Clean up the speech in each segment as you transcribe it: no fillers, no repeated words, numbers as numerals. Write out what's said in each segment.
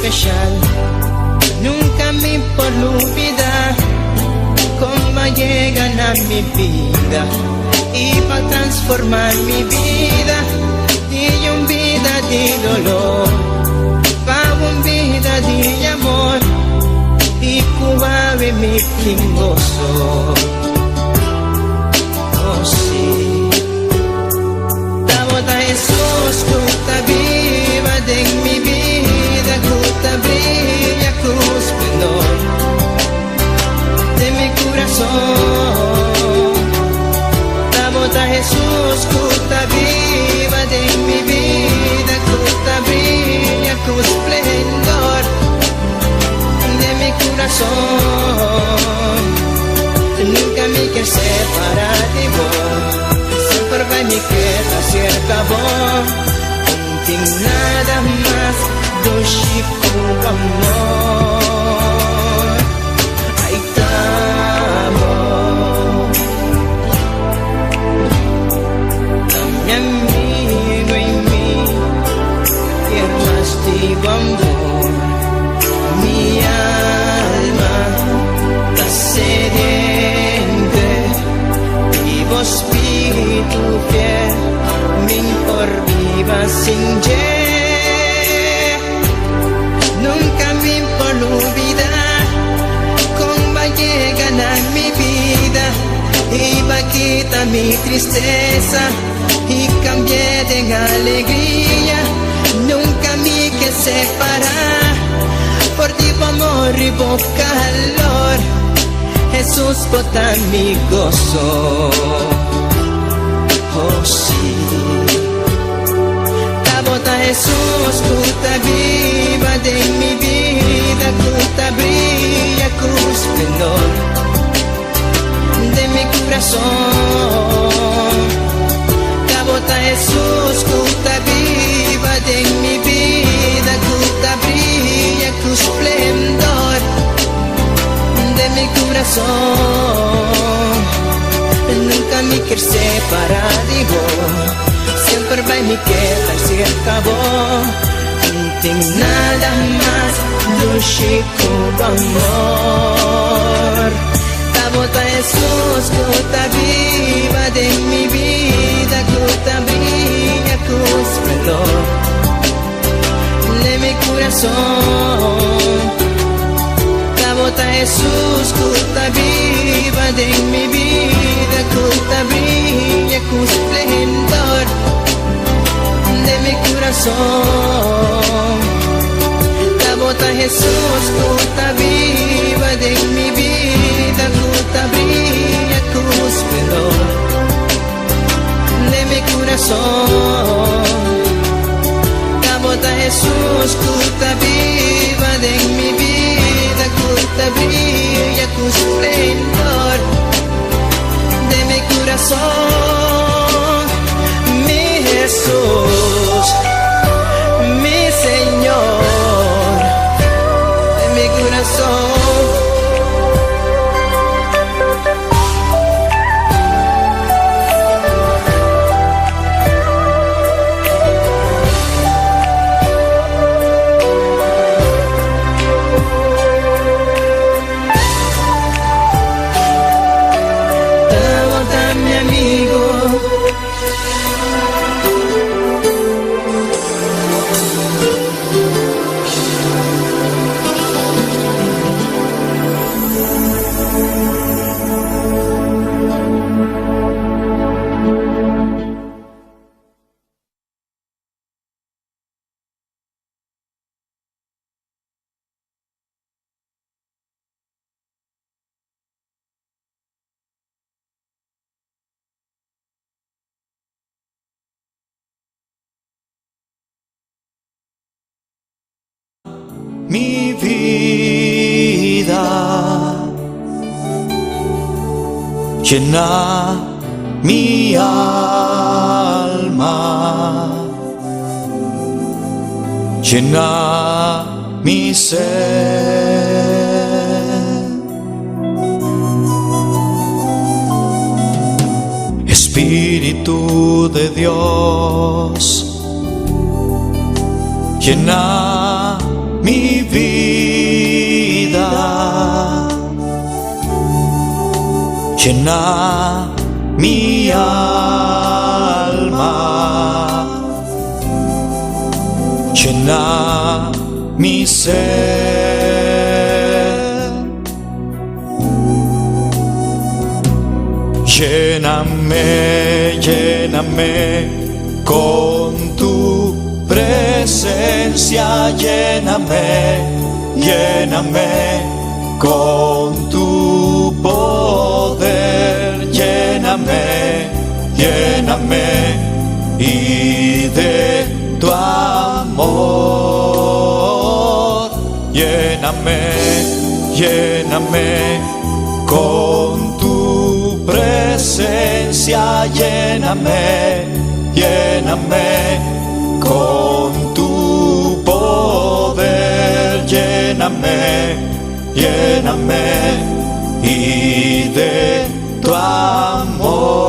especial. Nunca mi por lubida con bo a yega na mi bida y pa transforma mi bida di un bida di dolor pa un bida di amor y cu awe mi tin goso. Oh sí. Tabata Jesús cu ta biba den mi bida, cu ta briya cu esplendor den mi curason. Tabata Jesús cu ta biba den mi bida, cu ta briya cu esplendor den mi curason. Nunca mi kier separa di bo, semper bay mi keda cerca bo. No tin nada mas dushi cu amor. Ay, t'abo. Ta mi amigo y mi kier mas di bo amor. Mi alma ta sediente di bo spiritu fiel, mi'n por biba sin dje. Nunca mi por lubida con b'a yega na mi bida y b'a kita mi tristeza y cambi'e den alegria. Nunca mi ke separa for di bo amor y bo calor. Jesús, bo ta mi goso. Oh sí. T'abo ta Jesús cu ta biba den mi bida, cu ta briya cu esplendor den mi curason. T'abo ta Jesús cu ta biba den mi bida, cu ta briya cu esplendor den mi curason. Nunca mi kier separa di bo, semper bay mi keda cerca bo. No tin nada mas dushi cu bo amor. T'abo ta Jesús cu ta biba den mi bida, cu ta briya cu esplendor den mi curason. T'abo ta Jesús cu ta biba den mi bida, cu ta briya cu esplendor den mi curason. T'abo ta Jesús cu ta biba den mi bida, cu ta briya cu esplendor den mi curason. T'abo ta Jesús cu ta biba den mi bida, cu ta briya cu esplendor den mi curason. Mi Jesús, mi Señor, den mi curason. T'abo ta mi amigo. Mi vida, llena mi alma, llena mi ser. Espíritu de Dios, llena mi bida, llena mi alma, llena mi ser. Lléname, lléname con tu presencia, lléname, lléname con tu poder, lléname, lléname y de tu amor, lléname, lléname con tu presencia, lléname, lléname con tu poder, lléname, lléname y de tu amor.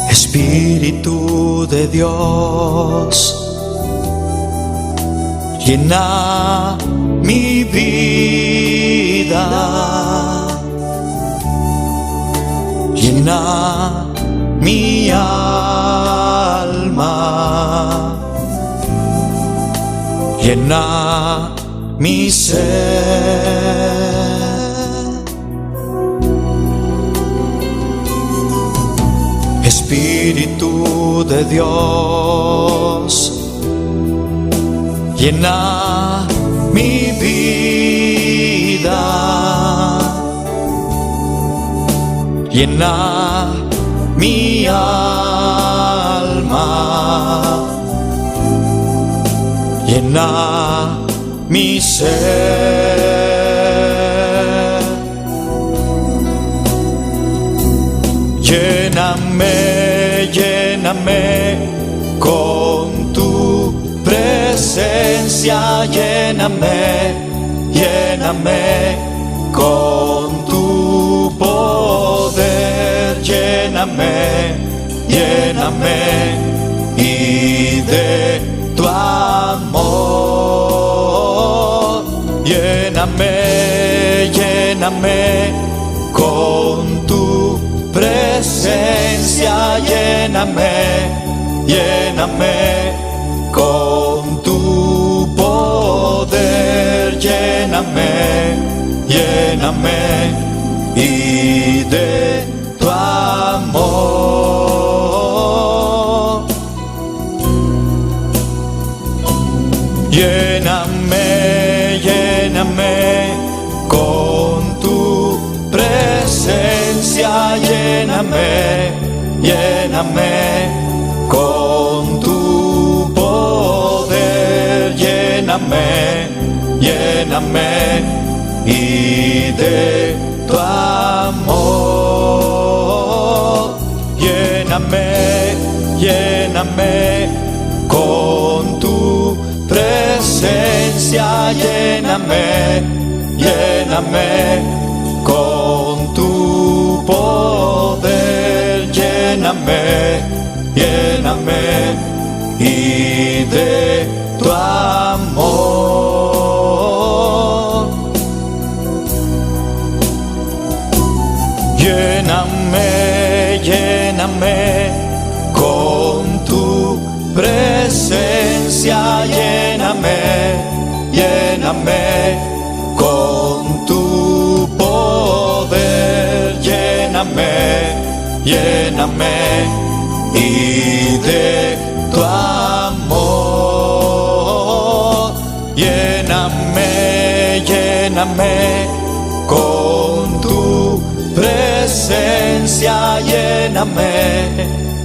Espíritu de Dios, llena mi vida, llena mi alma, llena mi ser. Espíritu de Dios, llena mi vida, llena mi alma, llena mi ser. Lléname, lléname con tu presencia, lléname, lléname con tu poder, lléname, lléname y de tu amor, lléname, lléname con tu presencia, lléname, lléname con tu poder, lléname, lléname y de tu amor. Lléname, lléname con tu presencia, lléname, lléname con tu poder, lléname, lléname y de tu amor, lléname, lléname con tu presencia, lléname, lléname con tu poder, lléname, lléname y de tu amor. Lléname, lléname con tu presencia, lléname, lléname con tu poder, lléname, lléname y de tu amor, lléname, lléname con tu presencia, lléname,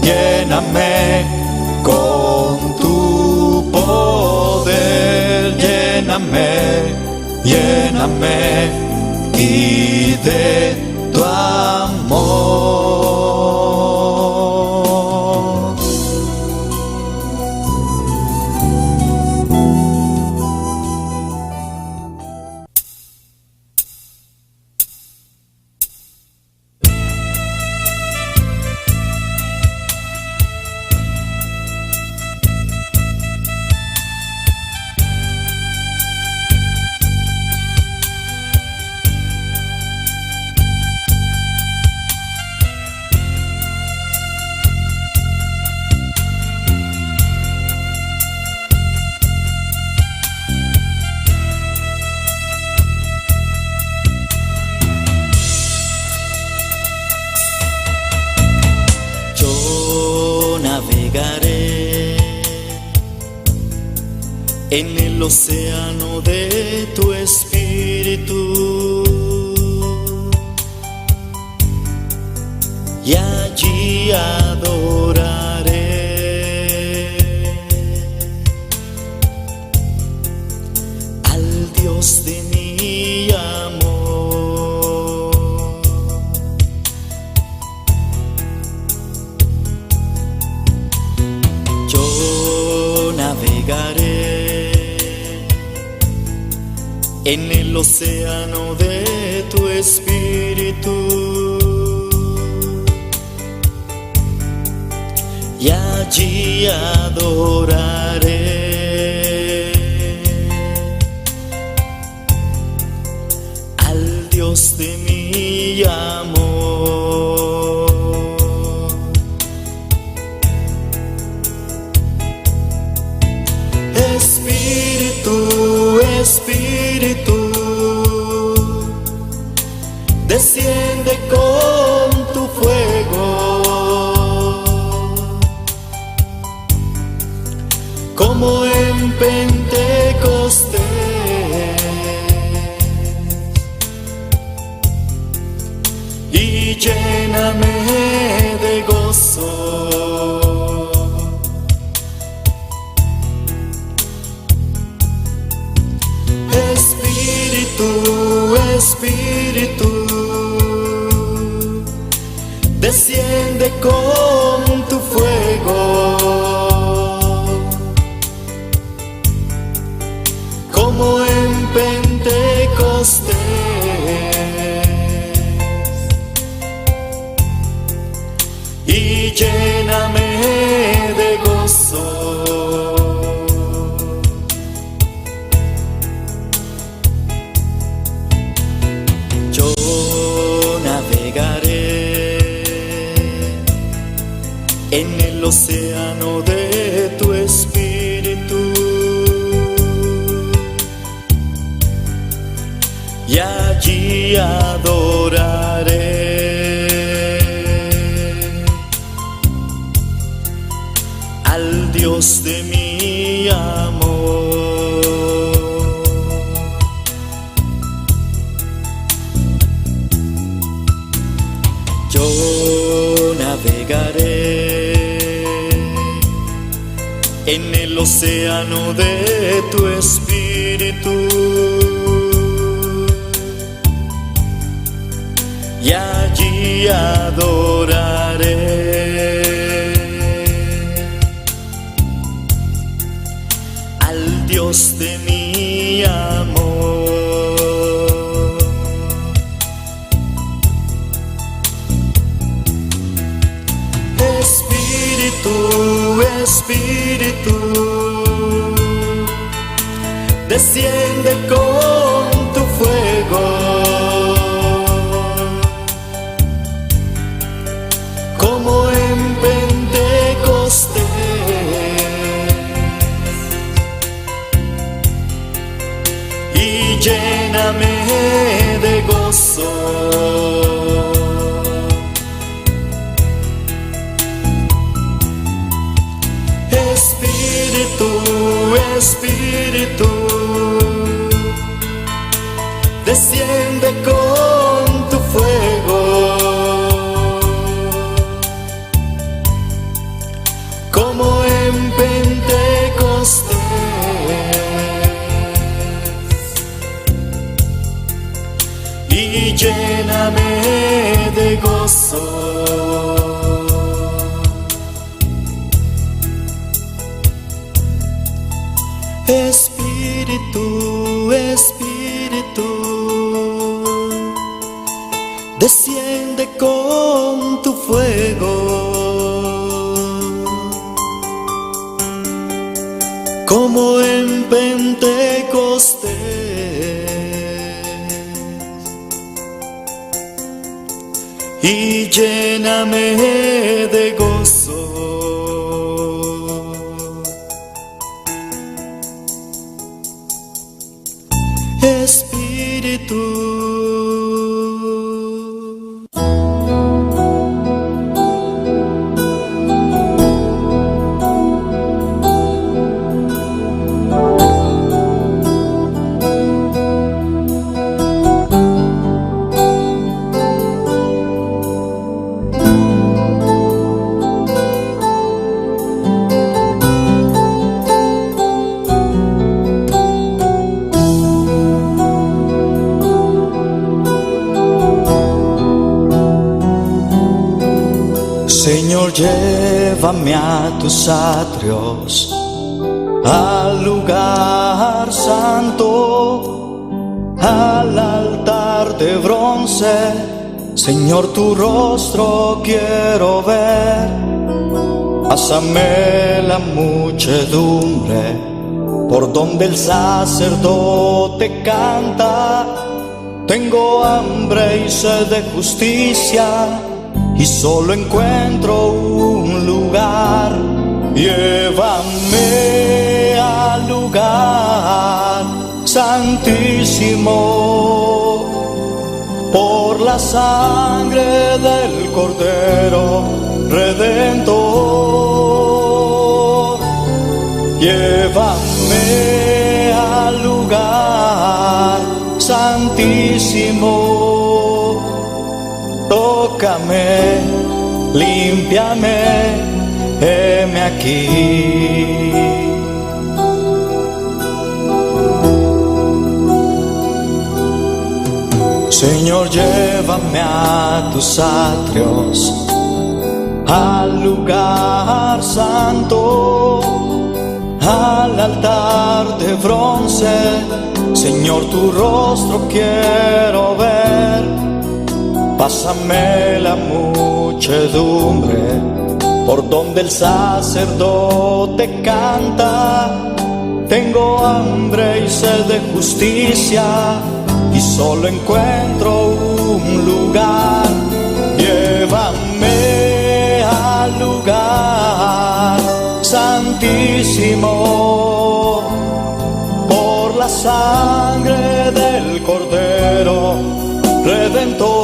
lléname con tu poder, lléname, lléname y de tu amor. Yo navegaré en el océano de tu espíritu y allí adoraré al Dios de mi amor. Yo navegaré en el océano de tu espíritu y allí adoraré al Dios de mi amor. Espíritu, Espíritu, desciende con tu fuego, como en Pentecostés, y lléname de gozo. Espíritu, Espíritu, desciende con tu fuego, como en Pentecostés, y lléname de gozo. Yo navegaré en el océano de tu espíritu y allí adoraré al Dios de mi amor. Yo navegaré en el océano de tu espíritu y allí adoraré al Dios de mi amor. Espíritu, Espíritu, desciende con tu fuego, como en Pentecostés, de gozo. Espíritu, Espíritu, desciende con tu fuego, como en Pentecostés. Y lléname de gozo. Espíritu. Señor, llévame a tus atrios, al lugar santo, al altar de bronce. Señor, tu rostro quiero ver. Pásame la muchedumbre por donde el sacerdote canta. Tengo hambre y sed de justicia y solo encuentro un lugar. Llévame al lugar santísimo por la sangre del Cordero Redentor. Llévame al lugar santísimo. Tócame, límpiame, heme aquí. Señor, llévame a tus atrios, al lugar santo, al altar de bronce. Señor, tu rostro quiero ver. Pásame la muchedumbre por donde el sacerdote canta. Tengo hambre y sed de justicia y solo encuentro un lugar. Llévame al lugar santísimo por la sangre del Cordero Redentor.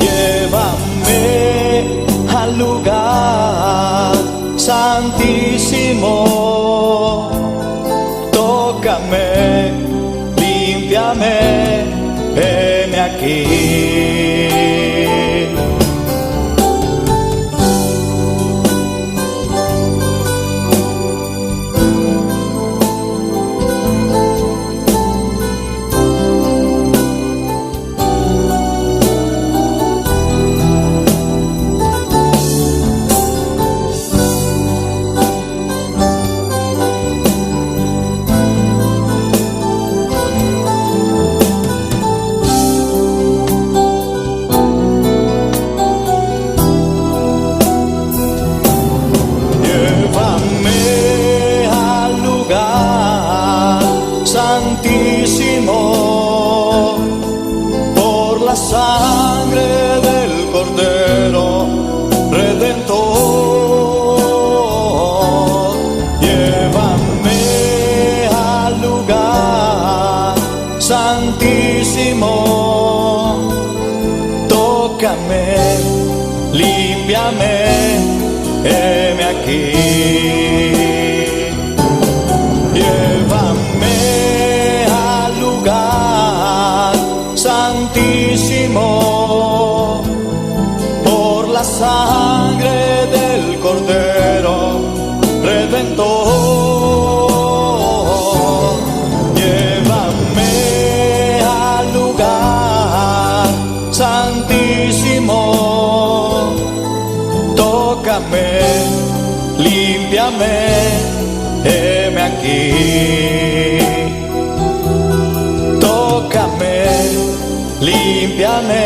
Llévame al lugar santísimo. Tócame, límpiame, heme aquí. Llévame al lugar santísimo por la sangre del Cordero Redentor. Llévame al lugar santísimo. Tócame, límpiame, heme aquí. Llévame al lugar santísimo por la sangre del Cordero Redentor. Llévame al lugar Límpiame, heme aquí. Tócame, límpiame,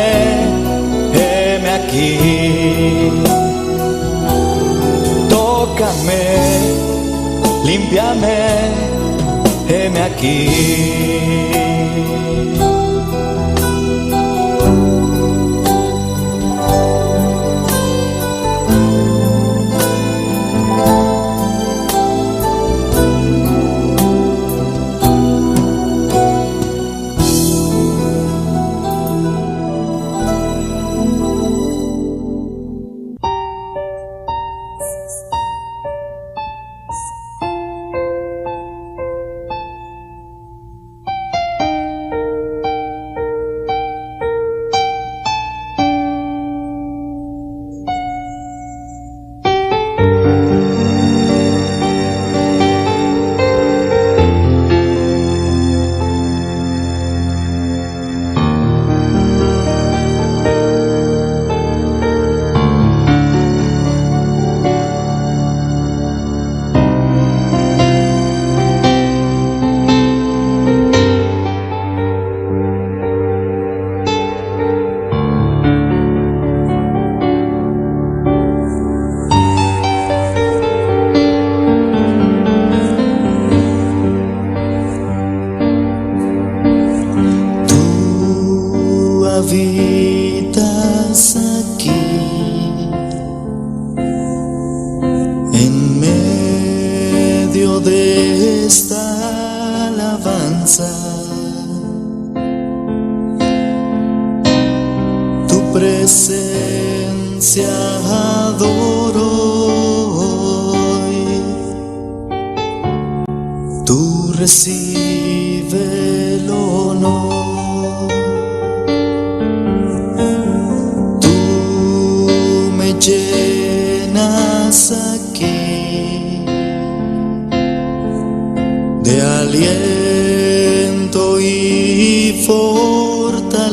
heme aquí. Tócame, límpiame, heme aquí. Tú habitas aquí en medio de esta alabanza. Tu presencia adoro hoy. Tú recibe el honor. Tú me llenas aquí de aliento y fortaleza.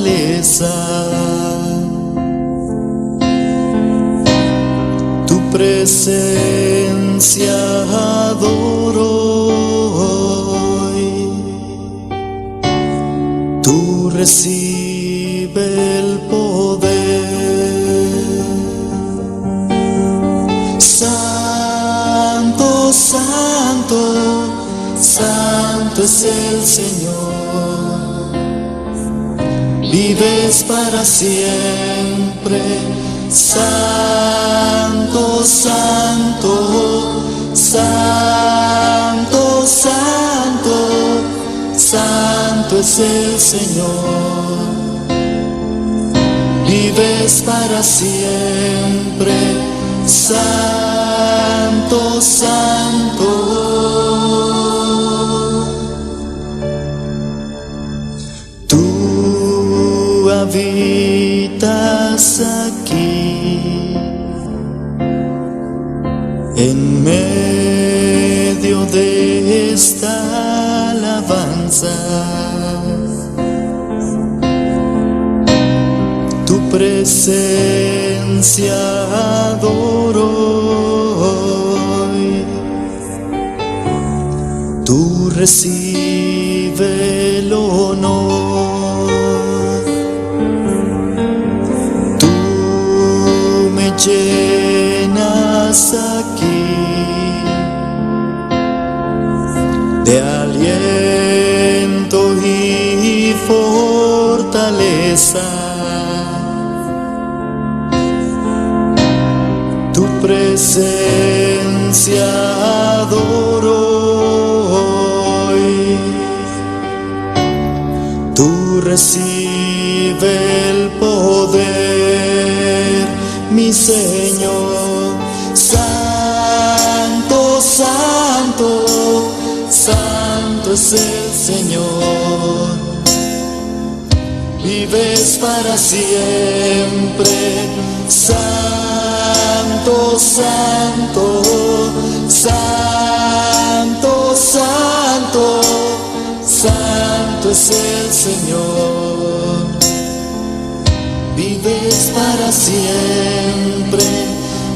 Tu presencia adoro hoy. Tú recibe el poder. Santo, santo, santo es el Señor. Vives para siempre. Santo, santo, santo, santo, santo es el Señor. Vives para siempre, santo, santo. Tú habitas aquí en medio de esta alabanza. Tu presencia adoro hoy. Tú recibe el honor. Tú me llenas aquí de aliento y fortaleza. Tu presencia adoro hoy. Tú recibe el poder, mi Señor. Santo, santo, santo es el Señor. Vives para siempre, santo, santo, santo, santo, santo es el Señor. Vives para siempre,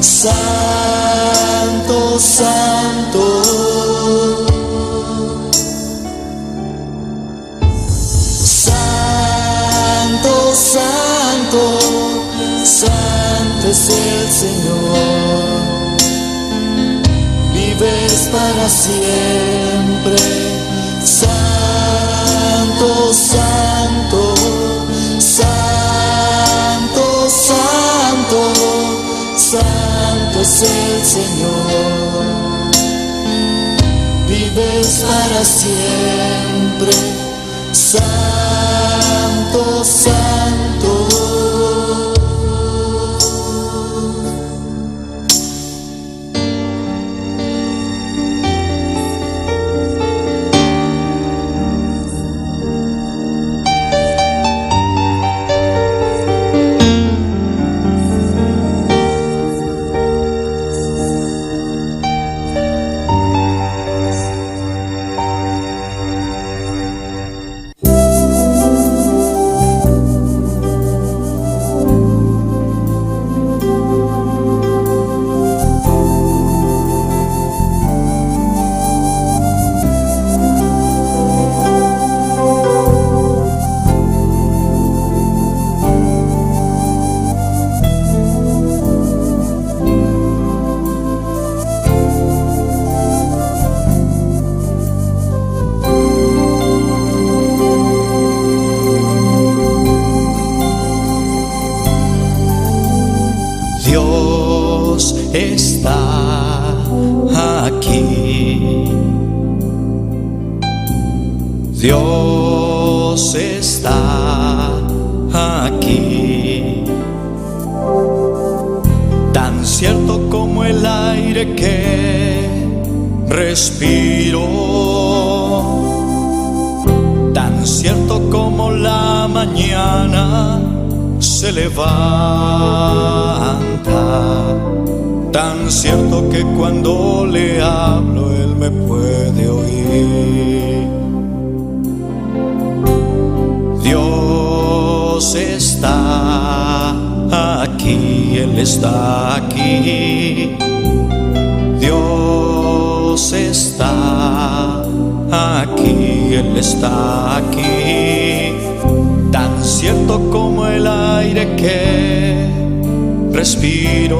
Santo, Santo. Santo, Santo, Santo es el Señor. Vives para siempre. Santo, Santo, Santo, Santo, Santo es el Señor. Vives para siempre. Santo, Santo. Dios está aquí. Dios está aquí. Tan cierto como el aire que respiro. Tan cierto como la mañana se levanta. Tan cierto que cuando le hablo él me puede oír. Dios está aquí, Él está aquí. Dios está aquí, Él está aquí. Tan cierto como el aire que respiro.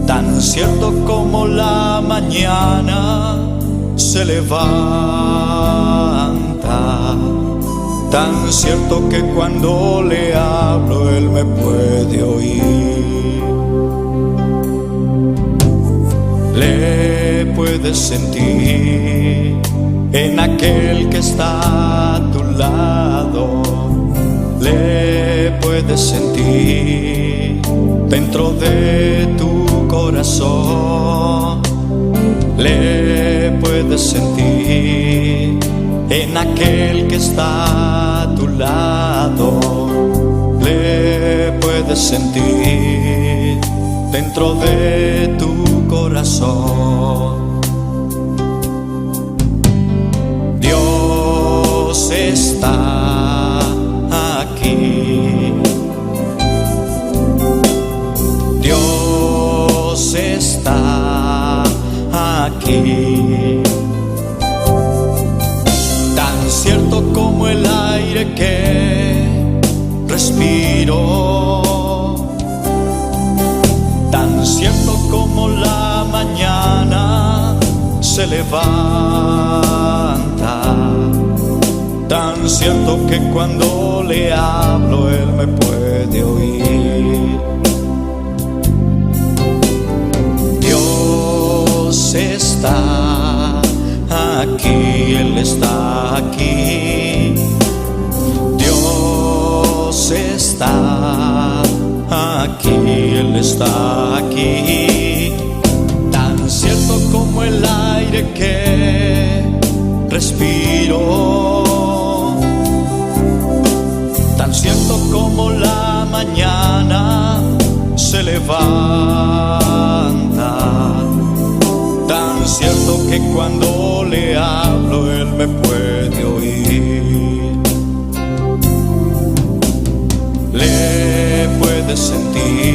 Tan cierto como la mañana se levanta. Tan cierto que cuando le hablo él me puede oír. Le puedes sentir en aquel que está a tu lado. Le puedes sentir dentro de tu corazón. Le puedes sentir en aquel que está a tu lado. Le puedes sentir dentro de tu corazón. Dios está aquí. Dios está aquí. Tan cierto como el aire que respiro. Tan cierto como la mañana se levanta. Tan cierto que cuando le hablo él me puede oír. Dios está aquí, Él está aquí. Dios está aquí, Él está aquí. Tan cierto como el aire que respiro. Tan cierto como la mañana se levanta. Tan cierto que cuando le hablo él me puede oír. Le puedes sentir.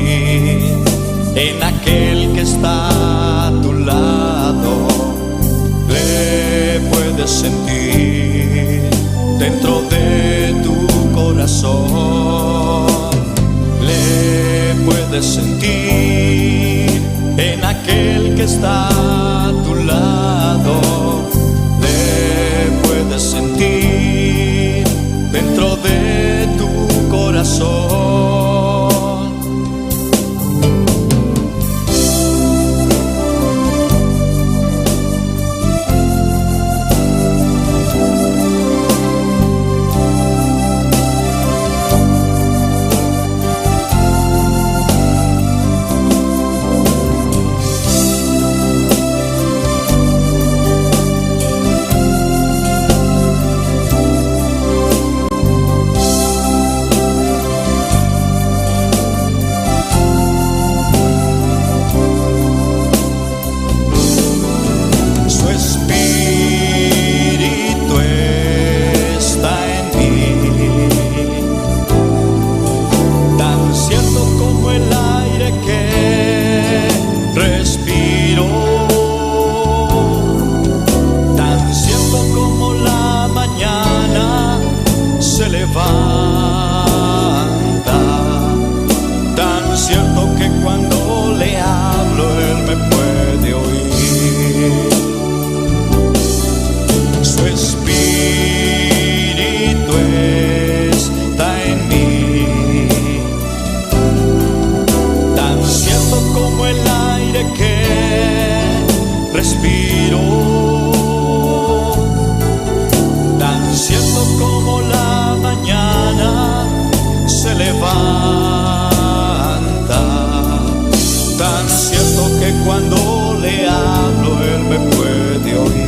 puedes sentir en aquel que está a tu lado. Le puedes sentir dentro de tu corazón. Su espíritu está en mí, tan cierto como el aire que respiro, tan cierto como la mañana se levanta, tan cierto que cuando le hablo él me puede oír. Su espíritu está en mí, tan cierto como el aire que respiro, tan cierto como la mañana se levanta, tan cierto que cuando le hablo él me puede oír.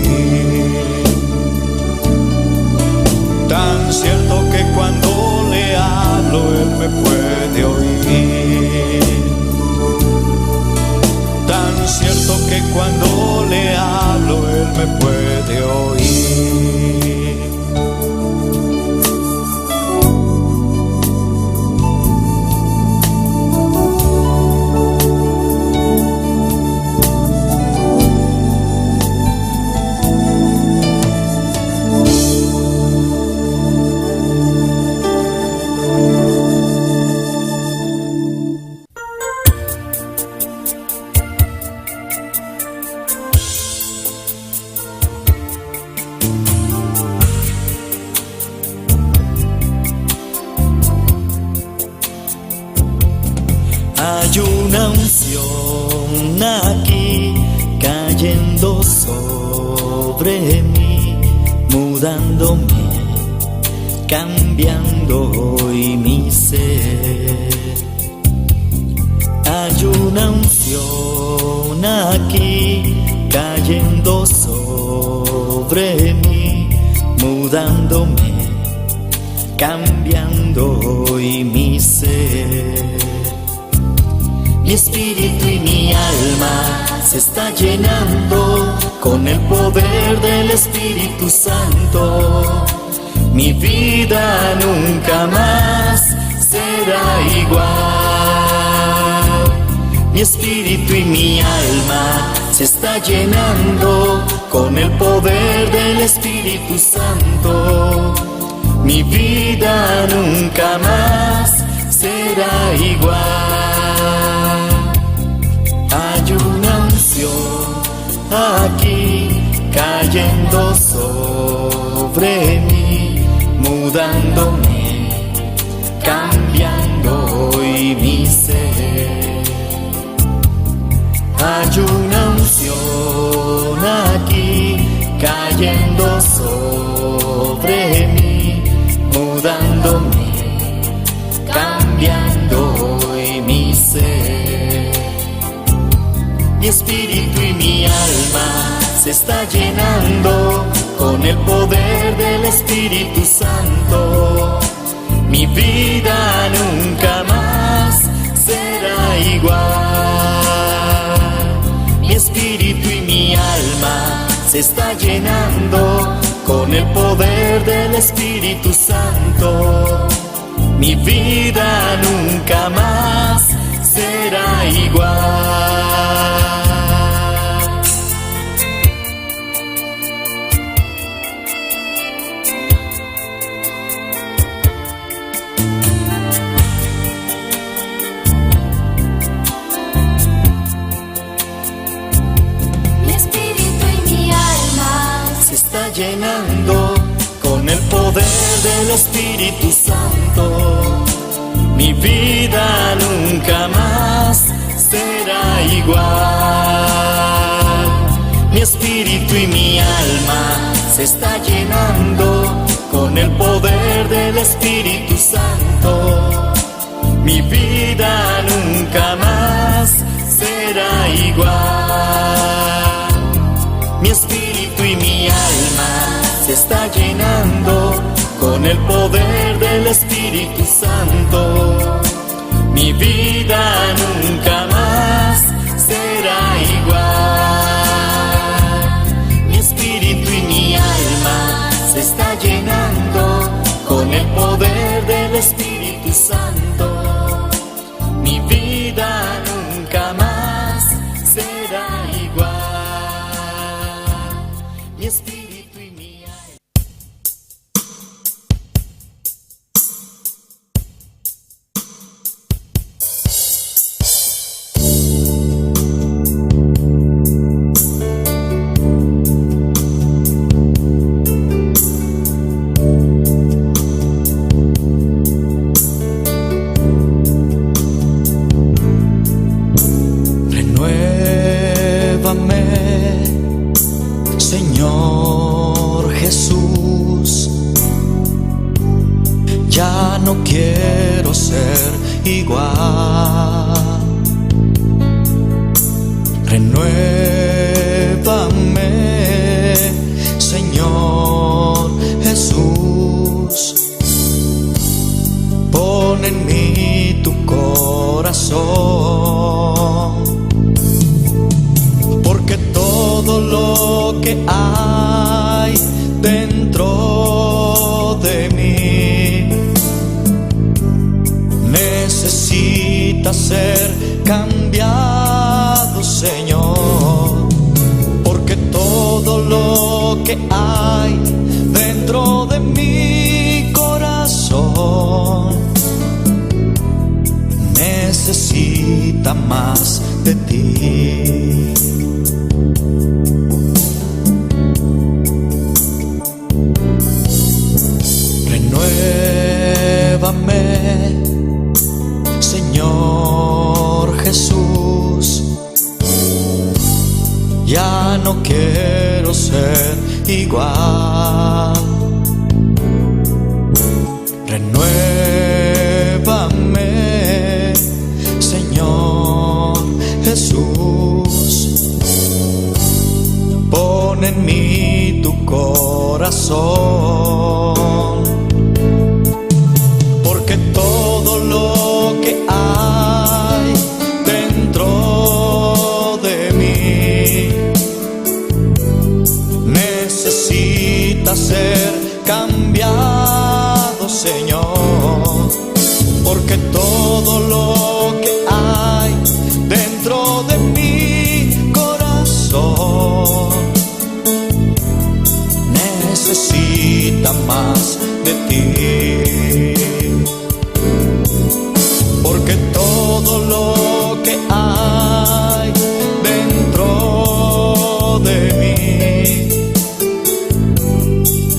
Tan cierto que cuando le hablo él me puede oír. Tan cierto que cuando le hablo él me puede oír. Hay una unción aquí cayendo sobre mí, mudándome, cambiando hoy mi ser. Hay una unción aquí cayendo sobre mí, mudándome, cambiando hoy mi ser. Mi espíritu y mi alma se está llenando con el poder del Espíritu Santo. Mi vida nunca más será igual. Mi espíritu y mi alma se está llenando con el poder del Espíritu Santo. Mi vida nunca más será igual. Hay una unción aquí cayendo sobre mí, mudándome, cambiando hoy mi ser. Hay una unción aquí cayendo sobre mí, mudándome, cambiando hoy mi ser. Mi espíritu y mi alma se está llenando con el poder del Espíritu Santo. Mi vida nunca más será igual. Mi espíritu y mi alma se está llenando con el poder del Espíritu Santo. Mi vida nunca más será igual. del Espíritu Santo. Mi vida nunca más será igual. Mi espíritu y mi alma se está llenando con el poder del Espíritu Santo. Mi vida nunca más será igual. Mi espíritu y mi alma se está llenando con el poder del Espíritu Santo. Mi vida nunca más será igual. Mi espíritu y mi alma se está llenando con el poder del Espíritu Santo. Mi vida nunca más será igual. Mi espíritu y mi alma. Renuévame, Señor Jesús. Ya no quiero ser igual. Renuévame, Señor Jesús. Pon en mí tu corazón, porque todo lo que hay dentro de mí necesita ser cambiado, Señor, porque todo lo que hay dentro de mi corazón necesita más de ti. Renuévame, Señor Jesús. Ya no quiero ser igual. Renuévame, Señor Jesús. Pon en mí tu corazón, porque todo lo que hay dentro de mí necesita ser cambiado, Señor, porque todo lo que hay dentro de mi corazón necesita más de ti. Porque todo lo que hay dentro de mí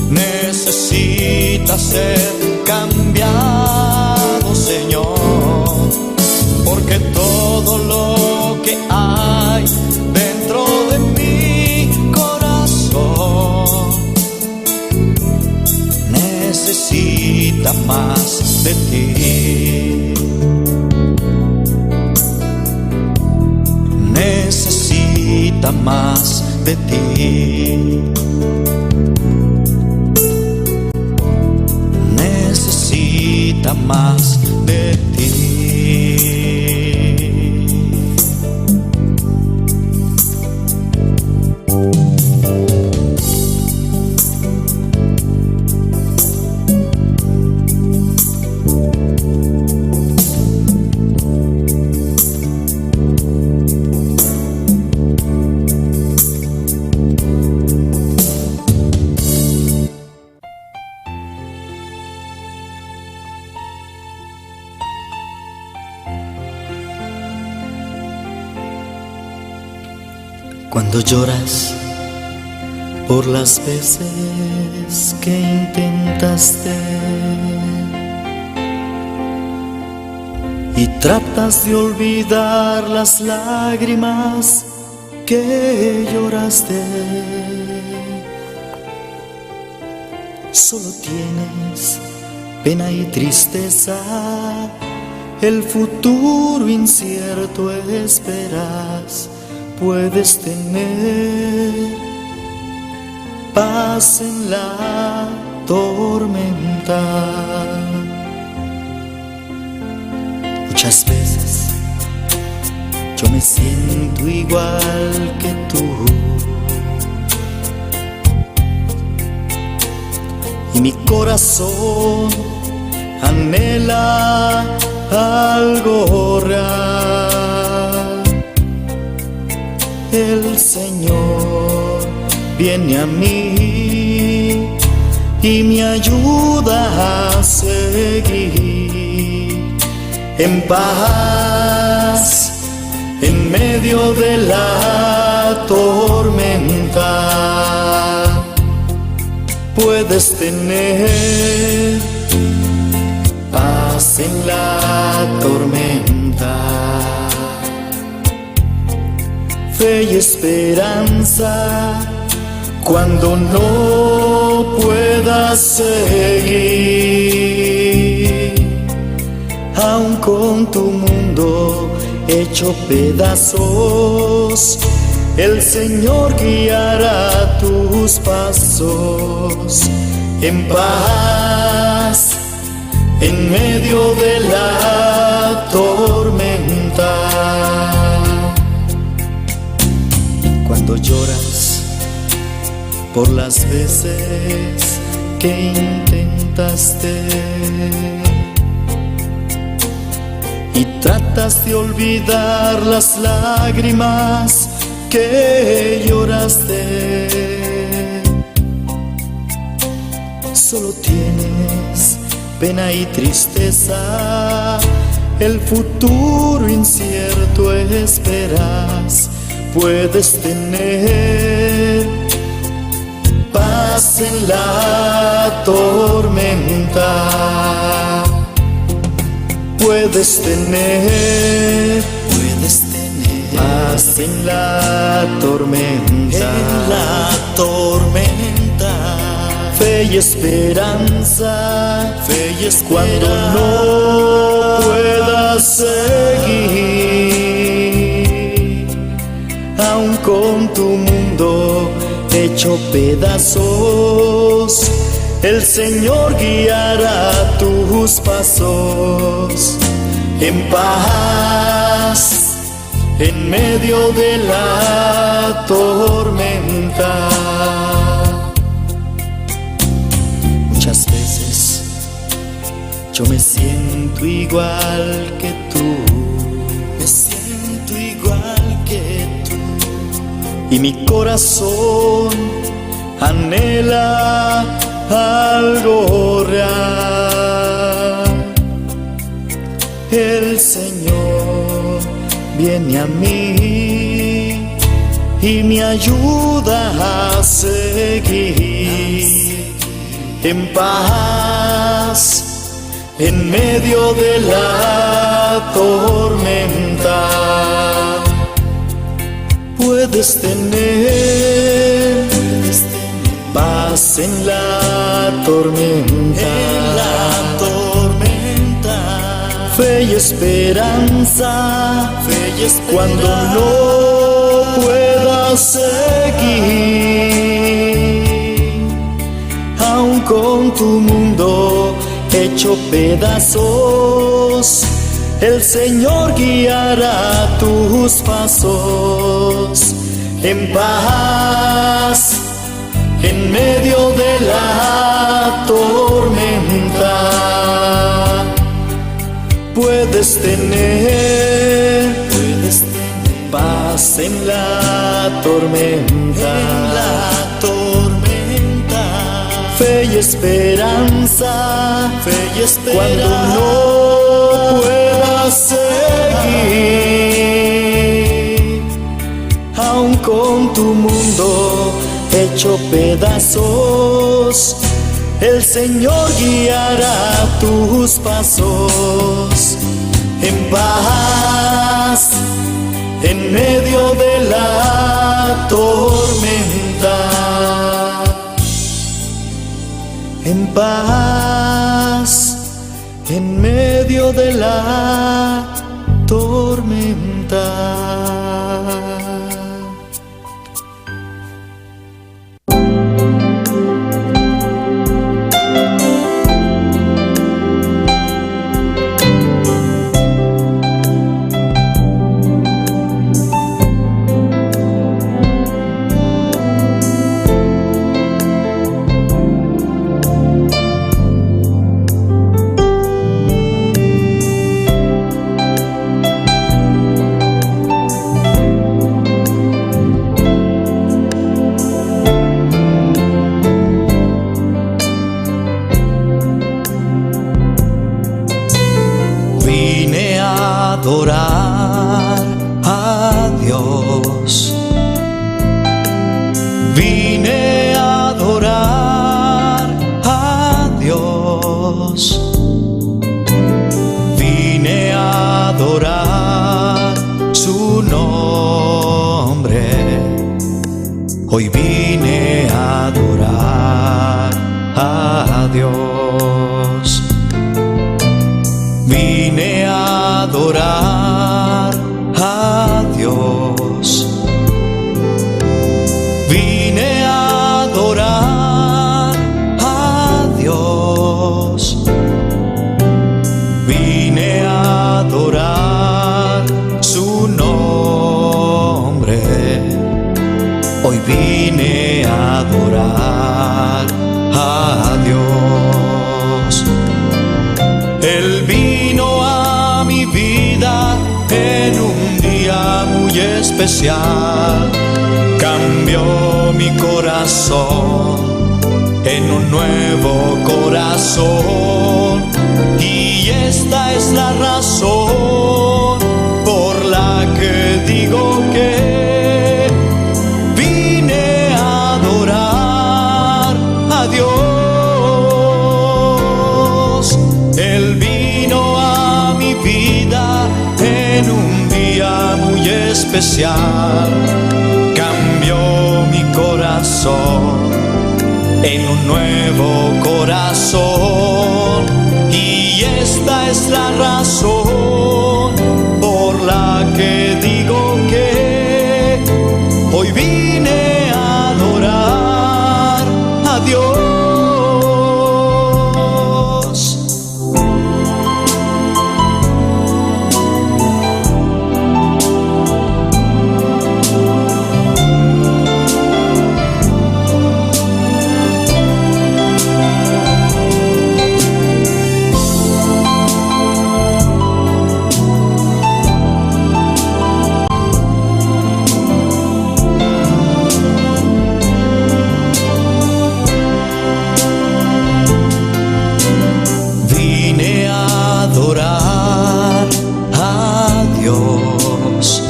necesita ser cambiado, Señor, porque todo lo que hay dentro de mi corazón necesita más de ti. Necesita más de ti. Necesita más de ti. Cuando lloras Por las veces que intentaste y tratas de olvidar las lágrimas que lloraste. Solo tienes pena y tristeza, el futuro incierto esperas, puedes tener paz en la tormenta. Muchas veces yo me siento igual que tú. Y mi corazón anhela algo real. El Señor viene a mí y me ayuda a seguir en paz en medio de la tormenta. Puedes tener paz en la tormenta, fe y esperanza cuando no puedas seguir, aun con tu mundo hecho pedazos, el Señor guiará tus pasos en paz en medio de la tormenta. Cuando lloras por las veces que intentaste y tratas de olvidar las lágrimas que lloraste, solo tienes pena y tristeza, el futuro incierto esperas, puedes tener paz en la tormenta. Puedes tener, puedes tener paz en la tormenta, en la tormenta. Fe y esperanza, fe y esperanza cuando no puedas seguir, aun con tu mundo hecho pedazos, el Señor guiará tus pasos en paz en medio de la tormenta. Muchas veces yo me siento igual que tú, me siento igual que tú, y mi corazón anhela algo real. El Señor viene a mí y me ayuda a seguir en paz en medio de la tormenta. Puedes tener paz en la tormenta, en la tormenta. Fe y esperanza, fe y esperanza cuando no puedas seguir, aun con tu mundo hecho pedazos, el Señor guiará tus pasos en paz en medio de la tormenta. Puedes tener, puedes tener paz en la tormenta, en la tormenta. Fe y esperanza, fe y esperanza cuando no puedas seguir, aun con tu mundo hecho hecho pedazos, el Señor guiará tus pasos en paz en medio de la tormenta. En paz en medio de la tormenta. Vine a adorar a Dios. Vine a adorar a Dios. Vine a adorar su nombre. Hoy vine a adorar a Dios. Vine a adorar a Dios. Vine a adorar a Dios. Vine a adorar su nombre. Hoy vine a adorar a Dios. Él vino a mi vida en un día muy especial. Cambió mi corazón en un nuevo corazón. Y esta es la razón por la que digo que vine a adorar a Dios. Él vino a mi vida en un día muy especial. Cambió mi corazón en un nuevo corazón. Y esta es la razón por la que digo que hoy vine a adorar a Dios. Vine a adorar a Dios.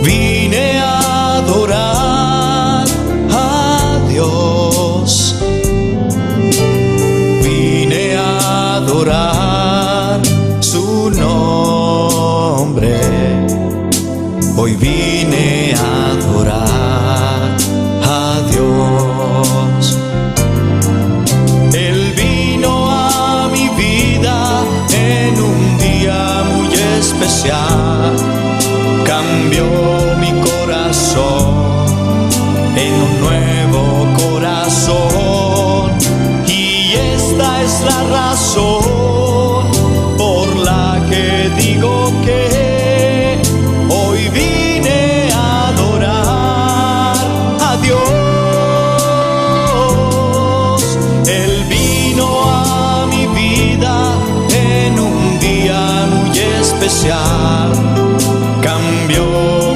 Vine a adorar a Dios. Vine a adorar su nombre. Hoy vine a adorar a Dios. Él vino a mi vida en un día muy especial. Cambió mi corazón en un nuevo corazón. Y esta es la razón por la que digo que hoy vine a adorar a Dios. Él vino a mi vida en un día muy especial. Cambió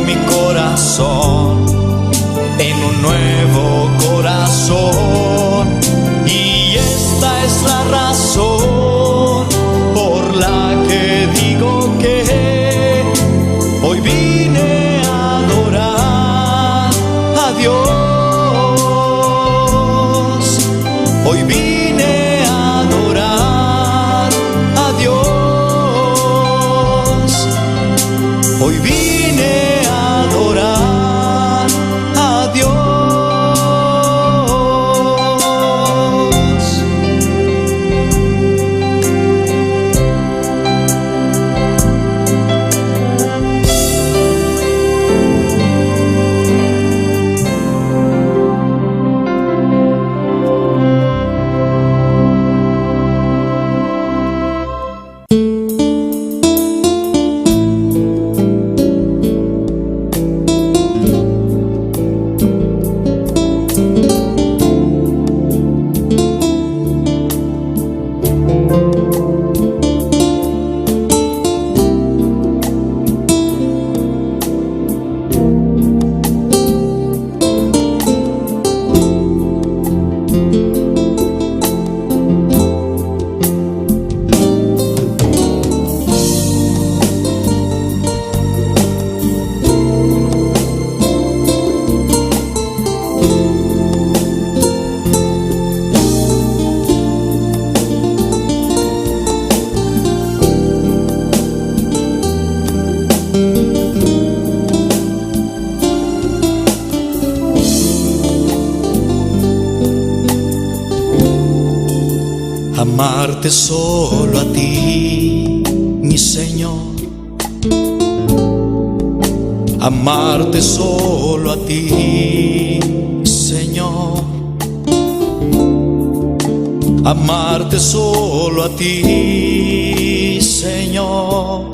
mi corazón en un nuevo corazón. Y esta es la razón por la que digo que Amarte solo a ti, mi Señor. Amarte solo a ti, Señor. Amarte solo a ti, Señor.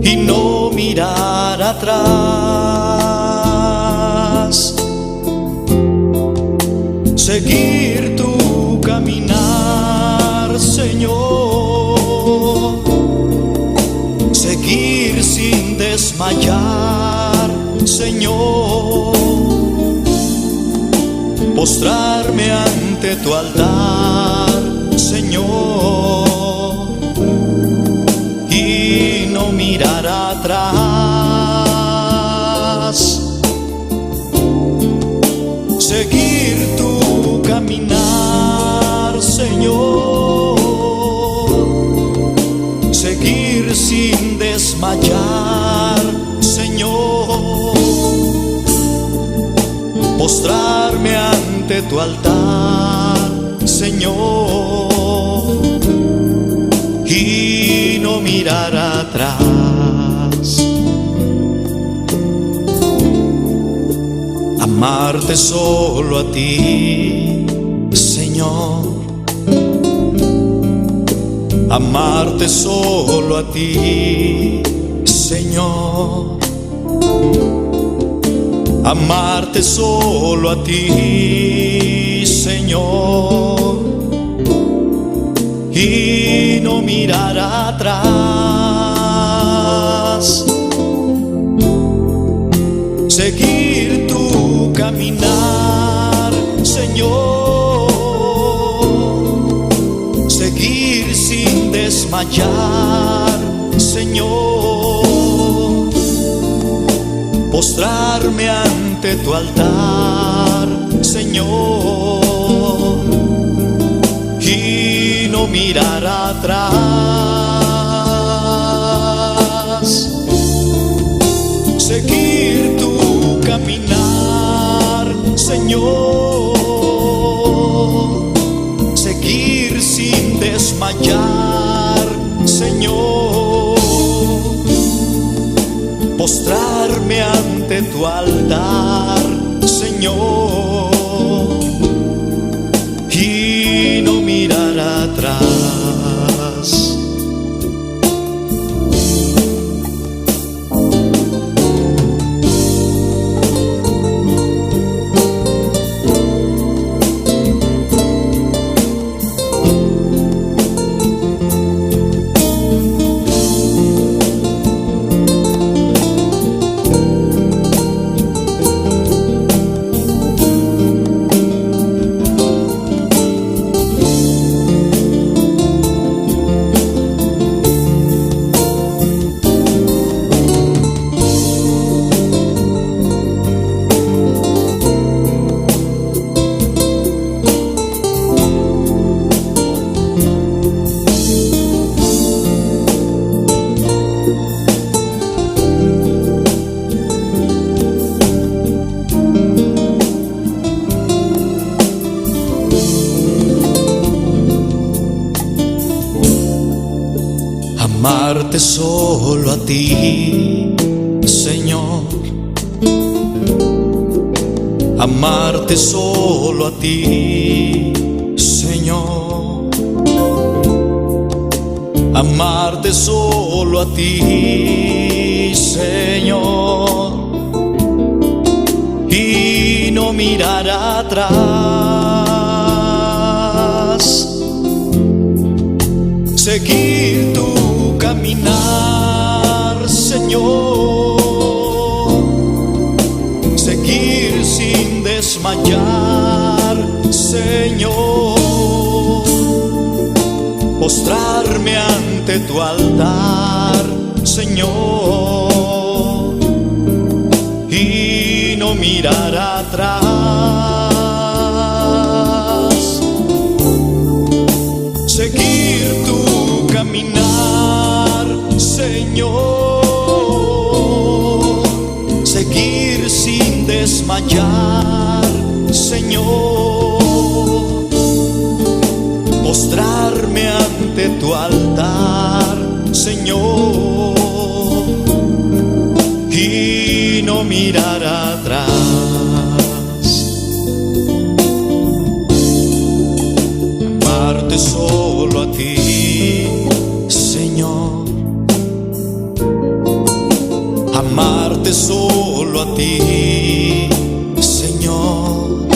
Y no mirar atrás. Seguir tu caminar, Señor. Seguir sin desmayar, Señor. Postrarme ante tu altar, Señor. Y no mirar atrás. Seguir tu caminar, Señor. Seguir sin desmayar, Señor. Postrarme ante tu altar, Señor. Y no mirar atrás. Amarte solo a ti, Señor. Amarte solo a ti, Señor. Amarte solo a ti, Señor. Y no mirar atrás. Seguir tu caminar, Señor. Seguir sin desmayar, Señor. Postrarme ante tu altar, Señor. Y no mirar atrás. Seguir tu caminar, Señor. Seguir sin desmayar, Señor. Postrarme ante tu altar, Señor. Y no mirar atrás. Amarte solo a ti, Señor. Amarte solo a ti, Señor. Amarte solo a ti, Señor. Y no mirar atrás. Seguir tu caminar, Señor. Seguir sin desmayar, Señor. Postrarme ante tu altar, Señor. Y no mirar atrás. Seguir tu caminar, Señor. Seguir sin desmayar, Señor. Postrarme ante tu altar, Señor, y no mirar atrás. Amarte solo a ti, Señor. Amarte solo a ti, Señor.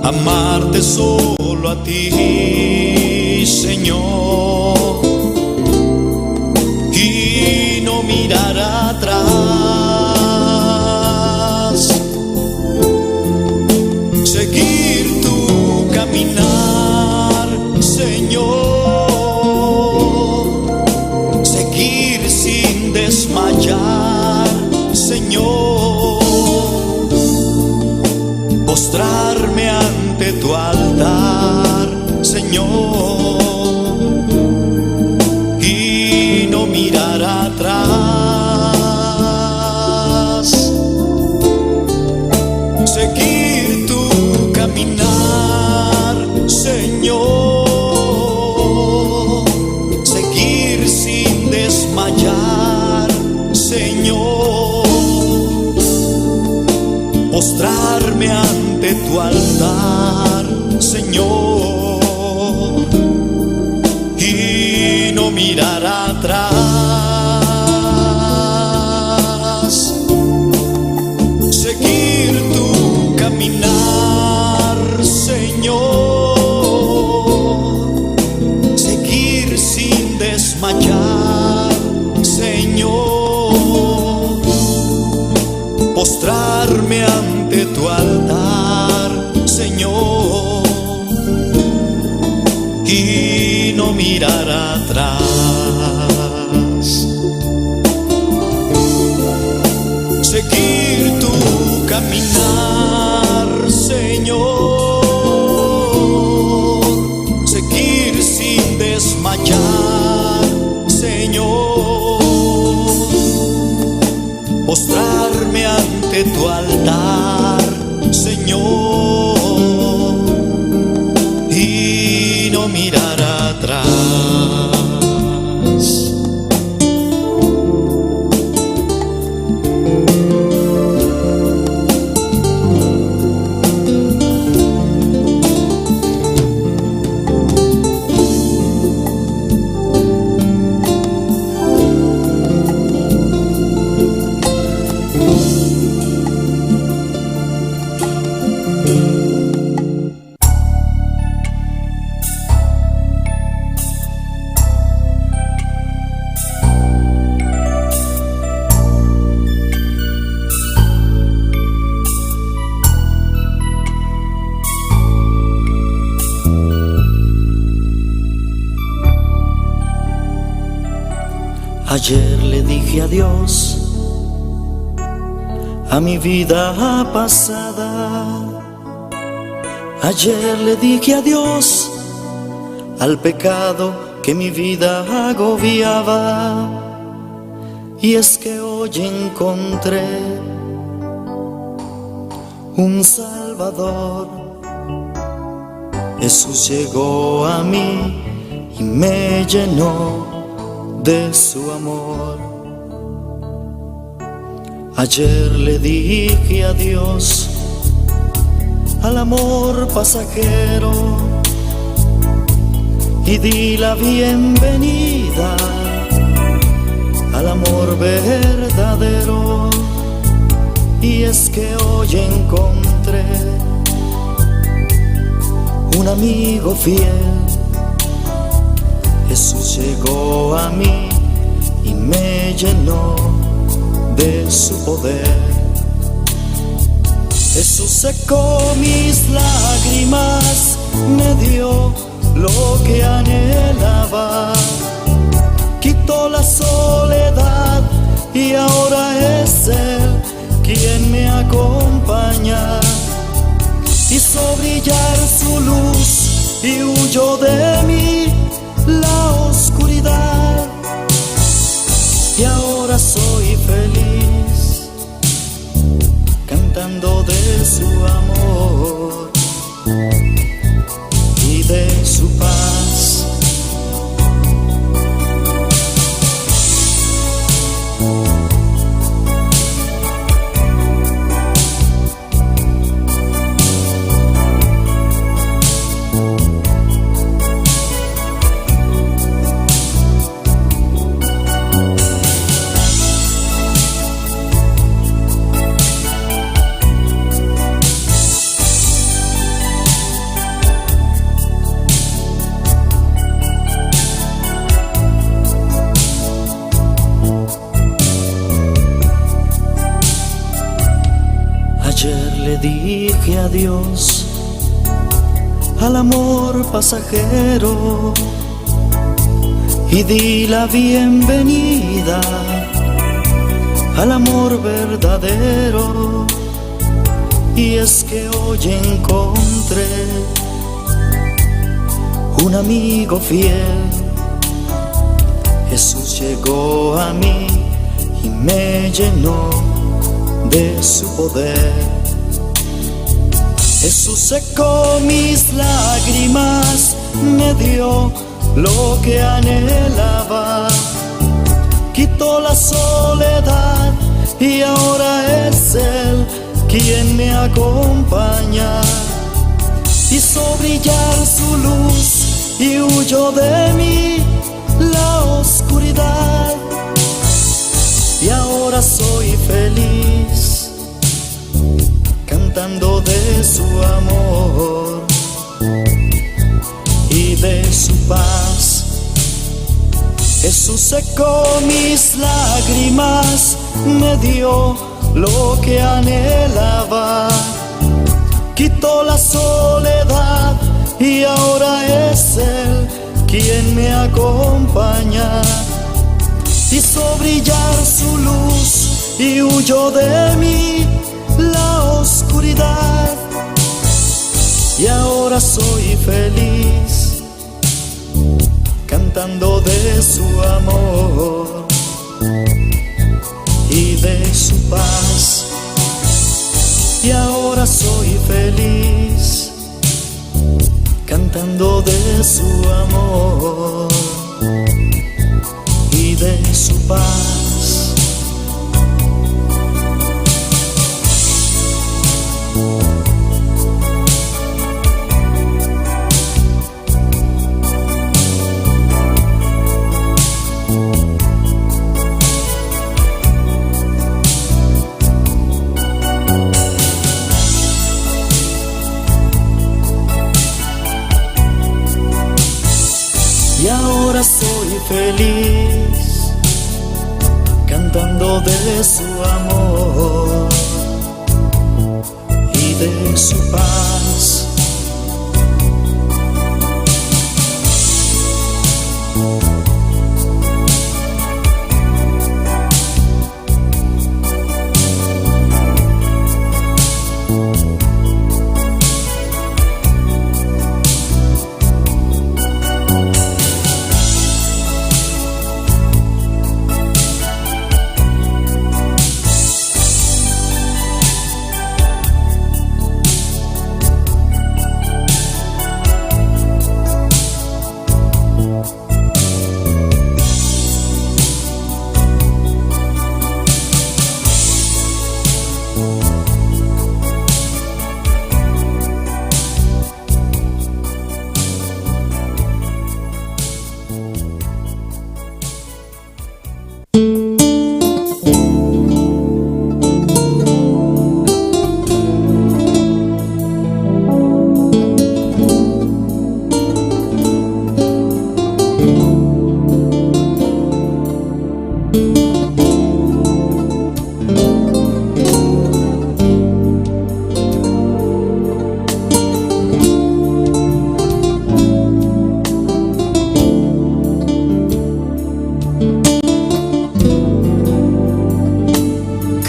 Amarte solo a ti, Señor. Y no mirar atrás. Seguir tu caminar, Señor. Seguir sin desmayar, Señor. Postrarme ante tu altar, Señor, y no mirar atrás. Seguir tu caminar, Señor. Seguir sin desmayar, Señor. Postrarme ante tu altar, Señor, y no mirar atrás. Seguir tu caminar, Señor. Seguir sin desmayar, Señor. Postrarme ante tu altar, Señor, y no mirar atrás. Seguir tu caminar, Señor. Seguir sin desmayar, Señor. Postrarme ante tu altar, Señor, y no mirar atrás. Ayer le dije adiós a mi vida pasada. Ayer le dije adiós al pecado que mi vida agobiaba. Y es que hoy encontré un Salvador. Jesús llegó a mí y me llenó de su amor. Ayer le dije adiós al amor pasajero y di la bienvenida al amor verdadero. Y es que hoy encontré un amigo fiel. Jesús llegó a mí y me llenó de su poder. Jesús secó mis lágrimas, me dio lo que anhelaba, quitó la soledad y ahora es Él quien me acompaña. Hizo brillar su luz y huyó de mí la oscuridad, y ahora soy feliz cantando de su amor y Al amor pasajero y di la bienvenida al amor verdadero. Y es que hoy encontré un amigo fiel. Jesús llegó a mí y me llenó de su poder. Jesús secó mis lágrimas, me dio lo que anhelaba, quitó la soledad y ahora es Él quien me acompaña. Hizo brillar su luz y huyó de mí la oscuridad. Y ahora soy feliz cantando de su amor y de su paz. Jesús secó mis lágrimas, me dio lo que anhelaba, quitó la soledad y ahora es Él quien me acompaña. Hizo brillar su luz y huyó de mí la oscuridad. Y ahora soy feliz cantando de su amor y de su paz. Y ahora soy feliz cantando de su amor y de su paz. Y ahora soy feliz cantando de su amor y de su paz.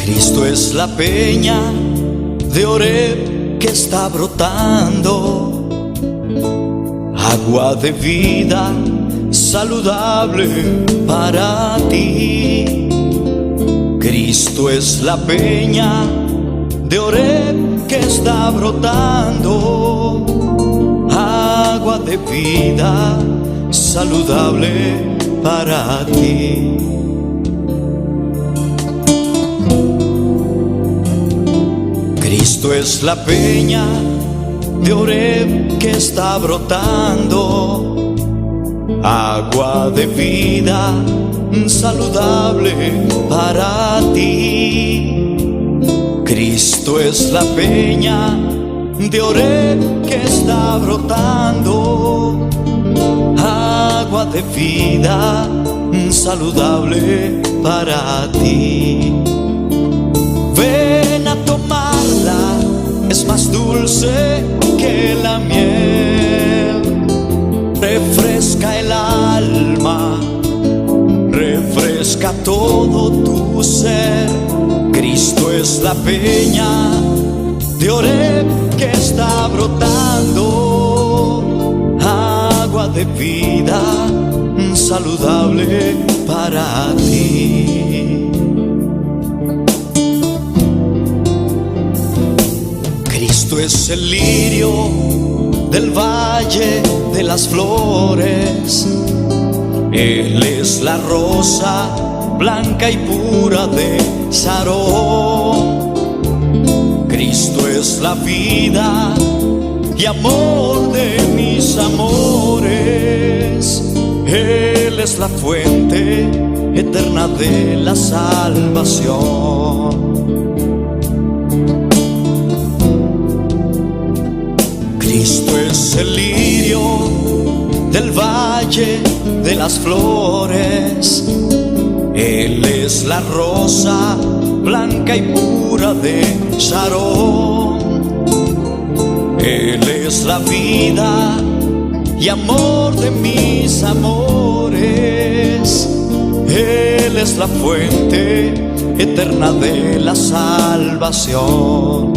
Cristo es la peña de Oreb que está brotando, agua de vida saludable para ti. Cristo es la peña de Oreb que está brotando, agua de vida saludable para ti. Cristo es la peña de Oreb que está brotando, agua de vida saludable para ti. Cristo es la peña de Oreb que está brotando, agua de vida saludable para ti. Ven a tomarla, es más dulce que la miel. Refresca todo tu ser. Cristo es la peña de Oreb que está brotando, agua de vida saludable para ti. Cristo es el lirio del valle de las flores. Él es la rosa blanca y pura de Sarón. Cristo es la vida y amor de mis amores. Él es la fuente eterna de la salvación. Cristo es el lirio del valle de las flores. Él es la rosa blanca y pura de Sharon. Él es la vida y amor de mis amores. Él es la fuente eterna de la salvación.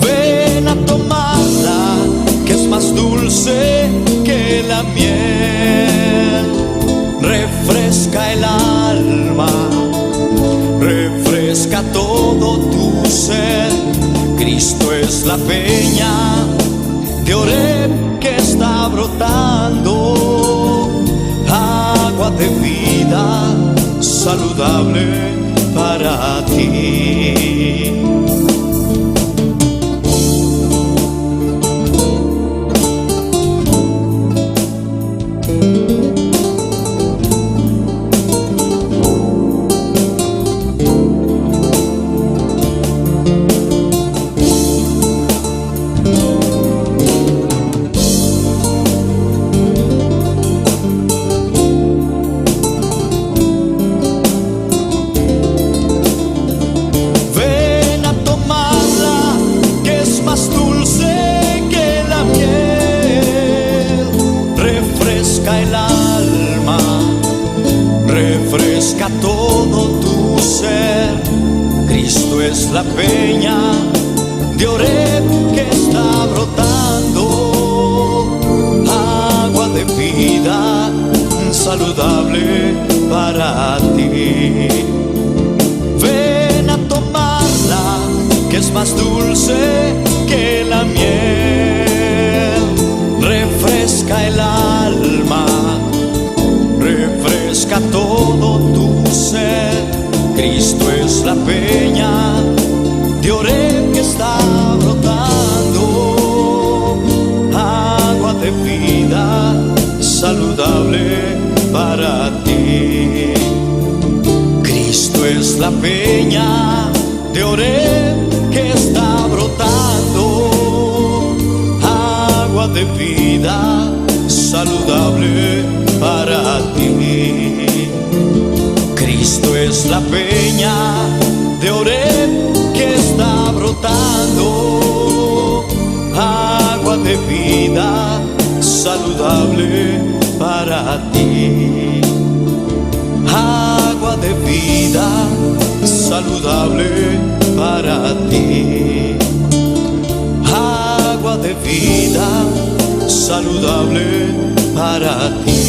Ven a tomarla, que es más dulce que la miel. Refresca el alma, refresca todo tu ser. Cristo es la peña de Oreb que está brotando, agua de vida saludable para ti. Ven a tomarla, que es más dulce que la miel. Refresca el alma, refresca todo tu ser. Cristo es la peña de Oreb que está brotando, agua de vida saludable para ti. Ven a tomarla, que es más dulce que la miel. Refresca el alma, refresca todo tu ser. Cristo es la peña de Oreb que está brotando, agua de vida saludable para ti. Cristo es la peña de Oreb que está brotando, agua de vida saludable para ti. Cristo es la peña de Oreb que está brotando, agua de vida saludable para ti. Agua de vida saludable para ti. Agua de vida saludable para ti.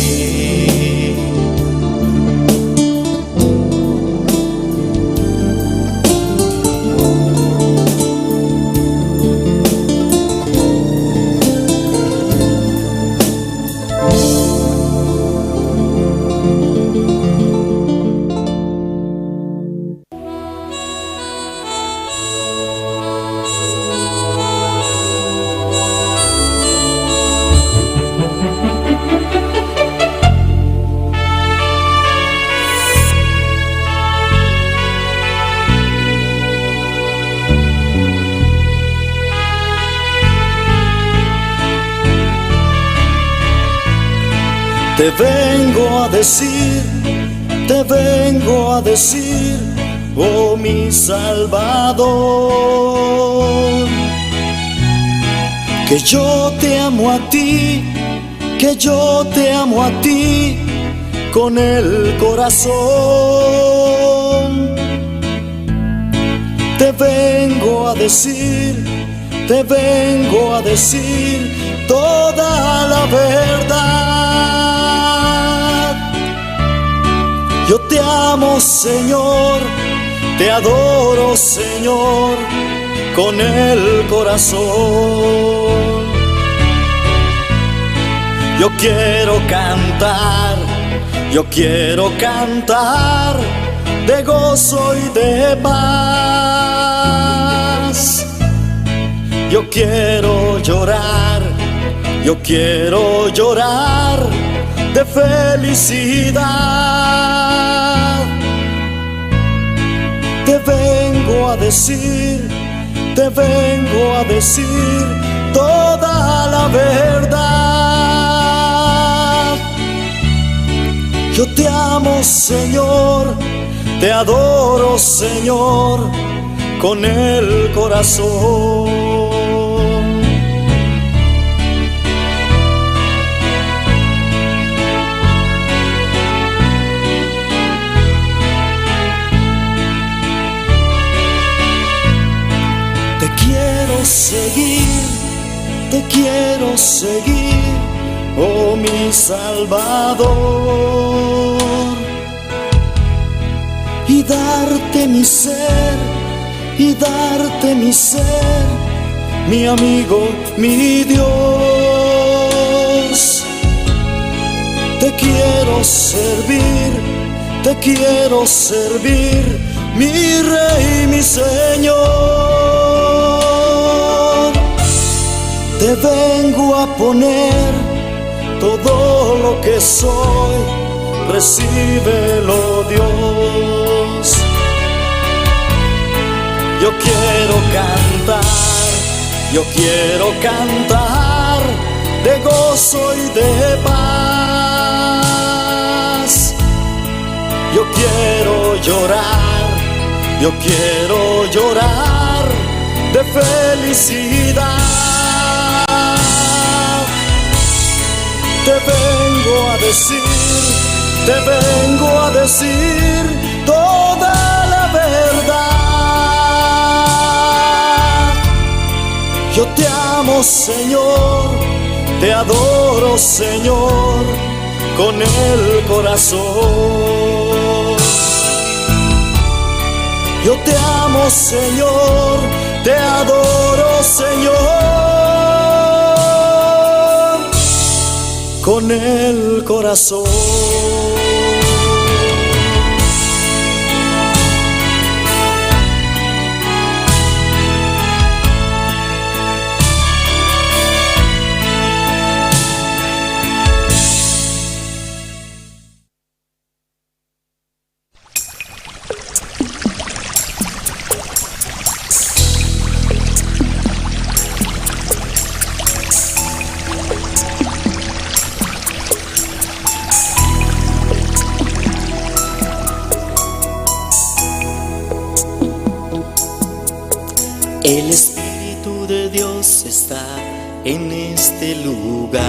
Te vengo a decir, te vengo a decir, oh mi Salvador, que yo te amo a ti, que yo te amo a ti, con el corazón. Te vengo a decir, te vengo a decir toda la verdad. Yo te amo, Señor, te adoro, Señor, con el corazón. Yo quiero cantar, yo quiero cantar de gozo y de paz. Yo quiero llorar, yo quiero llorar de felicidad. Te vengo a decir, te vengo a decir toda la verdad. Yo te amo, Señor, te adoro, Señor, con el corazón. Te quiero seguir, te quiero seguir, oh mi Salvador, y darte mi ser, y darte mi ser, mi amigo, mi Dios. Te quiero servir, te quiero servir, mi Rey, mi Señor. Te vengo a poner todo lo que soy, recíbelo, Dios. Yo quiero cantar, yo quiero cantar de gozo y de paz. Yo quiero llorar, yo quiero llorar de felicidad. Te vengo a decir, te vengo a decir toda la verdad. Yo te amo, Señor, te adoro, Señor, con el corazón. Yo te amo, Señor, te adoro, Señor, con el corazón. El Espíritu de Dios está en este lugar.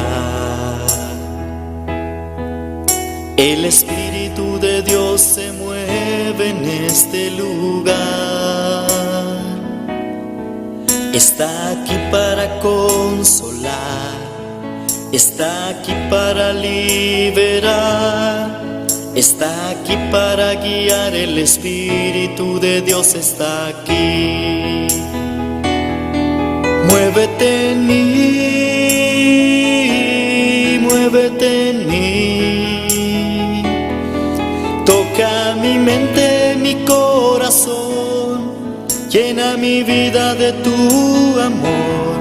El Espíritu de Dios se mueve en este lugar. Está aquí para consolar, está aquí para liberar, está aquí para guiar. El Espíritu de Dios está aquí. Muévete en mí, muévete en mí. Toca mi mente, mi corazón, llena mi vida de tu amor.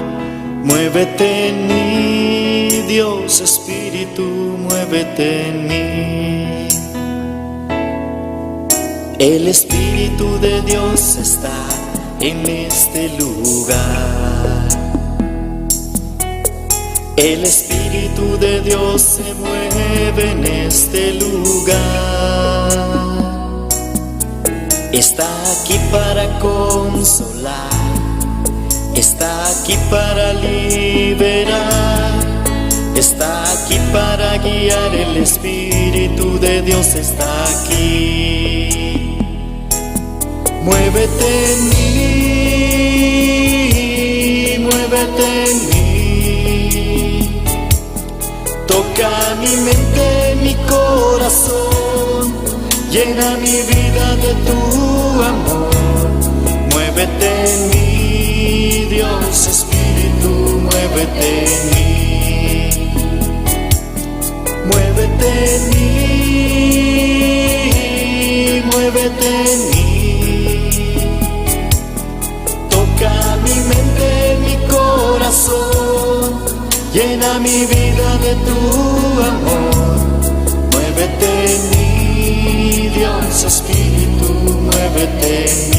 Muévete en mí, Dios Espíritu, muévete en mí. El Espíritu de Dios está en este lugar. El Espíritu de Dios se mueve en este lugar. Está aquí para consolar, está aquí para liberar, está aquí aquí para guiar, el Espíritu de Dios está aquí. Muévete en mí, muévete en mí. Toca mi mente, mi corazón, llena mi vida de tu amor. Muévete en mí, Dios Espíritu, muévete en mí. Muévete en mí, muévete en mí. Toca mi mente, mi corazón, llena mi vida de tu amor. Muévete en mí, Dios Espíritu, muévete en mí.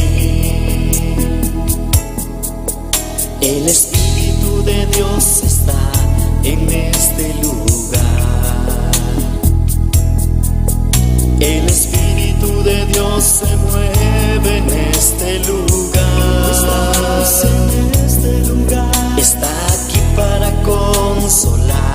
El Espíritu de Dios está en este lugar. El Espíritu de Dios se mueve en este lugar. En este lugar. Está aquí para consolar.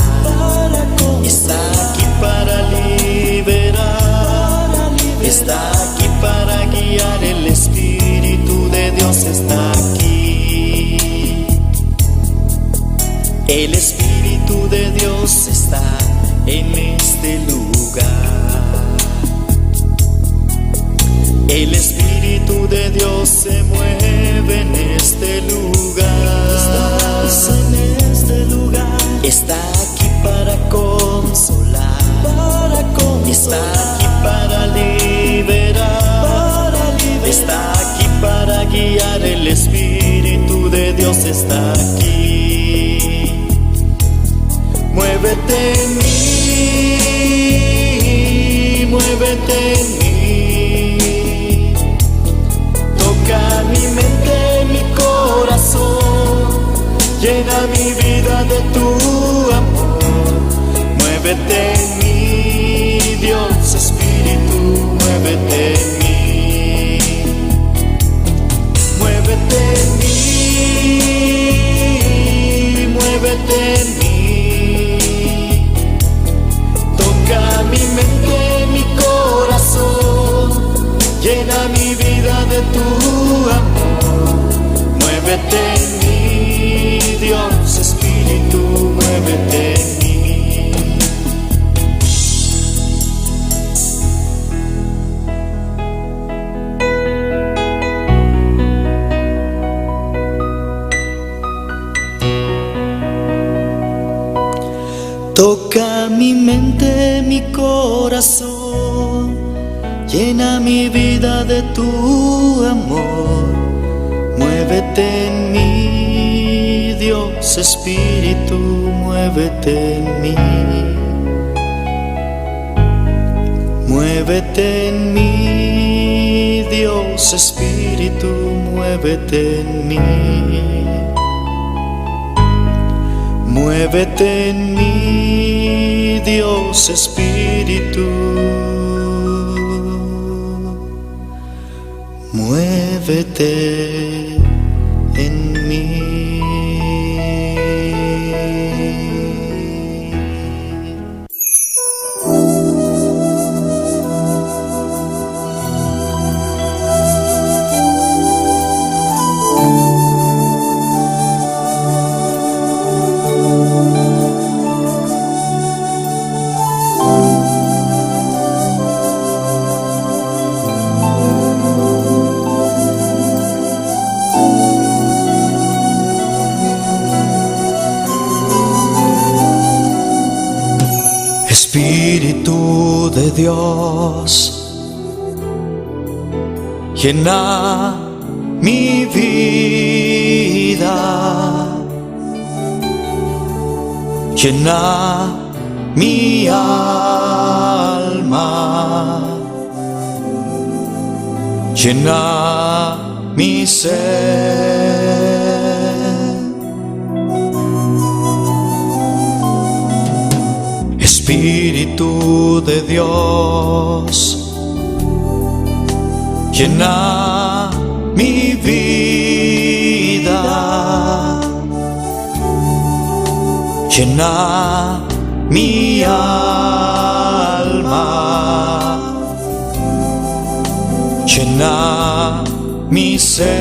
Está aquí para liberar. Está aquí para guiar. El Espíritu de Dios está aquí. El Espíritu de Dios está en este lugar. El Espíritu de Dios se mueve en este lugar. En este lugar. Está aquí para consolar. Está aquí para liberar. Está aquí para guiar. El Espíritu de Dios está aquí. Muévete en mí, muévete en mí. Toca mi mente, mi corazón, llena mi vida de tu amor. Muévete en mí, Dios Espíritu, muévete en mí. Muévete en mí, muévete en mí. Toca mi mente, mi corazón, llena mi vida de tu amor. Muévete en mí, Dios Espíritu, muévete en mí. Toca mi mente, mi corazón, llena mi vida de tu amor. Muévete en mí, Dios Espíritu, muévete en mí. Muévete en mí, Dios Espíritu, muévete en mí. Muévete en mí, Dios Espíritu. Muévete en mí. Espíritu de Dios, llena mi vida, llena mi alma, llena mi ser. Espíritu de Dios, llena mi vida, llena mi alma, llena mi ser.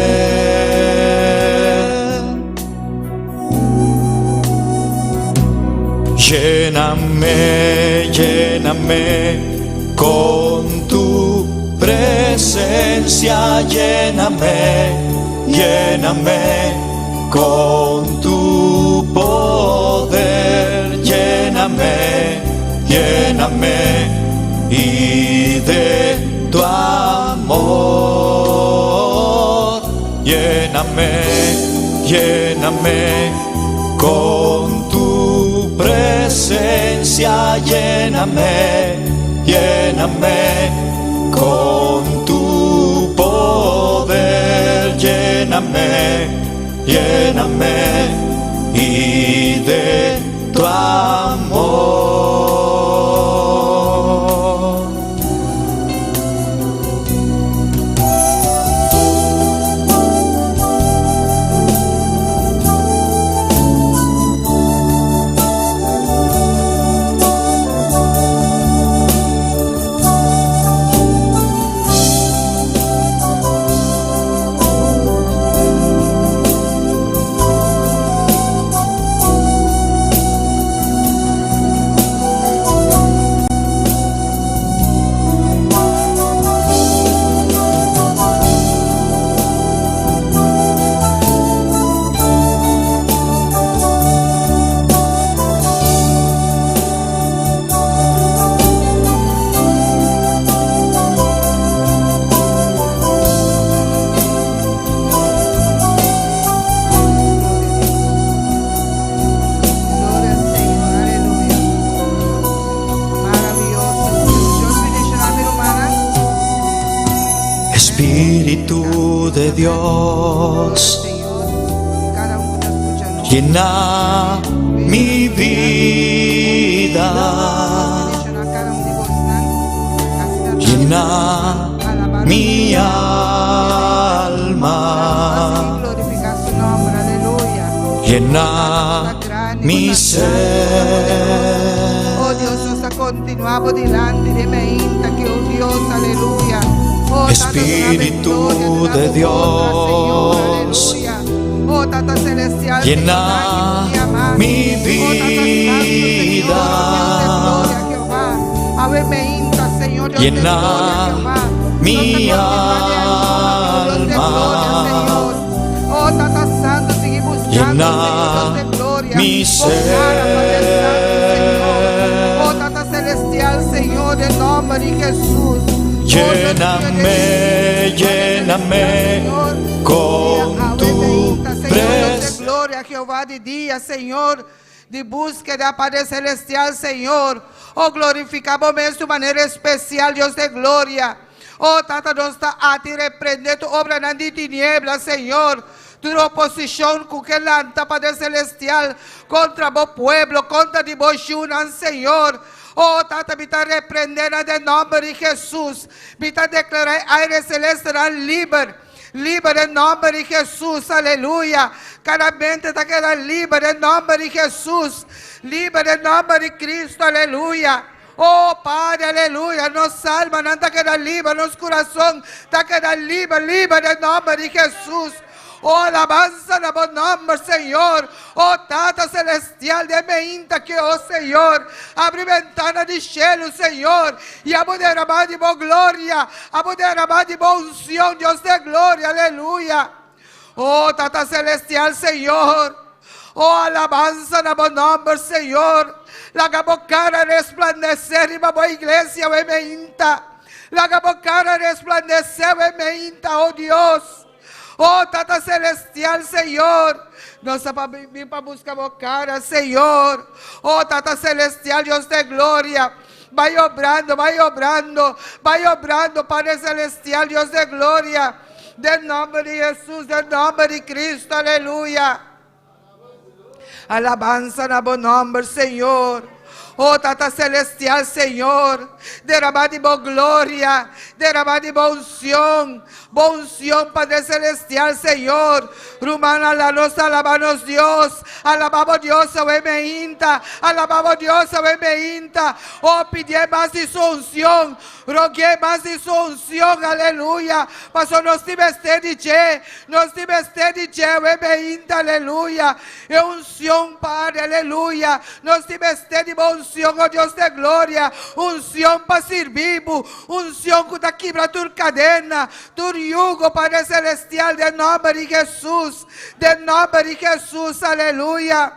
Lléname, lléname con tu presencia, lléname, lléname con tu poder, lléname, lléname y de tu amor, lléname, lléname con tu presencia, lléname, lléname con tu poder, lléname, lléname y de tu amor. Gloria al Señor, aleluya. Maravilloso. Dios bendiciona mi hermana. Espíritu de Dios, Señor, cada uno que escucha, ¿no? llena mi vida, Bendiciona cada uno de vosotros. Asina llena alabar mi alma. alma, Glorificar su nombre, aleluya. llena mi ser. Oh Dios, nos continua dilanti di mainta aki, oh Dios, aleluya. Oh, Tata, Espíritu duna de victoria, duna honra, Señor, Dios, aleluya. Oh Tata Celestial, llena Señor, mi Oh, Tata Santo, Señor, vida. Dios de gloria, Jehová. Ave meinta, Señor, Dios de Llena gloria, Jehová. mi Nos continúa de ayuda, Dios de gloria, alma. Señor. Oh, Tata Santo, sigui buscando, Llena Señor, Dios de gloria. mi Oh, cara, Padre Santo, Señor. ser. Oh, Tata Celestial, Señor, en nombre de Jesús. Oh, Dios mío, Lléname, lléname con tu Señor, Dios de presencia. gloria, Jehová, de día, Señor, de búsqueda, Padre Celestial, Señor. Oh, glorificamos de manera especial, Dios de gloria. Oh, Tata, nos ta a ti reprende tur obra di tiniebla, Señor. Tu oposicion cu ke lanta, Padre Celestial, contra bo pueblo, contra di bo Señor. Oh, Tata, mi ta reprende den nomber di Jesus. Mi ta declara aire celeste liber. Liber den nomber di Jesus, aleluya. Cada mente ta keda liber den nomber di Jesus. Liber den nomber di Cristo, aleluya. Oh Padre, aleluya. Nos alma ta keda liber, nos curason ta keda liber, liber den nomber di Jesus. Oh, alabanza na bo nomber, Señor. Oh, Tata Celestial, den mainta aki, oh Señor. Habri bentana di cielo, Señor. Y abo derrama di bo gloria. Abo derrama di bo unción, Dios de gloria, aleluya. Oh, Tata Celestial, Señor. Oh, alabanza na bo nomber, Señor. Laga bo cara resplandece riba bo iglesia, awe mainta. Laga bo cara resplandece, awe mainta, oh Dios. Oh, Tata Celestial, Señor. Nos ta bin pa busca bo cara, Señor. Oh, Tata Celestial, Dios de gloria. Bay obrando, bay obrando, bay obrando, Padre Celestial, Dios de gloria. Den nomber di Jesus, den nomber di Cristo, aleluya. Alabanza na bo nomber, Señor. Oh, Tata Celestial, Señor, derrama di bo gloria, Derama di bo unshon, bo unshon, Padre Selestial, Señor. Rumannan, laga nos alabá nos Dios. Alabá bo Dios, awe mainta. Alabá bo Dios, awe mainta. Oh, pidié mas di su unshon. Rogu'é mas di su unshon, aleluya. Paso nos tin mester di dje. Nos tin mester di dje, awe mainta, aleluya. E unshon, Padre, aleluya. Nos tin mester di bo unshon, oh Dios di gloria. Unshon pa sirbi bo. Unshon ku ta kibra tur kadena, tur yugo, Padre Selestial, den nòmber di Hesus. Den nòmber di Hesus, aleluya.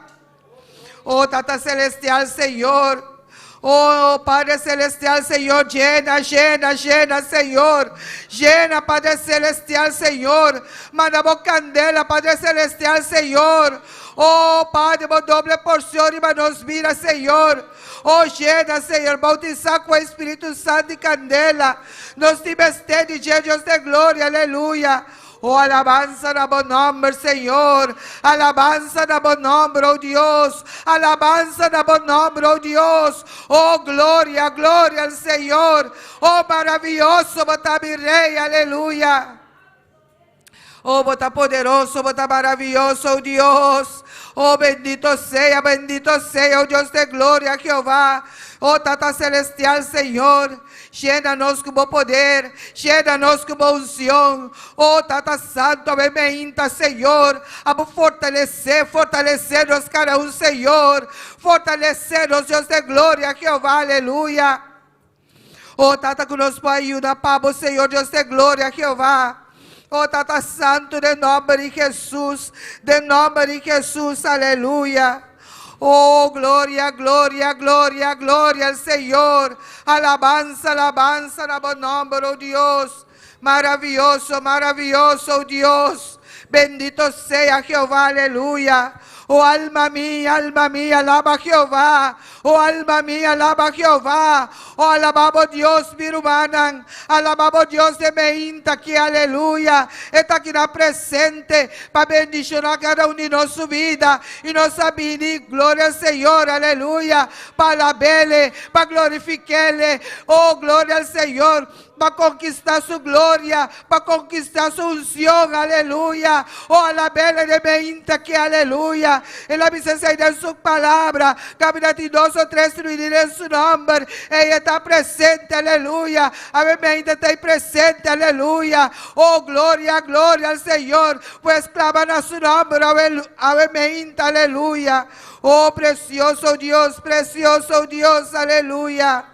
Oh Tata Selestial, Señor. Oh Padre Selestial, Señor, yena, yena, yena, Señor. Yena, Padre Selestial, Señor. Manda bo kandela, Padre Selestial, Señor. Oh Padre, bo doble porshon riba nos bida, Señor. Oh, yena, Señor, boutisá ku e Spiritu Santu i kandela. Nos tin mester di dje, Dios di gloria, aleluya. Oh, alabansa na bo nòmber, Señor. Alabansa na bo nòmber, oh Dios. Alabansa na bo nòmber, oh Dios. Oh, gloria, gloria al Señor. Oh, maravioso, bo ta mi Rei, aleluya. Oh, bo ta poderoso, bo ta maravioso, oh Dios. Oh, bendito sea, bendito sea, oh Dios di gloria, Jehová. Oh, Tata Selestial, Señor. Yena nos ku bo poder, yena nos ku bo unshon. Oh, Tata Santu, awe mainta, Señor. Abo fortalesé, fortalesé nos kada un, Señor. Fortalesé nos, Dios di gloria, Jehová, aleluya. Oh, Tata, ku nos por yuda pa bo, Señor, Dios di gloria, Jehová. Oh, Tata Santu, den nòmber di Hesus, den nòmber di Hesus, aleluya. Oh, gloria, gloria, gloria, gloria al Señor. Alabansa, alabansa na bo nòmber, oh Dios. Maravioso, maravioso, oh Dios. Bendito sea Jehová, aleluya. Oh alma mia, alma mia, alabá Jehová. Oh alma mia, alabá Jehová. Oh alabá bo Dios, mi rumannan. Alabá bo Dios e mainta aki, aleluya. E ta aki na presente pa bendishoná kada un di nos bida. I nos a bini, gloria al Señor, aleluya. Pa alab'É, pa glorifik'É. Oh, gloria al Señor. Pa konkistá su gloria, pa konkistá su unshon, aleluya. Oh, alab'É e mainta aki, aleluya. El a bisa den su palabra, kaminda tin dos òf tres reuní den su nòmber, E ta presente, aleluya. Awe mainta ta presente, aleluya. Oh, gloria, gloria al Señor. Pues klama na su nòmber, awe mainta, aleluya. Oh, presioso Dios, presioso Dios, aleluya.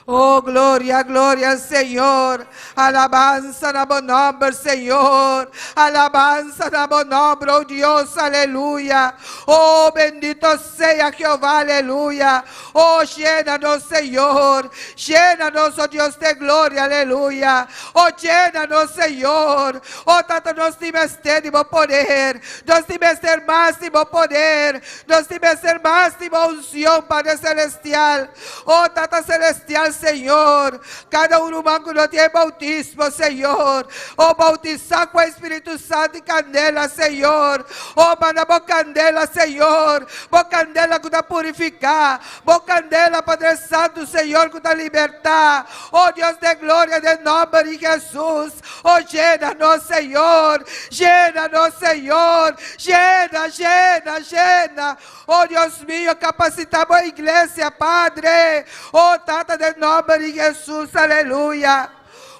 Oh, gloria, gloria al Señor. Alabansa na bo nòmber, Señor. Alabansa na bo nòmber, oh Dios, aleluya. Oh, bendito sea Jehová, aleluya. Oh, yénanos, Señor. Yénanos, oh Dios di gloria, aleluya. Oh, yénanos, Señor. Oh, Tata, nos tin mester di bo poder. Nos tin mester mas di bo poder. Nos tin mester mas di bo unshon, Padre Selestial. Oh, Tata Selestial, Señor. Kada un ruman ku no tin boutismo, Señor. Oh, boutisá ku Spiritu Santu i kandela, Señor. Oh, manda bo kandela, Señor. Bo kandela ku ta purifiká. Bo kandela, Padre Santu, Señor, ku ta libertá. Oh, Dios di gloria, den nòmber di Hesus. Oh, yénanos, Señor. Yénanos, Señor. Yena, yena, yena. Oh Dios mio, kapasitá bo iglesia, Padre. Oh Tata, den nòmber di Hesus, aleluya.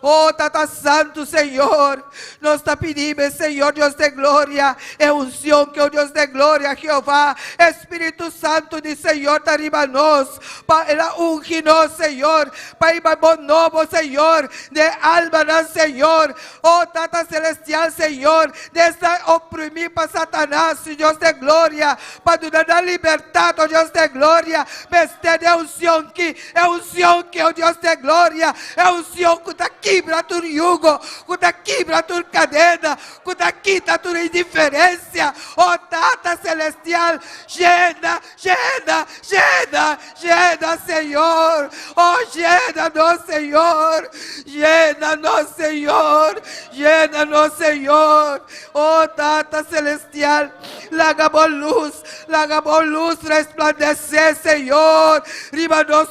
Oh Tata Santu, Señor, nos ta pidiendo, Señor Dios di gloria, e unshon ku Dios di gloria, Jehová, Spiritu Santu di Señor, ta riba nos, pa El a ungi nos, Señor, pa hiba bon nobo, Señor, di almanan, Señor, oh Tata Selestial, Señor, di esnan oprimí pa Satanas, Dios di gloria, pa duna libertat, oh Dios di gloria, mester di unshon ku, e unshon ku, oh Dios di gloria, e unshon ku ta. kibra tur yugo, ku ta kibra tur kadena, ku ta kita tur indiferensia. O Tata Selestial, yena, yena, yena, yena, Señor. O yena nos, Señor. Yena nos, Señor. Yena nos, Señor. O Tata Celestial, laga bo lus, laga bo lus resplandesé, Señor, riba nos,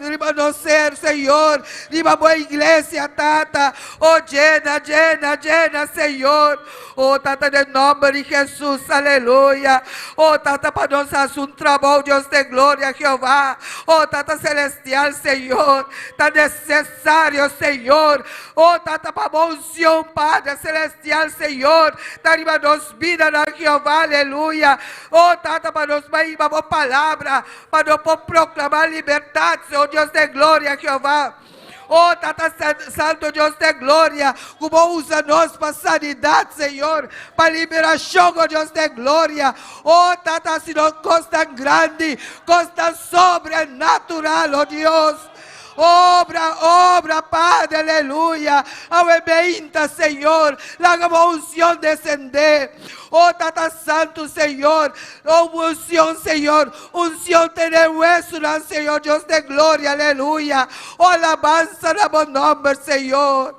riba nos ser, Señor, riba bo iglesia, Tata. O yena, yena, yena, Señor. O Tata, den nòmber di Hesus, aleluya. O Tata, pa nos hasi un trabou, Dios di gloria, Jehová. O Tata Celestial, Señor, ta nesesario, Señor. O Tata, pa bo unshon, Padre Celestial, Señor, ta riba nos bida, na Jehová, aleluya. O Tata, pa nos bai bo palabra, pa nos por proklamá libertat, Señor Dios di gloria, Jehová. Oh, Tata Santo Dios di gloria, ku Bo usa nos pa sanidat, Señor, pa liberashon, oh Dios di gloria. Oh, Tata, sino kos tan grandi, kos tan sobrenatural, oh Dios. Obra, obra, Padre, aleluya. Awe mainta, Señor, laga bo unshon desendé. Oh, Tata Santo, Señor. Oh, unshon, Señor. Unshon den wesu, Señor, Dios di gloria, aleluya. Oh, alabansa na bo nòmber, Señor.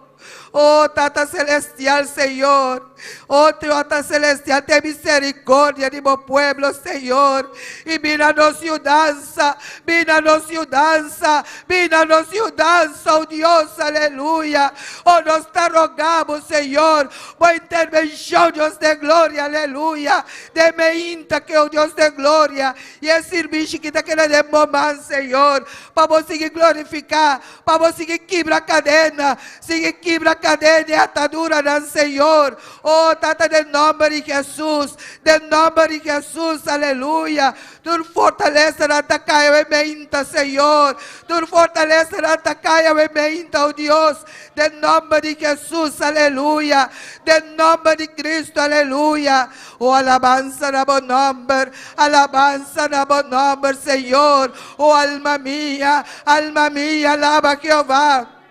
Oh, Tata Celestial, Señor. Oh, Tata Celestial, ten miserikòrdia di bo pueblo, Señor. I mira nos yudansa, mira nos yudansa, mira nos yudansa, oh Dios, aleluya. Oh, nos ta rogamos, Señor, bo intervenshon, Dios di gloria, aleluya. Den mainta aki, oh Dios di gloria, i e servisio ku ta keda den bo man, Señor, pa Bo sigui glorifiká, pa Bo sigui kibra kadena, sigui kibra kadena i atadura, Señor. Oh, Tata, den nòmber di Hesus, den nòmber di Hesus, aleluya. Tur fortalesa ta kai mainta, Señor. Tur fortalesa ta kai mainta, oh Dios. Den nòmber di Hesus, aleluya. Den nòmber di Kristu, aleluya. Oh, alabansa na bo nòmber, alabansa na bo nòmber, Señor. Oh, alma mia, alma mia, alabá Jehová.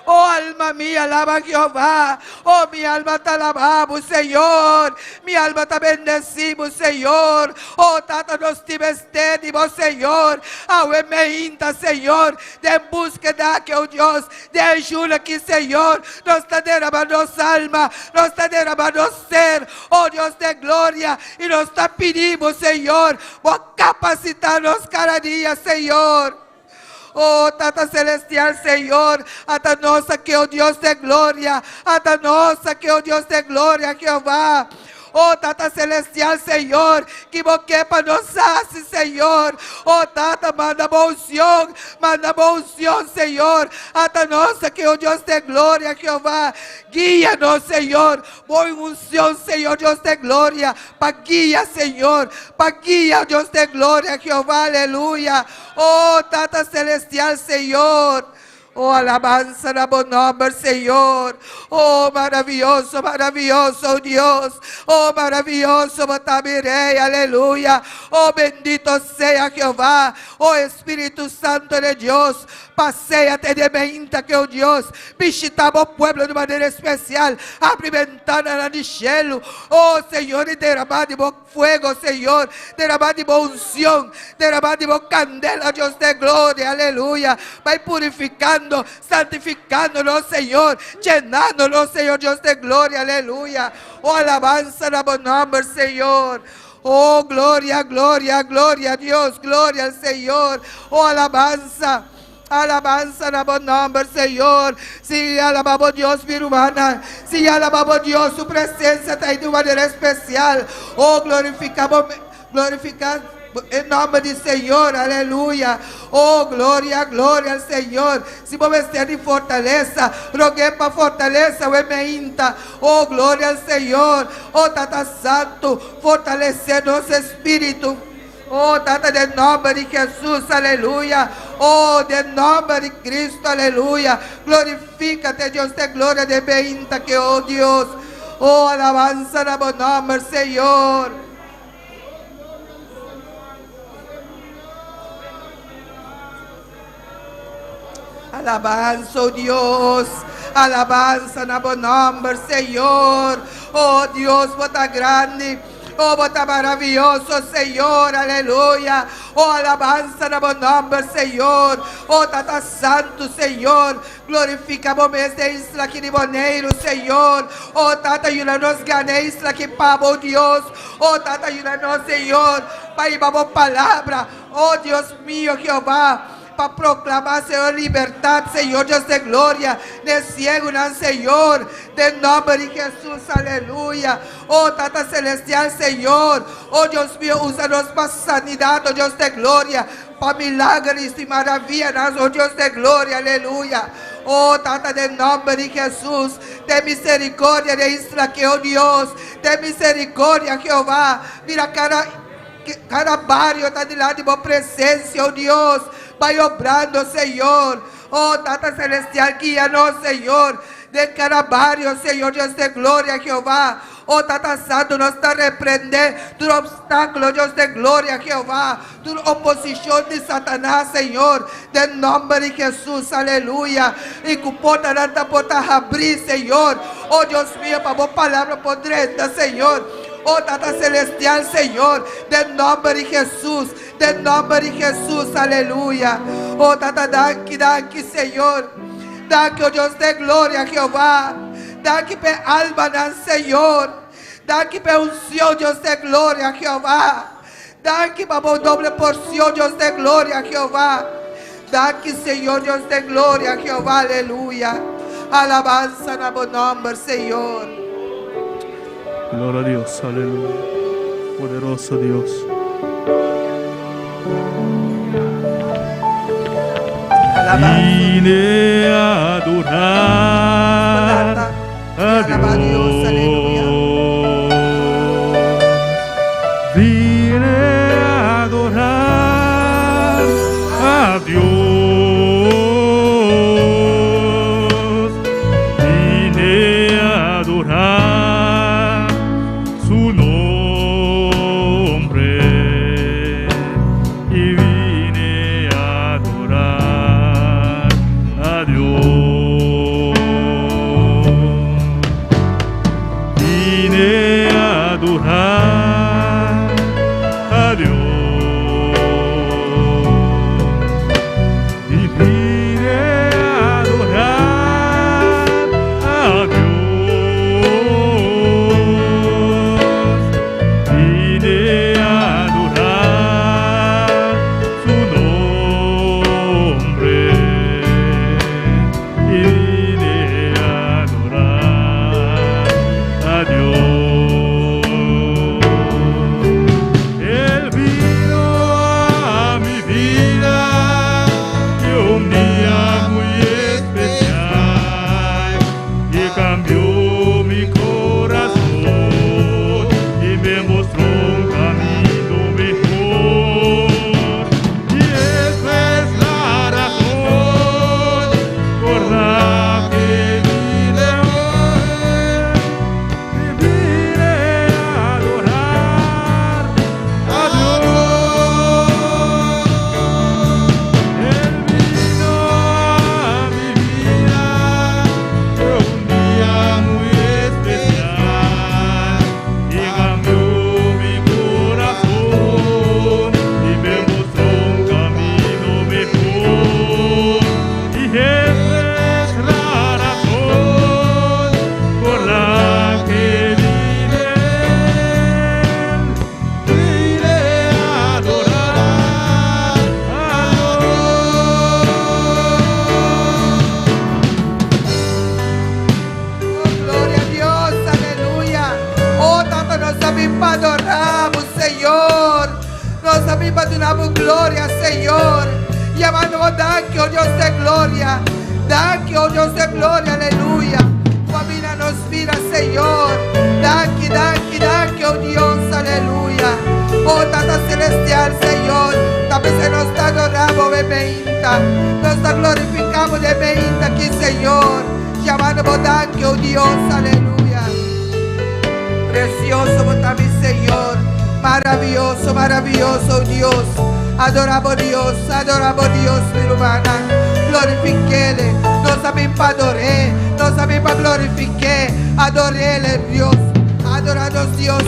Oh, alma mia, alabá Jehová. Oh, mi alma ta alabá, Señor. Mi alma ta bendesí, Señor. Oh, Tata, nos tin mester di bo, Señor. Awe mainta, Señor. Den búskeda aki, oh Dios, di ayuda aki, Señor. Nos ta derama nos alma, nos ta derama nos ser. Oh Dios di gloria. I nos ta pidiendo, Señor, por kapasitá nos kada dia, Señor. Oh, Tata Celestial, Señor, ata nos aki, oh Dios di gloria, ata nos aki, oh Dios di gloria, Jehová. Oh, Tata Celestial, Señor, ku Bo ke pa nos hasi, Señor. Oh, Tata, manda unshon, manda unshon, Señor. Ata nos aki, oh Dios di gloria, Jehová. Guia nos, Señor. Bo unshon, Señor, Dios di gloria. Pa guia, Señor. Pa guia, Dios di gloria, Jehová, aleluya. Oh, Tata Celestial, Señor. Oh, alabansa na bo nòmber, Señor. Oh, maravioso, maravioso, Dios. Oh, maravioso, Rei, aleluya. Oh, bendito sea Jehová. Oh, Spiritu Santo di Dios. Paséate den mainta aki, oh Dios. Bishitá e pueblo di manera spesial. Habri bentana di shelu. Oh, Señor, i derama di bo fuego, Señor. Derama di bo unshon. Derama di bo kandela, Dios di gloria. Aleluya. Bai purifikando, santifikándonos, Señor. Yenándonos, Señor, Dios di gloria. Aleluya. Oh, alabansa na bo nòmber, Señor. Oh, gloria, gloria, gloria a Dios, gloria al Señor. Oh, alabansa. Alabansa na bo nòmber, Señor. Sí, alabamos Dios, mi hermana. Sí, alabamos Dios, su presensia ta ei di manera spesial. Oh, glorifikamos, glorifiká e nòmber di Señor, aleluya. Oh, gloria, gloria al Señor. Si bo mester di fortalesa, rog'é pa fortalesa, mainta. Oh, gloria al Señor. Oh, Tata Santo, fortalesé nos spiritu. Oh, Tata, den nòmber di Hesus, aleluya. Oh, den nòmber di Kristu, aleluya. Glorifikate, Dios di gloria, den mainta aki, oh Dios. Oh, alabansa na bo nòmber, Señor. Alabansa, oh Dios, alabansa na bo nomber, Señor. Oh Dios, bo ta grandi. Oh, bo ta maravioso, Señor, aleluya. Oh, alabansa na bo nomber, Señor. Oh, Tata Santu, Señor. Glorifica bo mes den isla aki di Boneiru, Señor. Oh, Tata, yuda nos gana e isla aki pa bo, Dios. Oh, Tata, yuda nos, Señor, pa hiba bo palabra. Oh, Dios mio, Jehová, pa proclama, Señor, libertad, Señor Dios de gloria, n'e ciegunan, Señor, den nomber di Jesús, aleluya. Oh, Tata Celestial, Señor, oh, Dios mio, usa nos pa sanidad, oh, Dios de gloria, pa milager y maravianan, oh, Dios de gloria, aleluya. Oh, Tata, den nomber di Jesús, ten misericordia di e isla aki, oh, Dios, ten misericordia, Jehová. Mira cada bario ta dilanti bo presencia, oh Dios. Bay obrando, Señor. Oh Tata Celestial, guia nos, Señor, den cada bario, Señor Dios de gloria, Jehová. Oh Tata Santo, nos ta reprende tur obstáculo, Dios de gloria, Jehová, tur oposicion di Satanás, Señor, den nomber di Jesús, aleluya. Y cu portanan ta por ta habri, Señor. Oh Dios mío, pa bo palabra por drenta, Señor. Oh Tata Celestial, Señor, den nomber di Jesús, den nomber di Jesús, aleluya. Oh Tata, danki, danki, Señor. Danki, oh Dios de gloria, Jehová. Danki p'e almanan, Señor. Danki p'e unción, Dios de gloria, Jehová. Danki pa bo doble porcion, Dios de gloria, Jehová. Danki, Señor Dios de gloria, Jehová, aleluya. Alabansa na bo nomber, Señor. Gloria a Dios, aleluya. Poderoso Dios. Alabanza. Vine a adorar a Alaba Dios, aleluya. Dios. Vine a adorar a Dios. Vine a adorar su nombre y vine a adorar a Dios. Vine a adorar a Dios. Y vine a adorar a Dios. Vine a adorar su nombre. Y vine a adorar a Dios. Él vino a mi vida y un día muy especial y cambió mi corazón y me mostró un camino mejor. Y esa es la razón por la que vine hoy. Y vine a adorar a Dios. Él vino a mi vida un día muy especial y cambió mi corazón y me mostró un camino mejor. Y esa es la razón por la que vine. Vine a adorar a Dios. Oh, gloria a Dios, aleluya. Oh, Tata, nos a bin pa adora bo, Señor. Nos a bin pa duna bo gloria, Señor. Yamando danki, oh Dios de gloria. Danki, oh Dios de gloria, aleluya. Familia nos mira, Señor. Danki, danki, danki, oh Dios, aleluya. Oh Tata Celestial, Señor. Tambe nos ta adora bo, beinta. Nos ta glorifica bo beinta aki, Señor. Yamando danki, oh Dios, aleluya. Precioso ta mi Señor. Maravilloso, maravilloso, oh Dios. Adoramos Dios, adoramos Dios, mi hermana. Glorifik'Ele. Nos a bin pa ador'É. Nos a bin pa glorifik'É. Ador'Ele, Dios. Adorá nos Dios.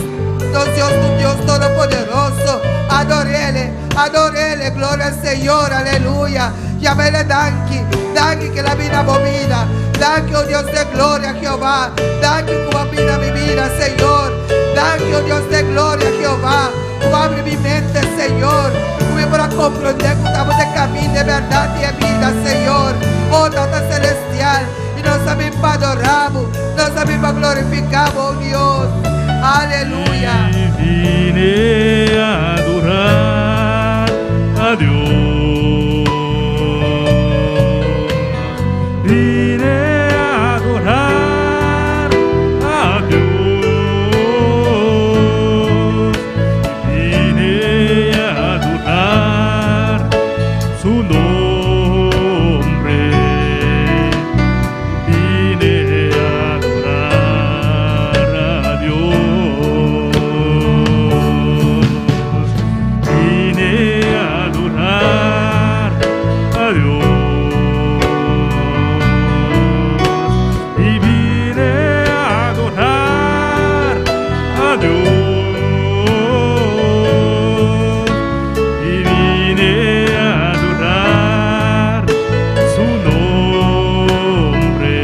Nos Dios ta un Dios todopoderoso. Ador'Ele. Ador'Ele. Gloria al Señor. Aleluya. Yam'Ele danki. Danki ku El a bini na bo bida. Danki, o Dios de gloria, Jehová. Danki ku Bo a bini na mi bida, Señor. Danki, o Dios de gloria, Jehová. Ku Bo a abri mi mente, Señor. Ku mi por a komprondé ku ta Bo ta e kaminda, e bèrdat i e bida, Señor. O Tata Selestial, i nos a bin pa adorá Bo. Nos a bin pa glorifiká Bo, o Dios. Aleluya. I vine a adorar a Dios. Vine a adorar a Dios. Vine a adorar su nombre. Vine a adorar a Dios. Vine a adorar a Dios. Y vine a adorar a Dios. Y vine a adorar su nombre.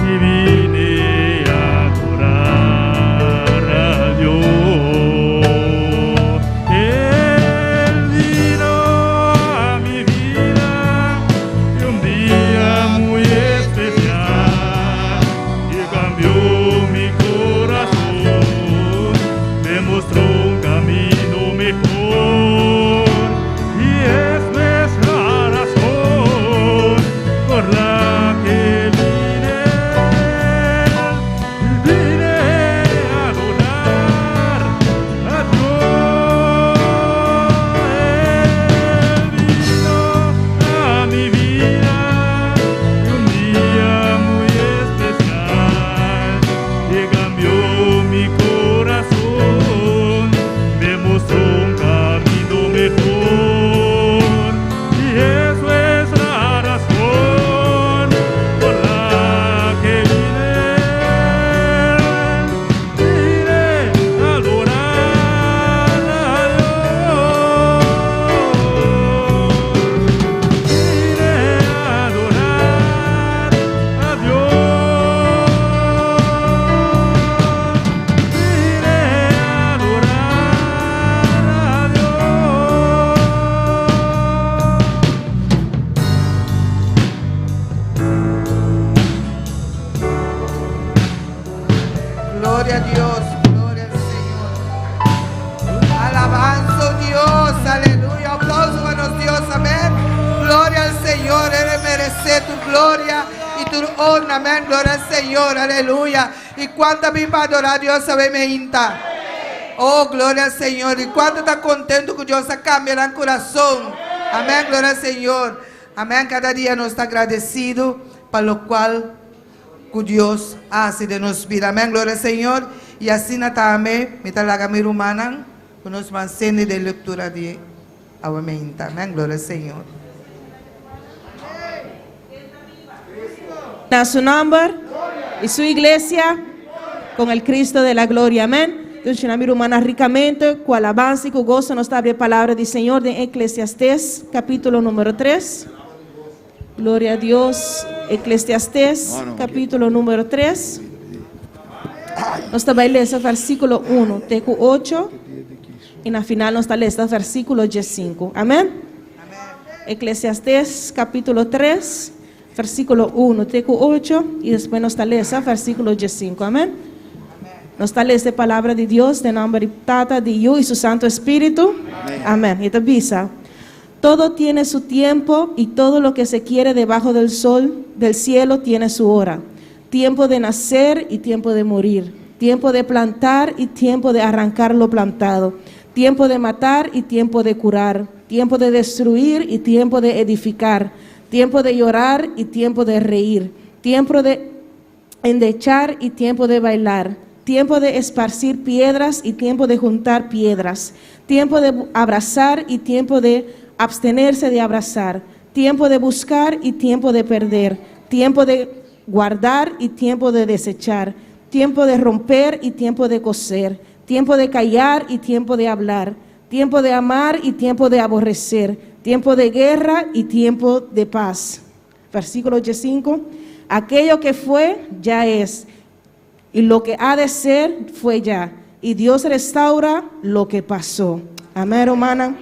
Y vine a adorar a Dios. Él vino a mi vida y un día muy especial y cambió mi corazón, me mostró un camino mejor y esta es la razón por la que vine, vine a adorar a Dios. Él vino a mi vida un día muy especial y cambió mi corazón, me mostró un camino mejor y eso es la razón por la que vine, vine a adorar a Dios. Vine a adorar a Dios. Vine a adorar a Dios. Gloria a Dios, gloria al Señor. Alabanza a Dios, aleluya. Aplauso para nos Dios, amén. Gloria al Señor, E meresé tur gloria i tur honra, amèn. Gloria al Señor, aleluya. I kuantu a bin pa adorá Dios, awe mainta? Oh, gloria al Señor. I kuantu ta kontentu ku Dios a kambia nan kurason? Amèn, gloria al Señor. Amèn. Kada dia nos ta agradesido pa lokual ku Dios a hasi den nos bida. Amèn, gloria al Señor. I asina tambe, mi ta laga mi rumannan, ku nos ban sende den lektura di awe mainta. Amèn, gloria al Señor. Na su nòmber i su iglesia con el Cristo de la gloria. Amèn. Entonces, mi rumannan, rikamente, ku alabansa i ku goso, nos ta habri e palabra di Señor den Eklesiastés, kapítulo número 3. Gloria a Dios. Eklesiastés, kapítulo número 3. Nos ta bai lesa versíkulo 1 te ku 8. I na final nos ta lesa versíkulo 15. Amèn. Eklesiastés, kapítulo 3, versíkulo 1 te ku 8. I despues nos ta lesa versíkulo 15. Amèn. Nos ta lesa e palabra di Dios den nòmber di Tata, di Yu i su Santu Spiritu. Amèn. I ta bisa: Todo tiene su tiempo y todo lo que se quiere debajo del sol del cielo tiene su hora. Tiempo de nacer y tiempo de morir. Tiempo de plantar y tiempo de arrancar lo plantado. Tiempo de matar y tiempo de curar. Tiempo de destruir y tiempo de edificar. Tiempo de llorar y tiempo de reír. Tiempo de endechar y tiempo de bailar. Tiempo de esparcir piedras y tiempo de juntar piedras. Tiempo de abrazar y tiempo de abstenerse de abrazar. Tiempo de buscar y tiempo de perder. Tiempo de guardar y tiempo de desechar. Tiempo de romper y tiempo de coser. Tiempo de callar y tiempo de hablar. Tiempo de amar y tiempo de aborrecer. Tiempo de guerra y tiempo de paz. Versículo 5. Aquello que fue, ya es. Y lo que ha de ser, fue ya. Y Dios restaura lo que pasó. Amén, hermana.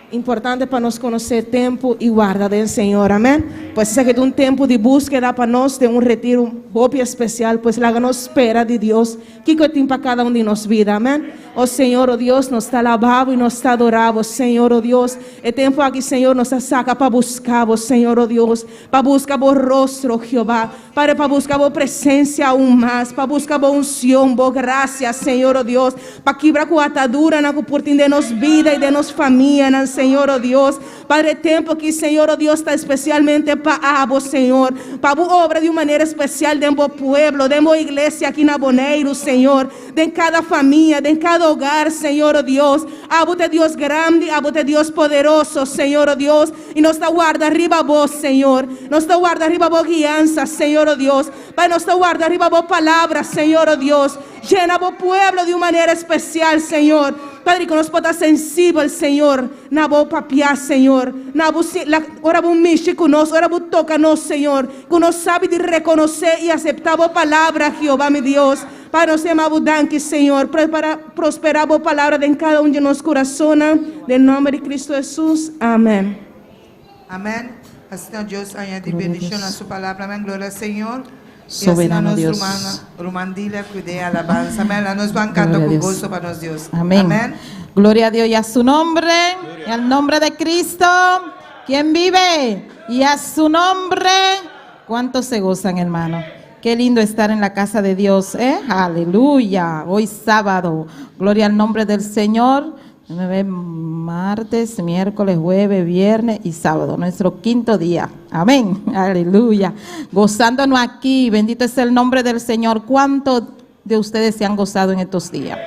Importante pa nos konosé tempu i warda den Señor. Amèn. Pues esaki ta un tempu di búskeda pa nos den un retiro hopi espesial. Pues laga nos spera di Dios kiko e tin pa kada un di nos bida. Amèn. O Señor, o Dios, nos ta alabá bo i nos ta adorá bo, Señor, o Dios. E tempu aki, Señor, nos a saka pa buska bo, Señor, o Dios, pa buska bo rostro, Jehová. Padre, pa buska bo presensia aun mas, pa buska bo unsion, bo grasia, Señor, o Dios, pa kibra ku ataduranan ku por tin den nos bida i den nos famianan, Señor, o Dios. Padre, e tempu aki, Señor, o Dios, ta espesialmente pa abo, Señor, pa bo obra di un manera espesial den bo pueblo, den bo iglesia aki na Boneiru, Señor, den kada famia, den kada hogar, Señor, o Dios. Abo ta e Dios grandi, abo ta e Dios poderoso, Señor, o Dios. I nos ta warda riba Bo, Señor. Nos ta warda riba Bo guiansa, Señor, o Dios. Pai, nos ta warda riba Bo palabra, Señor, o Dios. Yena Bo pueblo di un manera especial, Señor. Padre, ku nos por ta sensibel, Señor, na Bo papia, Señor. Na Bo si, la, ora Bo mishi ku nos, ora Bo toka nos, Señor. Ku nos sabi di rekonosé i aseptá Bo palabra, Jehová mi Dios. Padre, nos ta yama Bo danki, Señor. Prepara, prosperá Bo palabra den kada un di nos kurasonnan. Den nomber di Cristo Hesus. Amen. Amen. Asina Dios añadi Gloria a bendicion na Dios. su palabra. Amen. Gloria al Señor. Y asina Soberano nos Dios. ruman, ruman Dilia cuide alabanza. Amen. La nos ban canta Gloria a cu Dios. gozo pa nos Dios. Amén. Amen. Gloria a Dios y a su nombre, y al nombre de Cristo, quien vive, y a su nombre. ¿Cuántos se gozan, hermano? Qué lindo estar en la casa de Dios, ¿eh? Aleluya. Hoy sábado. Gloria al nombre del Señor. Martes, miércoles, jueves, viernes y sábado, nuestro quinto día. Amén. Aleluya. Gozándonos aquí. Bendito es el nombre del Señor. ¿Cuántos de ustedes se han gozado en estos días?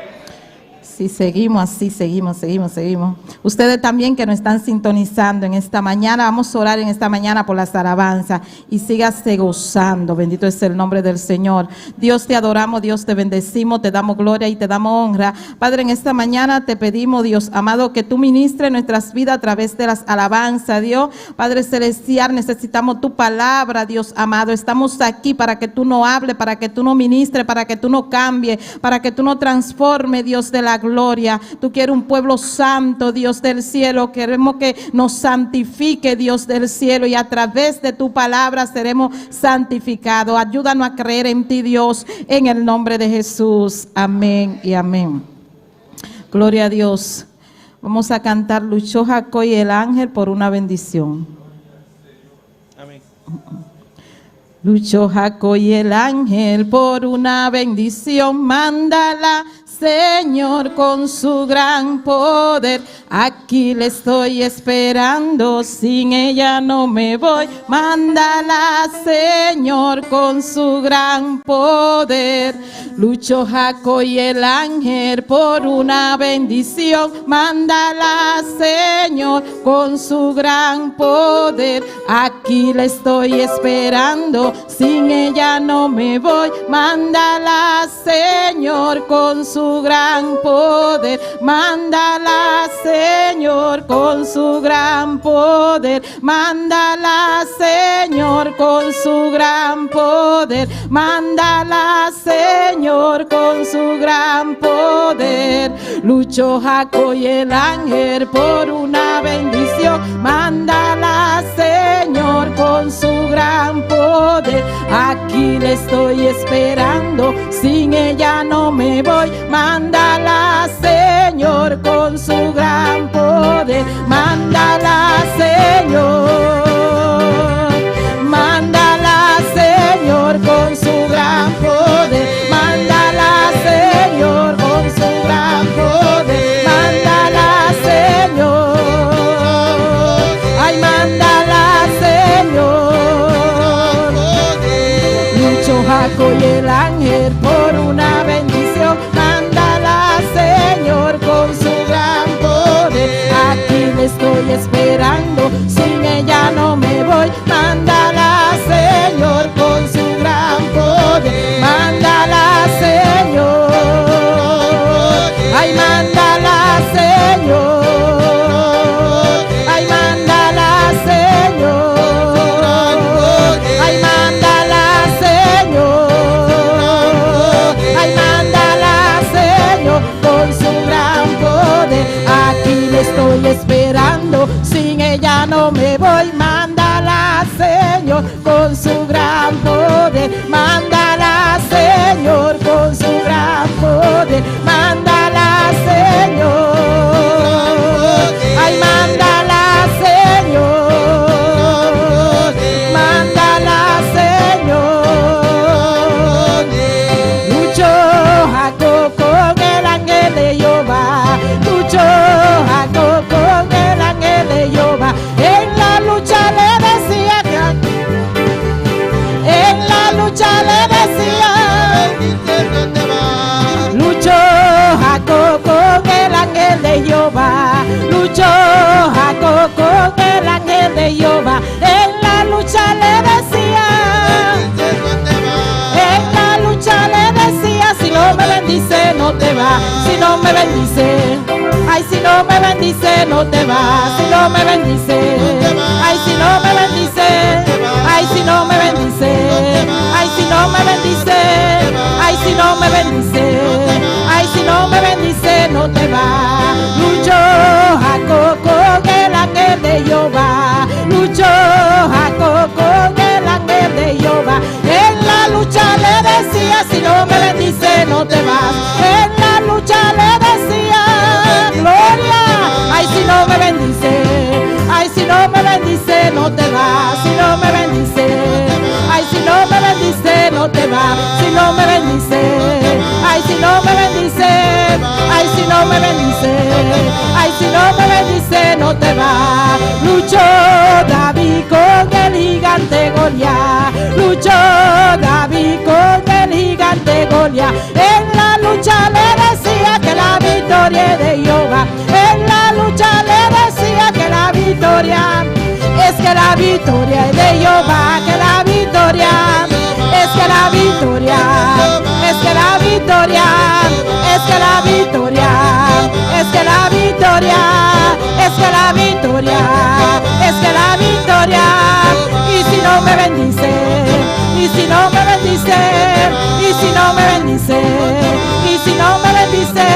Si seguimos así, seguimos, seguimos, seguimos. Ustedes también que nos están sintonizando en esta mañana, vamos a orar en esta mañana por las alabanzas y sígase gozando. Bendito es el nombre del Señor. Dios te adoramos, Dios te bendecimos, te damos gloria y te damos honra. Padre, en esta mañana te pedimos, Dios amado, que tú ministres nuestras vidas a través de las alabanzas, Dios. Padre celestial, necesitamos tu palabra, Dios amado. Estamos aquí para que tú no hables, para que tú no ministres, para que tú no cambies, para que tú no transformes, Dios de la gloria. Tú quieres un pueblo santo, Dios del cielo. Queremos que nos santifique, Dios del cielo, y a través de tu palabra seremos santificados. Ayúdanos a creer en ti, Dios, en el nombre de Jesús. Amén y amén. Gloria a Dios. Vamos a cantar Luchó Jacob y el ángel por una bendición. Amén. Luchó Jacob y el ángel por una bendición, mándala, Señor, con su gran poder. Aquí le estoy esperando, sin ella no me voy. Mándala, Señor, con su gran poder. Luchó Jacob y el ángel por una bendición. Mándala, Señor, con su gran poder. Aquí le estoy esperando, sin ella no me voy. Mándala, Señor, con su gran poder. Mándala, Señor, con su gran poder. Mándala, Señor, con su gran poder. Mándala, Señor, con su gran poder. Luchó Jacob y el ángel por una bendición. Mándala, Señor, con su gran poder. Aquí le estoy esperando, sin ella no me voy. Mándala, Señor, con su gran poder. Mándala, Señor. Mándala, Señor, con su gran poder. Mándala, Señor, con su gran poder. Mándala, Señor. Ay, mándala, Señor. Luchó Jacob y el ángel por una bendición. Mándala, Señor, con su gran poder. Aquí le estoy bendice, no te vas. Si no me bendice, ay, si no me bendice, ay, si no me bendice, ay, si no me bendice, ay, si no me bendice, ay, si no me bendice, no te va. Luchó Jacob con el ángel de Jehová, luchó Jacob con el ángel de Jehová. En la lucha le decía, si no me bendice, no te vas. En la lucha le decía, gloria, ay, si no me bendice, ay, si no me bendice, no te vas. Si no me bendice, ay, si no me bendice, no te va. Si no me bendice, ay, si no me bendice, ay, si no me bendice, ay, si no me bendice, no te va. Luchó David con el gigante Goliat, luchó David con el gigante Goliat. En la lucha le decía que la victoria es de Jehová. En la lucha le decía que la victoria es que la victoria es de Jehová, que la victoria es que la victoria es que la victoria es que la victoria es que la victoria es que la victoria es que la victoria. Y si no me bendice, y si no me bendice, y si no me bendice, y si no me bendice,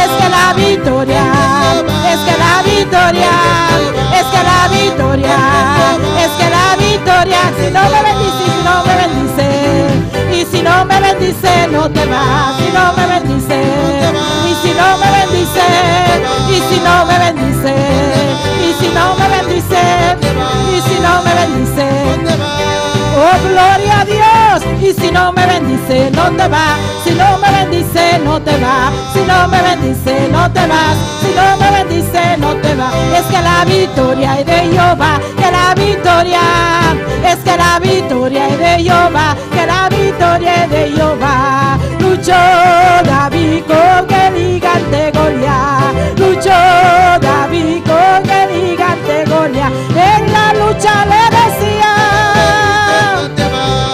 es que la victoria, es que la victoria, es que la victoria, es que la victoria. Si no me bendice, si no me bendice, y si no me bendice, no te vas. Si no me bendice, y si no me bendice, y si no me bendice, y si no me bendice, y si no me bendice. Oh, gloria a Dios. Y si no me bendice, no te va. Si no me bendice, no te va. Si no me bendice, no te vas. Si no me bendice, no te va. Es que la victoria es de Jehová. Que la victoria, es que la victoria es de Jehová. Que la victoria es de Jehová. Luchó David con el gigante Goliat. Luchó David con el gigante Goliat. En la lucha le decía,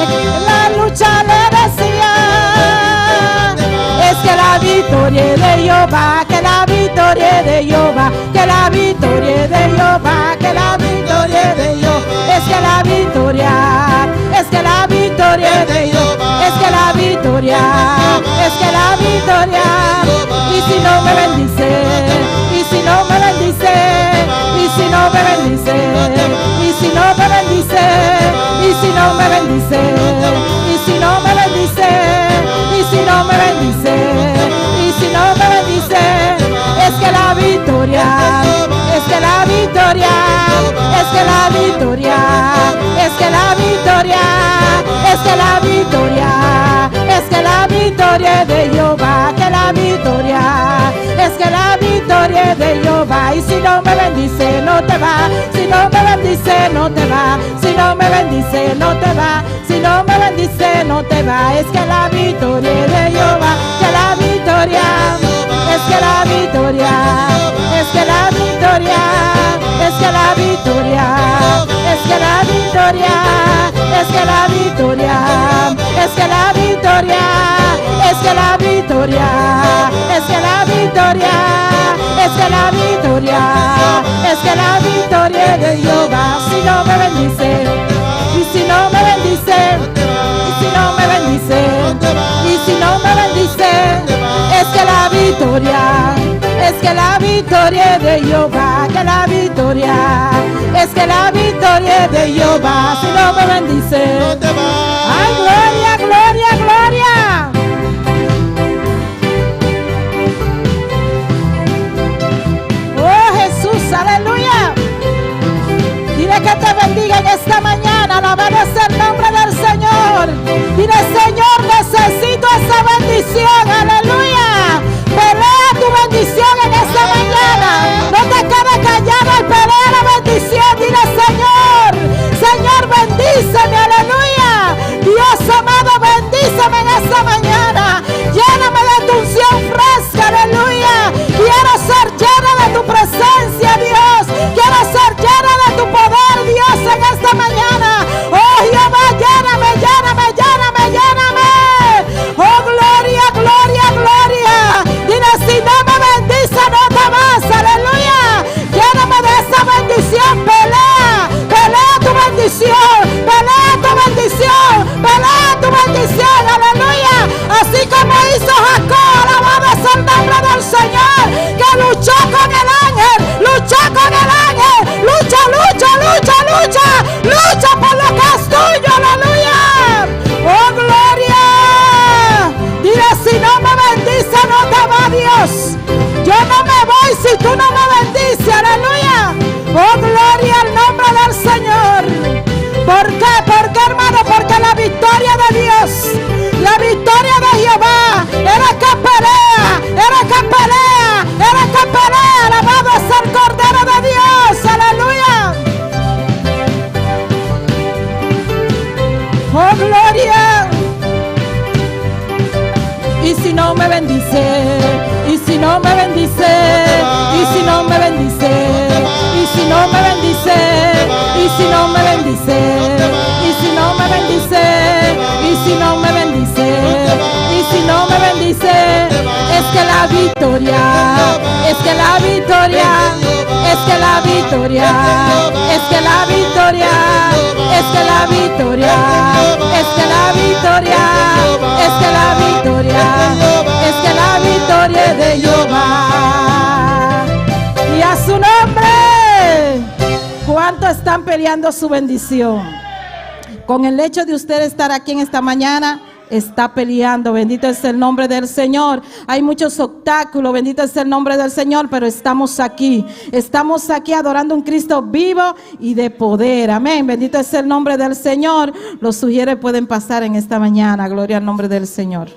en la lucha le decía, es que la victoria es de Jehová, que la victoria es de Jehová, que la victoria es de Jehová, que la victoria es de Jehová, es que la victoria, es que la victoria es de Jehová, es que la victoria, es que la victoria. Y si no me bendice, y si no me bendice, y si no me bendice, y si no me bendice, y si no me bendice, y si no me bendice, y si no me bendice, y si no me bendice, es que la victoria, es que la victoria, es que la victoria, es que la victoria, es que la victoria, es que la victoria es de Jehová, que la victoria, es que la victoria es de Jehová. Y si no me bendice, no te va. Si no me bendice, no te va. Si no me bendice, no te va. Si no me bendice, no te va. Es que la victoria es de Jehová, que la victoria, es que la victoria, es que la victoria, es que la victoria, es que la victoria, es que la victoria, es que la victoria, es que la victoria, es que la victoria, es que la victoria, es que la victoria es de Jehová. Si no me bendice, y si no me bendice, y si no me bendice, y si no me bendice, es que la victoria, es que la victoria es de Jehová, que la victoria, es que la victoria es de Jehová. Si no me bendice, ay, gloria, gloria, gloria. Oh Jesús, aleluya. Dile que te bendiga en esta mañana. Alabado sea el nombre del Señor. Dile, Señor, necesito esa bendición. Aleluya. Pelea tu bendición en esta mañana. No te quedes callado y pelea la bendición. Dile, Señor, Señor, bendíceme. Lucha con el ángel, lucha con el ángel. Lucha, lucha, lucha, lucha. Lucha por lo que es tuyo, aleluya. Oh, gloria. Dile, si no me bendice, no te va Dios. Yo no me voy si tú no me bendices, aleluya. Oh, gloria al nombre del Señor. ¿Por qué? ¿Por qué, hermano? Porque la victoria de Dios, la victoria de Jehová, era que pelea, era que pelea, era que pelea. Alabado sea el Cordero de Dios, aleluya. Oh, gloria. Y si no me bendice, y si no me bendice, y si no me bendice, y si no me bendice, y si no me bendice, y si no me bendice, y si no me bendice, y si no me bendice, es que la victoria, es que la victoria, es que la victoria, es que la victoria, es que la victoria, es que la victoria, es que la victoria, es que la victoria es de Jehová. Y a su nombre, ¿cuántos están peleando su bendición? Con el hecho de usted estar aquí en esta mañana, está peleando. Bendito es el nombre del Señor. Hay muchos obstáculos, bendito es el nombre del Señor, pero estamos aquí. Estamos aquí adorando un Cristo vivo y de poder. Amén. Bendito es el nombre del Señor. Los sugieres pueden pasar en esta mañana. Gloria al nombre del Señor.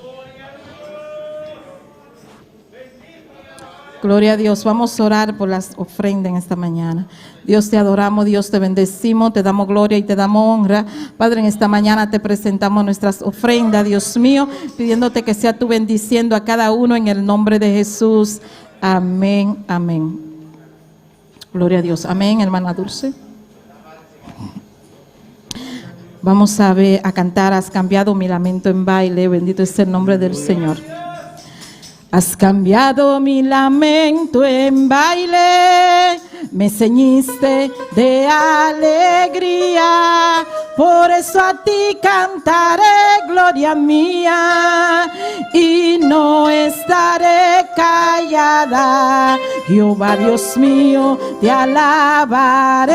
Gloria a Dios. Vamos a orar por las ofrendas en esta mañana. Dios te adoramos, Dios te bendecimos, te damos gloria y te damos honra. Padre, en esta mañana te presentamos nuestras ofrendas, Dios mío, pidiéndote que sea tú bendiciendo a cada uno en el nombre de Jesús. Amén, amén. Gloria a Dios. Amén, hermana Dulce. Vamos a ver, a cantar, has cambiado mi lamento en baile. Bendito es el nombre del Señor. Has cambiado mi lamento en baile, me ceñiste de alegría, por eso a ti cantaré, gloria mía, y no estaré callada. Jehová Dios mío, te alabaré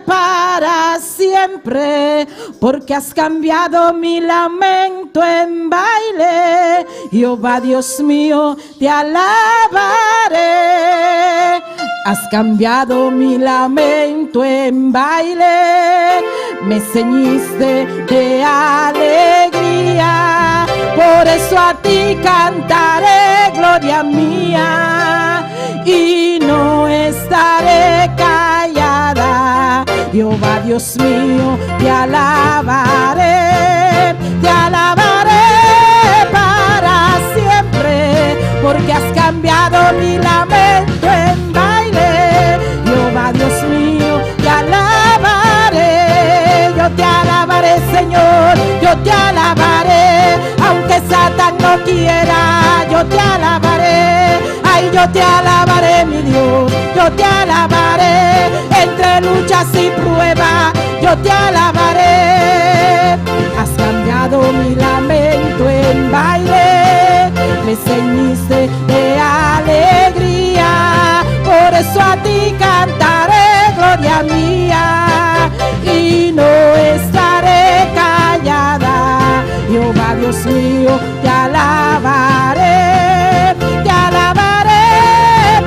para siempre, porque has cambiado mi lamento en baile. Jehová Dios mío, te alabaré. Has cambiado mi lamento en baile, me ceñiste de alegría, por eso a ti cantaré, gloria mía, y no estaré callada. Jehová Dios mío, te alabaré para siempre, porque has cambiado mi lamento en baile. Jehová Dios mío, te alabaré, yo te alabaré, Señor, yo te alabaré, aunque Satán no quiera, yo te alabaré. Ay, yo te alabaré, mi Dios, yo te alabaré, entre luchas y pruebas, yo te alabaré. Has cambiado mi lamento en baile, me ceñiste de alegría, por eso a ti cantaré, gloria mía, y no estaré callada. Jehová Dios mío, te alabaré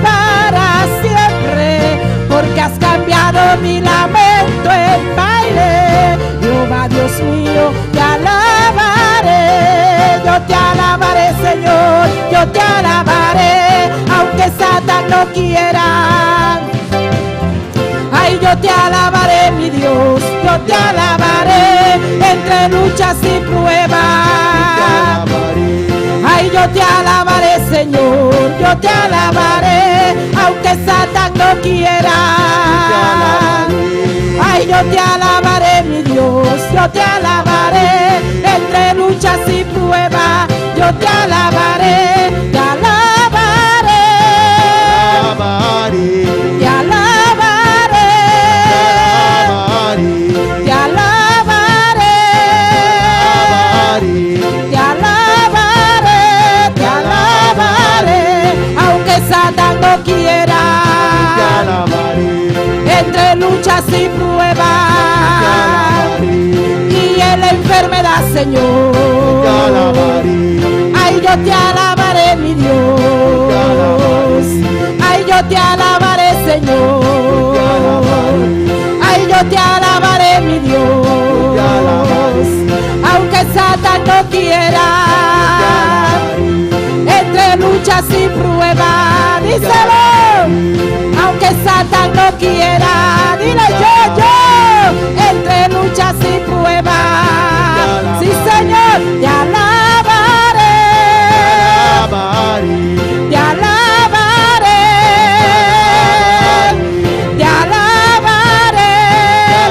para siempre, porque has cambiado mi lamento en baile. Jehová Dios mío, te alabaré, yo te alabaré, Señor, yo te alabaré, aunque Satán no quiera. Ay, yo te alabaré, mi Dios, yo te alabaré, entre luchas y pruebas. Ay, yo te alabaré, Señor, yo te alabaré, aunque Satán no quiera. Ay, yo te alabaré, mi Dios, yo te alabaré, entre luchas y pruebas, yo te alabaré, te alabaré, te alabaré, te alabaré, te alabaré, te alabaré. luchas y pruebas y en la enfermedad, Señor. Ay, yo te alabaré, mi Dios. Ay, yo te alabaré, Señor. Ay, yo te alabaré, mi Dios. Aunque Satán no quiera, entre luchas y pruebas, díselo. Aunque Satán no quiera, dile yo, yo, entre luchas y pruebas. Sí, Señor, te alabaré. Te alabaré. Te alabaré.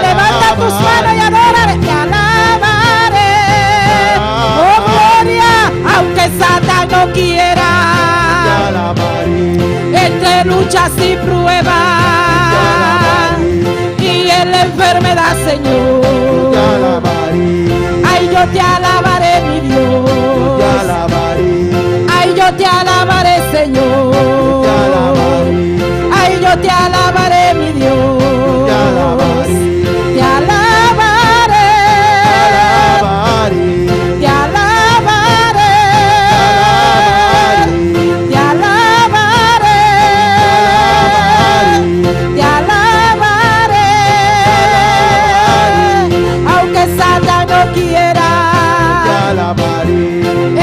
Levanta tus manos y adórale. Te alabaré. Oh, gloria, aunque Satán no quiera. Entre luchas y pruebas y en la enfermedad, Señor. Ay, yo te alabaré, mi Dios. Ay, yo te alabaré, Señor. Ay, yo te alabaré, mi Dios. Te alabaré. Te alabaré. Te alabaré. Te alabaré. Aunque Satán no quiera.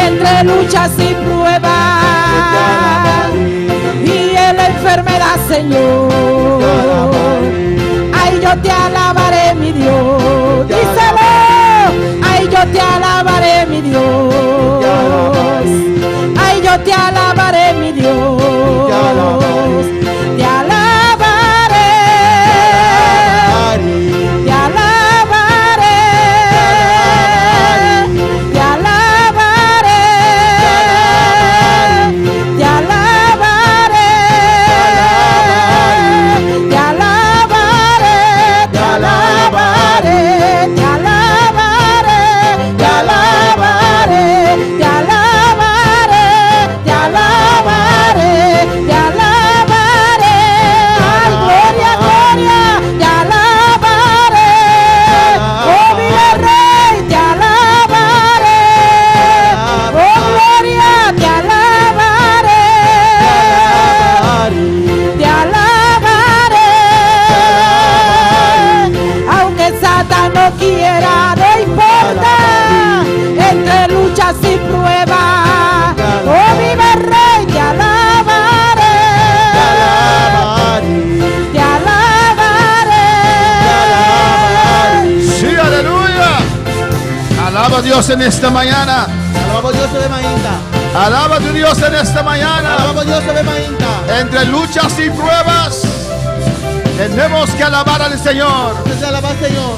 Entre luchas y pruebas y en la enfermedad, Señor. Ay, yo te alabaré, mi Dios. Díselo. Ay, yo te alabaré, mi Dios. Ay, yo te alabaré, mi Dios. Te alabaré. Te alabaré. Te alabaré. Te alabaré. Te alabaré. Te alabaré. Te alabaré. Te alabaré. Te alabaré. Te alabaré. Te alabaré. Ay, gloria, gloria. Te alabaré. Oh, vive el Rey, te alabaré. Oh, gloria, te alabaré. Te alabaré. Aunque Satán no quiera, no importa. Entre luchas y pruebas. Oh, vive el Rey, te alabaré. Te alabaré. Sí, aleluya. Alaba a Dios en esta mañana. Alaba Dios awe mainta. Alaba a tu Dios en esta mañana. Alaba Dios awe mainta. Entre luchas y pruebas, tenemos que alabar al Señor. Nos alabá Señor.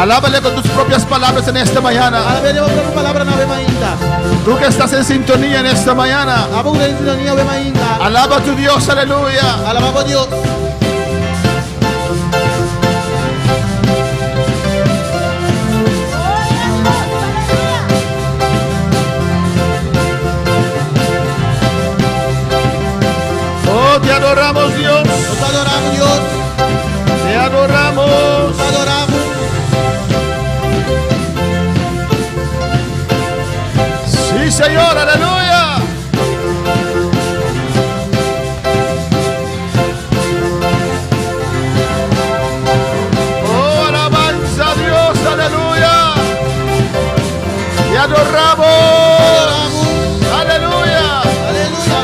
Alábale con tus propias palabras en esta mañana. Alab'é den bo propio palabranan awe mainta. Tú que estás en sintonía en esta mañana. Abo den sintonia awe mainta. Alaba a tu Dios, aleluya. Alabá Dios. Oh, te adoramos, Dios. Nos adoramos, Dios. Te adoramos. Nos adoramos. Sí, Señor, aleluya. Oh, alabanza a Dios, aleluya. Te adoramos. Aleluya. Aleluya.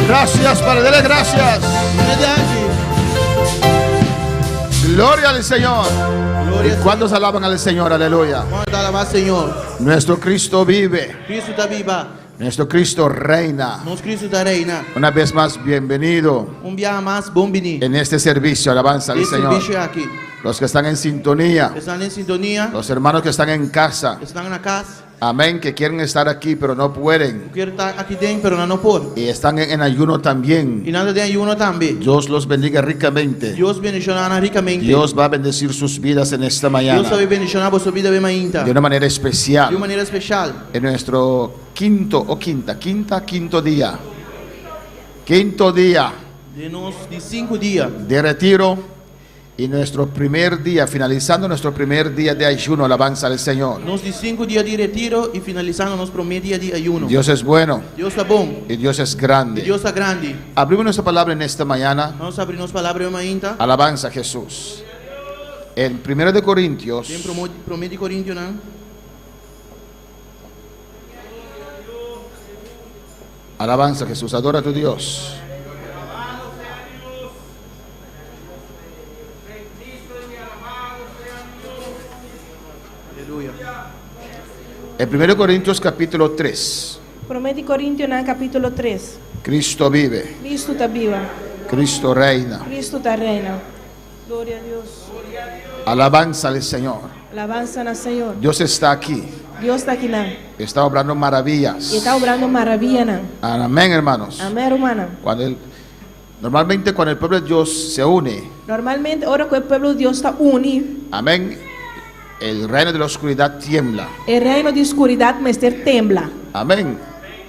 Gracias, Padre, dele gracias. Mediante. Gloria al Señor. Gloria ¿Y cuántos alaban al Señor? Aleluya. Vamos a alabar, Señor. Nuestro Cristo vive. Cristo ta biba. Nuestro Cristo reina. Nos Cristo ta reina. Una vez más, bienvenido Un biaha mas, bon bini. en este servicio. Alabanza al Den e Señor. servisio aki. Los que están en sintonía, Esnan den sintonia. los hermanos que están en casa, Esnan na kas. Amén, que quieren estar aquí pero no pueden. Ku kier ta aki den, pero nan no por. Y están en ayuno también. I nan ta den ayuno tambe. Dios los bendiga ricamente. Dios bendishoná nan rikamente. Dios va a bendecir sus vidas en esta Dios mañana ta bai bendishoná boso bida awe mainta. de una manera Di un especial. manera spesial. En nuestro quinto o quinta, quinta, quinto día. Quinto día Den nos di sinku dia. de retiro y nuestro primer día, finalizando nuestro primer día de ayuno, alabanza al Señor. Nos di sinku dia di retiro i finalisando nos promé dia di ayuno. Dios es bueno Dios ta bon. y Dios es I grande. Dios ta grandi. Abrimos nuestra palabra en esta mañana. Nos habri nos palabra awe mainta. Alabanza a Jesús. En 1 de Corintios, Den promé di Korintionan. Alabanza a Jesús, adora a tu Dios. Aleluya. En 1 Corintios capítulo 3, Promé di Korintionan kapítulo 3. Cristo vive, Kristu ta biba. Cristo reina. Kristu ta reina. Gloria na Dios. Alabanza al Señor. Alabansa na Señor. Dios está aquí, Dios ta akinan. está obrando maravillas. E ta obrando maravianan. Amén, hermanos. Amèn, rumannan. Cuando el- normalmente cuando el pueblo de Dios se une, Normalmente, ora ku e pueblo di Dios ta uni, amén, el reino de la oscuridad tiembla. e reino di skuridat mester tembla. Amén.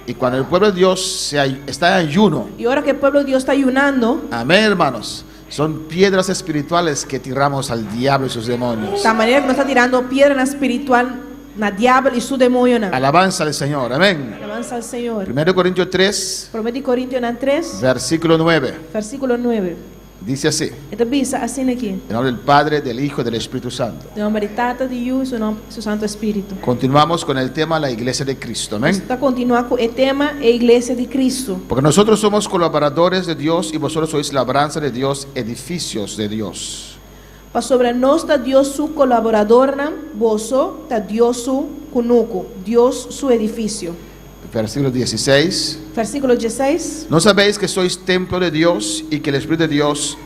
Y cuando el pueblo de Dios se, ay- está en ayuno, I ora ku e pueblo di Dios ta ayunando, amén, hermanos, son piedras espirituales que tiramos al diablo y sus demonios. ta manera ku nos ta tirando piedra spiritual na diabel i su demoñonan. Alabanza al Señor, amén. Alabansa na Señor. 1 Corintios 3, 1 Korintionan 3, versículo 9, versíkulo 9. dice así, E ta bisa asina aki. en nombre del Padre, del Hijo y del Espíritu Santo. Den nòmber di Tata, di Yu i su, nòmber, su Santu Spiritu. Continuamos con el tema la Iglesia de Cristo, amén. Ta kontinuá ku e tema e Iglesia di Kristu. Porque nosotros somos colaboradores de Dios y vosotros sois labranza de Dios, edificios de Dios. Pasobra nos ta Dios su kolaboradónan, boso ta Dios su kunuku, Dios su edifisio. Versículo 16. Versíkulo 16. ¿No sabéis que sois templo de Dios y que el Espíritu de Dios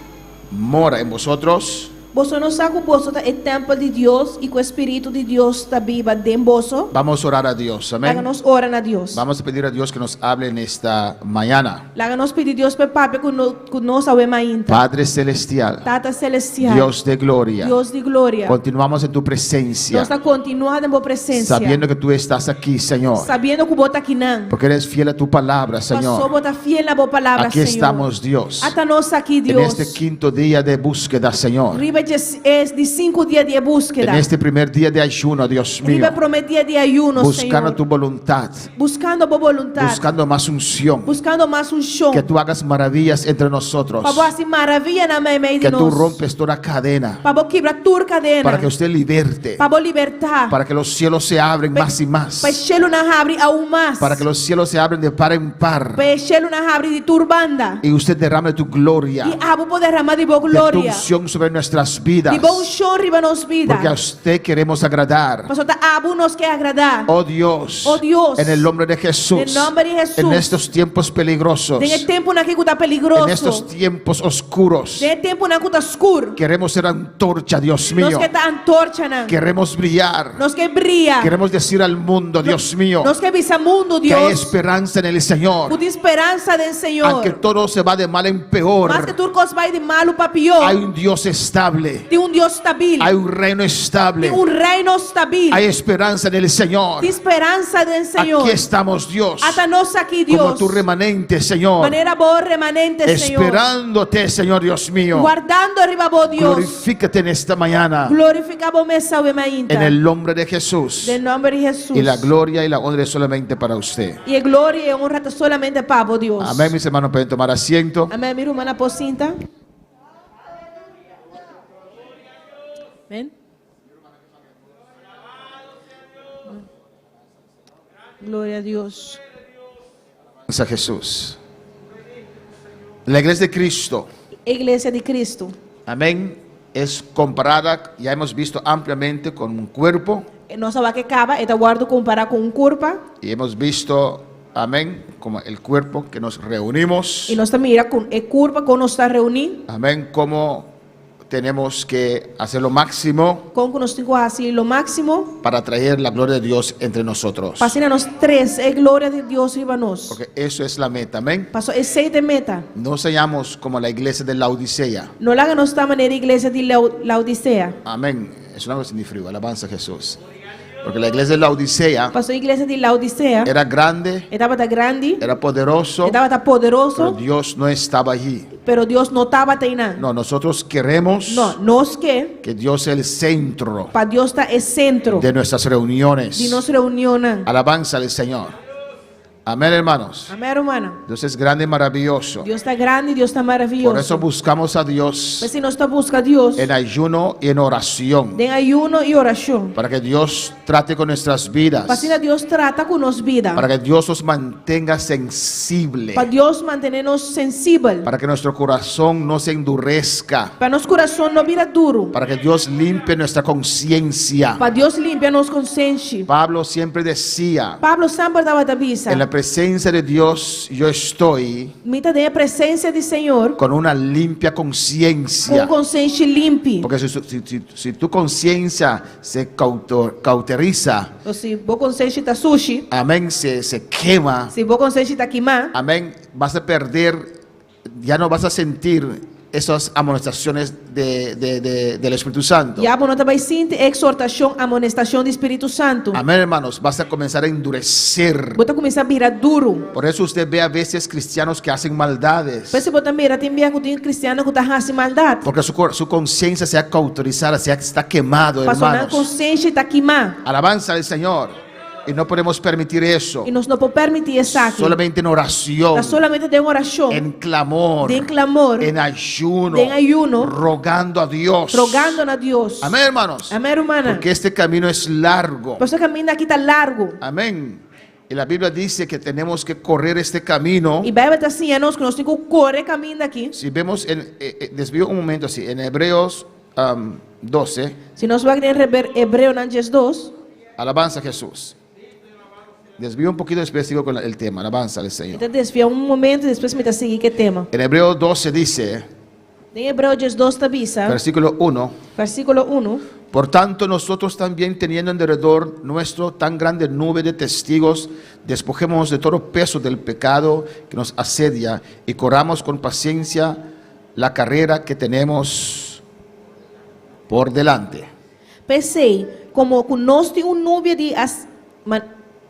mora en vosotros? Boso no sa ku boso ta e tèmpel di Dios i ku e Spiritu di Dios ta biba den boso. Vamos a orar a Dios, amén. Laga nos ora na Dios. Vamos a pedir a Dios que nos hable en esta mañana. Laga nos pidi Dios pa papia ku, no, ku nos awe mainta. Padre Celestial, Tata Selestial. Dios de gloria, Dios di gloria. continuamos en tu presencia, Nos ta kontinuá den bo presensia. sabiendo que tú estás aquí, Señor, Sabiendo ku bo ta akinan. porque eres fiel a tu palabra, Señor. Paso bo ta fiel na bo palabra, Aquí Señor. estamos, Dios, Ata nos aki, en Dios. este quinto día de búsqueda, Señor. Riba e di sinku dia di búskeda. En este primer día de ayuno, Dios mío, Riba promé dia di ayuno, buscando Señor. tu voluntad, Buskando bo boluntat. buscando más unción, Buskando mas unshon. que tú hagas maravillas entre nosotros, Pa bo hasi maravianan meimei di que tú nos. rompes toda cadena, Pa bo kibra tur kadena. para que usted liberte, Pa bo libertá. para que los cielos se abren más y más, Pa shelunan habri aun mas. para que los cielos se abren de par en par Pa shelunan habri di tur banda. y usted derrame tu gloria, I abo por derramá di bo de tu gloria. unción sobre nuestras vidas, Di bo unshon riba nos bida. porque a usted queremos agradar. Paso ta abo nos ke agradá. Oh Dios, Oh Dios, en el nombre de Jesús, En nòmber di Hesus. en estos tiempos peligrosos, Den e tempunan aki ku ta peligroso. en estos tiempos oscuros, Den e tempunan ku ta skur. queremos ser antorcha, Dios Nos mío, ke ta antorchanan. queremos brillar, Nos ke bria. queremos decir al mundo, Dios mío, Nos ke bisa mundu, que hay Dios. esperanza en el Señor, Ku tin speransa den Señor. aunque todo se va de mal en peor, Maske tur kos bai di malu pa pió. hay un Dios estable, Tin un Dios stabil. hay un reino estable, Tin un reino stabil. hay esperanza en el Señor. Tin speransa den Señor. Aquí estamos, Dios, Ata nos aki, como Dios. tu remanente, Señor, Manera bo remanente, Señor. esperándote, Señor Dios mío. Wardando riba bo Dios. Glorifícate en esta mañana, Glorifiká bo mes awe mainta. en el nombre de Jesús. Den nòmber di Hesus. Y la gloria y la honra es solamente para usted. I gloria i honra ta solamente pa bo Dios. Amén, mis hermanos, pueden tomar asiento. Amèn, mi rumannan por sinta. Amèn. Gloria na Dios. A Jesús. La iglesia de Cristo, Iglesia di Kristu. amén, es comparada, ya hemos visto ampliamente, con un cuerpo Nos a wak kaba, e ta wòrdu kompará ku un kurpa. y hemos visto, amén, como el cuerpo que nos reunimos, I nos a mira ku e kurpa ku nos ta reuní. amén, como tenemos que hacer lo máximo Kon ku nos tin ku hasi lo máksimo para traer la gloria de Dios entre nosotros. pa asina nos trese e gloria di Dios riba nos. Porque eso es la meta, amén. Paso esei ta e meta. No seamos como la iglesia de Laodicea. No laga nos ta manera iglesia di Laodisea. Amén. Es una cosa ni frío. Alabanza a Jesús. Porque la iglesia de Laodicea Paso iglesia di Laodisea era grande, e tabata grandi, era poderoso, e tabata pero poderoso, Dios no estaba allí. pero Dios no tabata einan. No, nosotros queremos No, nos ke que Dios sea el centro pa Dios ta e sentro de nuestras reuniones. di nos reunionnan. Alabanza al Señor. Amén, hermanos. Amén, rumannan. Dios es grande y maravilloso. Dios ta grandi, Dios ta Por maravioso. eso buscamos a Dios P'esei nos ta buska Dios en ayuno y en oración. den ayuno i orashon. Para que Dios trate con nuestras vidas. Pa asina Dios trata ku nos bida. Para que Dios nos mantenga sensible. Pa Dios mantené nos sensibel. Para que nuestro corazón no se endurezca. Pa nos kurason no bira duru. Para que Dios limpie nuestra conciencia. Pa Dios limpia nos konsenshi. Pablo siempre decía, Pablo semper tabata bisa. en la presencia de Dios yo estoy Mi ta den e presensia di Señor con una limpia ku un conciencia. konsenshi limpi. Porque si, si- si- si tu conciencia se cauteriza, O si bo konsenshi ta sushi, amén, se, se quema, si bo konsenshi ta kimá, amén, vas a perder, ya no vas a sentir esas amonestaciones del Espíritu Santo. Ya bo no ta bai sinti e eksortashon, amonestashon di Spiritu Santu. Amén, hermanos, vas a comenzar a endurecer. Bo ta kuminsá bira duru. Por eso usted ve a veces cristianos que hacen maldades. P'esei bo ta mira tin bia ku tin kristiano ku ta hasi maldat. Porque su conciencia se ha cauterizado, se ha, está quemado, Pasobra nan hermanos. konsenshi ta kimá. Alabanza al Señor. Y no podemos permitir eso. I nos no por permití esaki. Solamente en oración, Ta solamente den orashon, en clamor, den clamor, en ayuno, den ayuno, rogando a Dios. rogando na Dios. Amén, hermanos. Amén, rumannan. Porque este camino es largo. Pasobra e kaminda aki ta largu. Amén. Y la Biblia dice que tenemos que correr este camino. I Beibel ta siña nos ku nos tin ku kore e kaminda aki. Si vemos, en, desvío un momento así, en Hebreos 12, Si nos wak den Hebreonan 12. Alabanza a Jesús. Desvío un poquito, después sigo con el tema. Alabanza al Señor. Mi ta desviá un momento i despues mi ta sigui ku e tema. En Hebreos 12 dice, Den Hebreo 12 ta bisa, versículo 1, versíkulo 1. Por tanto, nosotros también, teniendo en derredor nuestro tan grande nube de testigos, despojémonos de todo peso del pecado que nos asedia y corramos con paciencia la carrera que tenemos por delante. P'esei, komo ku nos tin un nubia di as, ma,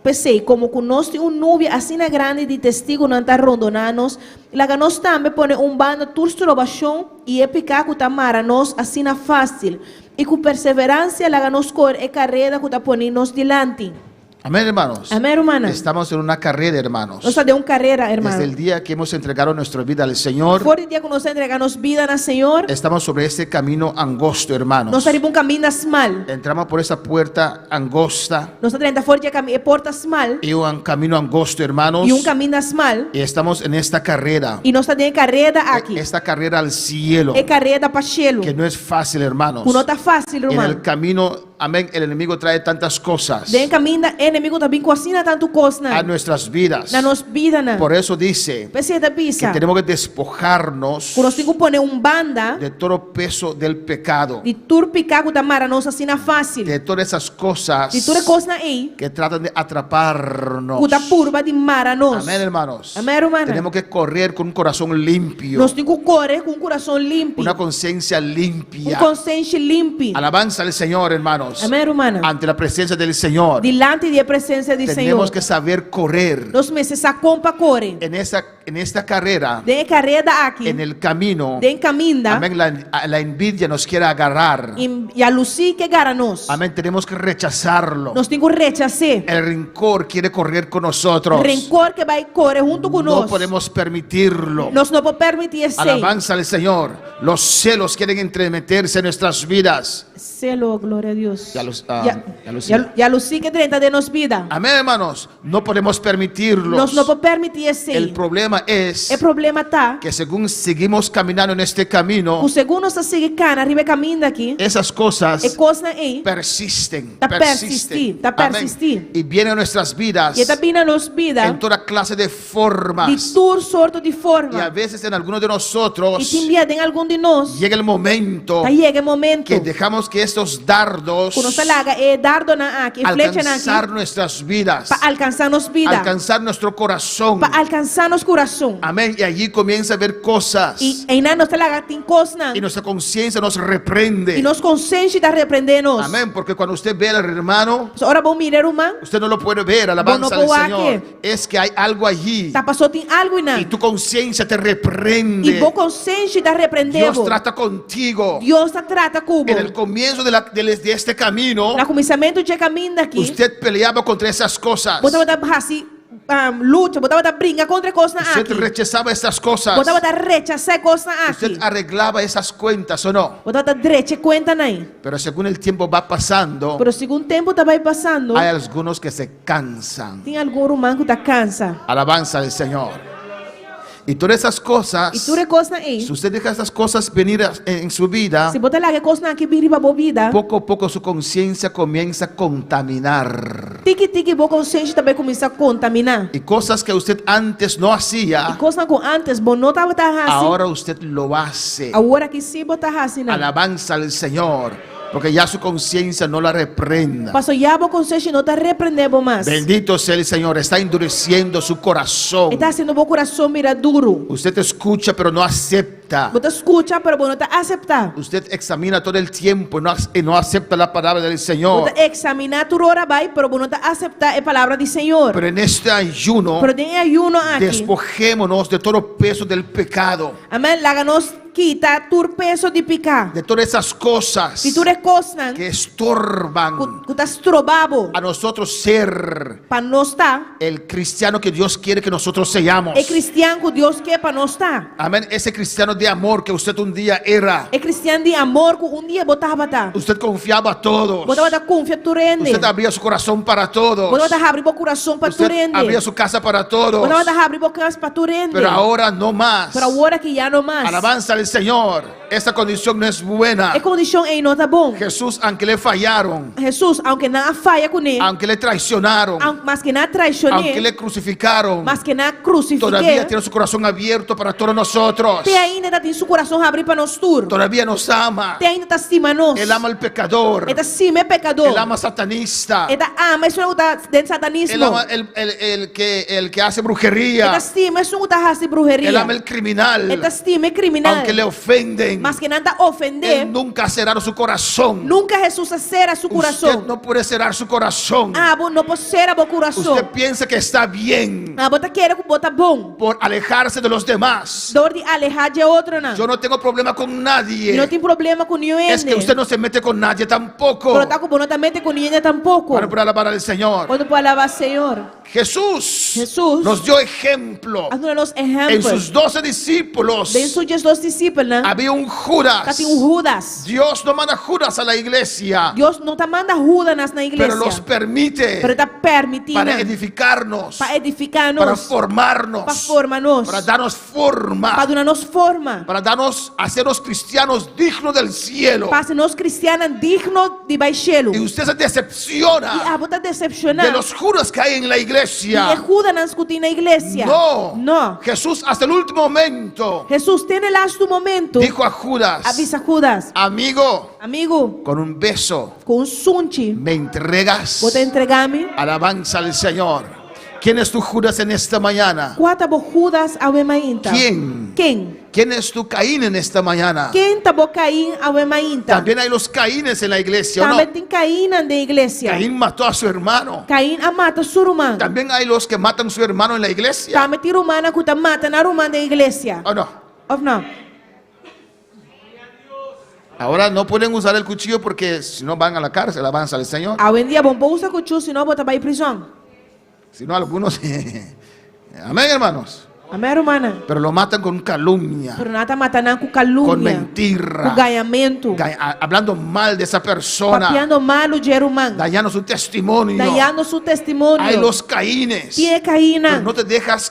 p'esei, komo ku nos tin un nubia asina grandi di testigunan ta rondoná nos, laga nos tambe pone un banda tur strobashon i e piká ku ta mara nos asina fásil, i ku perseveransia laga nos kore e kareda ku ta pone nos dilanti. Amén, hermanos. Amén, rumannan. Estamos en una carrera, hermanos. Nos ta den un karera, hermano. Desde el día que hemos entregado nuestra vida al Señor, For di dia ku nos a entregá nos bida na Señor, estamos sobre este camino angosto, hermanos. Nos ta riba un kaminda smal. Entramos por esa puerta angosta. Nos ta drenta for di e porta smal. Y un camino angosto, hermanos. I un kaminda smal. Y estamos en esta carrera. I nos ta den e kareda aki. Esta carrera al cielo. E kareda pa shelu. Que no es fácil, hermanos. Ku no ta fásil, En ruman. el camino, amén, el enemigo trae tantas cosas. Den kaminda, e enemigu ta bin ku asina tantu kosnan. A nuestras vidas. Na nos bidanan. Por eso dice P'esei e ta bisa. que tenemos que despojarnos Ku nos tin ku pone un banda. de todo peso del pecado. Di tur piká ku ta mara nos asina fásil. De todas esas cosas. Di tur e kosnan ei. Que tratan de atraparnos. Ku ta purba di mara nos. Amén, hermanos. Amén, rumannan. Tenemos que correr con un corazón limpio. Nos tin ku kore ku un kurason limpi. Una conciencia limpia. Un konsenshi limpi. Alabanza al Señor, hermanos. Amén, rumannan. Ante la presencia del Señor. Dilanti di e presensia di Tenemos Señor. que saber correr. Nos mester sa kon pa kore. En esa, en esta carrera. Den e kareda aki. En el camino. Den kaminda. Amén. La envidia nos quiere agarrar. Yalusí ke gara nos. Amén. Tenemos que rechazarlo. Nos tin ku rechas'é. El rencor quiere correr con nosotros. Renkor ke bai kore huntu ku No nos. podemos permitirlo. Nos no por permití esei. Alabanza al Señor. Los celos quieren entremeterse en nuestras vidas. Selo, gloria a Dios. Yalus, ah, yalusía. Yalusí ke drenta den nos bida. Amén, hermanos. No podemos permitirlos. Nos no por permití esei. El problema es E problema ta que según seguimos caminando en este camino, ku segun nos ta sigui kana riba e kaminda aki, esas cosas e kosnan ei persisten. Ta persisten. persistí, ta Amén. persistí. Y vienen a nuestras vidas I e ta bini na nos bida en toda clase de di formas. tur sorto di Y a forma. veces en algunos de I nosotros tin bia den algun di nos llega el momento ta yega e momento que dejamos que estos dardos ku nos ta laga e dardonan aki, e flechanan alcanzar aki, nuestras vidas, pa alkansá nos bida, alcanzar nuestro corazón. pa alkansá nos kurason. Amén. Y allí comienza a ver cosas. I einan nos ta laga tin kosnan Y nuestra conciencia nos reprende. i nos konsenshi ta reprendé nos. Amén. Porque cuando usted ve al hermano, So, ora bo mira e ruman, usted no lo puede ver. Alabanza Bo no al por Señor. Es que hay algo allí. ta pasó tin algu Y einan. tu conciencia te I reprende. bo konsenshi ta reprendé Dios bo. trata contigo. Dios ta trata ku bo. En el comienzo de, la- de este camino, Na kuminsamentu di e kaminda aki, usted peleaba contra esas cosas. bo tabata hasi lucha, bo tabata bringa kontra e kosnan Usted aki. rechazaba esas cosas. Bo tabata rechasá e kosnan aki. Usted arreglaba esas cuentas o no. Bo tabata drecha e kuentanan ei. Pero según el tiempo va pasando, Pero segun tempu ta bai pasando, hay algunos que se cansan. tin algun ruman ku ta kansa. Alabanza al Señor. Y todas esas cosas, I tur e kosnan ei, si usted deja esas cosas venir en su vida, si bo ta laga e kosnan aki bin riba bo bida, poco a poco su conciencia comienza a contaminar. tiki tiki bo konsenshi ta bai kuminsá kontaminá. Y cosas que usted antes no I hacía, kosnan ku antes bo no tabata hasi, ahora usted lo hace. awor aki sí bo ta hasi nan. Alabanza al Señor, porque ya su conciencia no la reprenda. Paso ya bo konsenshi no ta reprendé bo mas. Bendito sea el Señor, está endureciendo su corazón. E ta hasiendo bo kurason bira duru. Usted escucha pero no acepta. Bo ta skucha, pero bo no ta aseptá. Usted examina todo el tiempo y no acepta la palabra del Bo Señor. ta eksaminá tur ora bai, pero bo no ta aseptá e palabra di Señor. Pero en este ayuno, Pero den e ayuno aki, despojémonos de todo peso del pecado, amèn, laga nos kita tur peso di piká, de todas esas cosas di tur e kosnan que estorban ku, ku ta stroba bo a nosotros ser pa nos ta el cristiano que Dios quiere que nosotros seamos. e kristian ku Dios ke pa nos ta. Amén. Ese cristiano de amor que usted un día era. E kristian di amor ku un dia bo tabata. Usted confiaba a todos. Bo tabata konfia tur hende. Usted abría su corazón para todos. Bo tabata habri bo kurason pa tur Usted hende. abría su casa para todos. Bo tabata habri bo kas pa tur hende. Pero ahora no más. Pero awor aki ya no mas. Alabanza al Señor. Esta condición no es buena. E kondishon ei no ta bon. Jesús, aunque le fallaron, Hesus, aunke nan a faya kuné, aunque le traicionaron, aunke maske nan a traishon'é, aunque le crucificaron, maske nan a todavía krusifik'é, tiene su corazón abierto para todos nosotros. te ainda e ta tin su kurason habrí pa nos tur. Todavía nos ama. Te ainda e ta stima nos. Él ama al pecador. E ta stima e pekadó. Él ama al satanista. E ta ama esun ku ta den satanismo. Él ama el que hace brujería. E ta stima esun ku ta hasi bruheria. Él ama el criminal. E ta stima e kriminal. Aunque le ofenden. Maske nan ta ofendé. Él nunca ha cerrado su corazón. Nunka Hesus a sera su Usted kurason. no puede cerrar su corazón. Abo no por sera bo kurason. Usted piensa que está bien Abo ta kere ku bo ta bon. por alejarse de los demás. Dor di alehá di otronan. Yo no tengo problema con nadie. Mi no tin problema ku niun Es que hende. usted no se mete con nadie tampoco. Pero ta ku bo no ta mete ku niun hende tampoko. Para poder alabar al Señor. Kuantu por alabá Señor? Jesús, Jesús nos dio ejemplo. A duna nos En ehèmpel. sus 12 discípulos Den su 12 disipelnan había un Judas. Tabatin un Judas. Dios no manda Judas a la iglesia, Dios no ta manda Judas na iglesia. pero los permite Pero e ta permití para nan edificarnos, pa edifiká para nos, formarnos, pa forma nos, para darnos forma, pa duna nos forma, para darnos, hacernos cristianos dignos del cielo. Pa hasi nos kristiannan digno di bai shelu. Y usted se decepciona I abo ta desepshoná de los Judas que hay en la iglesia. Di e Judasnan ku tin na iglesia. No. No. Jesús hasta el último momento Hesus te na e lastu momento dijo a Judas, a bisa Judas, amigo, Amigu, con un beso ku un sunchi, me entregas. Bo ta entregá mi. Alabanza al Señor. ¿Quién es tu Judas en esta mañana? Kua ta bo Judas awe mainta? ¿Quién? Ken? ¿Quién es tu Caín en esta mañana? Ken ta bo Caín awe mainta? También hay los Caínes en la iglesia, ¿o no? Tambe tin Caínnan den iglesia. Caín mató a su hermano. Caín a mata su ruman. También hay los que matan a su hermano en la iglesia. Tambe tin rumannan ku ta mata nan ruman den iglesia. ¿O no? Òf no? Ahora no pueden usar el cuchillo porque si no van a la cárcel, alabanza al Señor. Awendia bo no por usa kuchú, sino bo ta bai prizòn. Si no, algunos. Amén, hermanos. Amèn, rumannan. Pero lo matan con calumnia, Pero nan ta mata nan ku con kalumnia, mentira, ku gañamentu, hablando mal de esa persona, papiando malu dje ruman, dañando su testimonio. dañando su Hay testimonio. los caínes. Tin e Pero Kainnan. no te dejas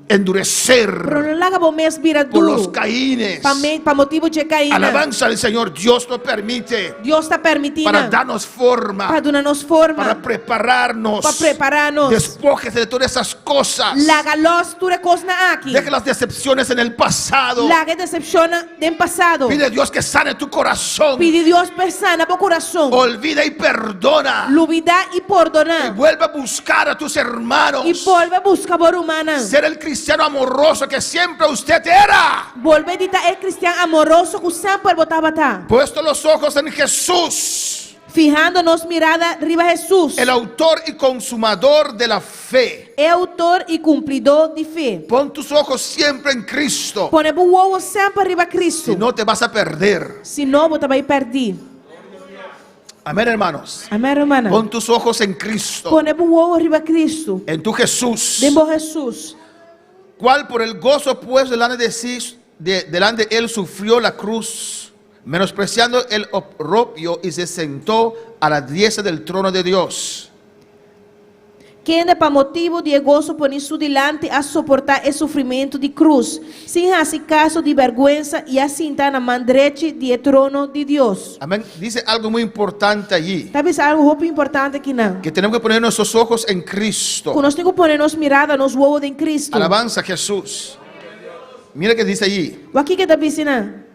endurecer Pero no laga bo mes bira por los duru caínes. pa, me, pa motibu dje Kainnan. Alabanza al Señor, Dios lo permite Dios ta permití para nan darnos forma, pa duna nos forma, para prepararnos. pa prepará nos. Despójese de todas esas cosas. Laga lòs tur e kosnan aki. Deja las decepciones en el pasado. Laga e desepshonnan den pasado. Pide a Dios que sane tu corazón. Pidi Dios pa e sana bo kurason. Olvida y perdona. Lubidá i Y pordoná. vuelve a buscar a tus hermanos. I bolbe buska bo rumannan. Ser el cristiano amoroso que siempre usted era. Bolbe di ta e kristian amoroso ku semper bo tabata. Puesto los ojos en Jesús, Fihando nos mirada riba Hesus, el autor y consumador de la fe. e outor i kumplidó di fe. Pon tus ojos siempre en Cristo. Pone bo wowo semper riba Kristu, Si no te vas a perder. sino bo ta bai pèrdí. Amén, hermanos. Amèn, rumannan. Pon tus ojos en Cristo, Pone bo wowo riba Kristu, en tu Jesús, den bo Hesus, cual por el gozo puesto delante de sí, delante de él sufrió la cruz, menospreciando el oprobio y se sentó a la diestra del trono de Dios. Kende pa motibu di e goso poní su dilanti a soportá e sufrimentu di krus, sin hasi kaso di bèrgwensa i a sinta na man drechi di e trono di Dios. Amén. Dice algo muy importante allí, Ta bisa algu hopi importante akinan, que tenemos que poner nuestros ojos en Cristo. ku nos tin ku pone nos mirada, nos wowo den Kristu. Alabanza a Jesús. Mira que dice allí, Wak kiko e ta bisa nan.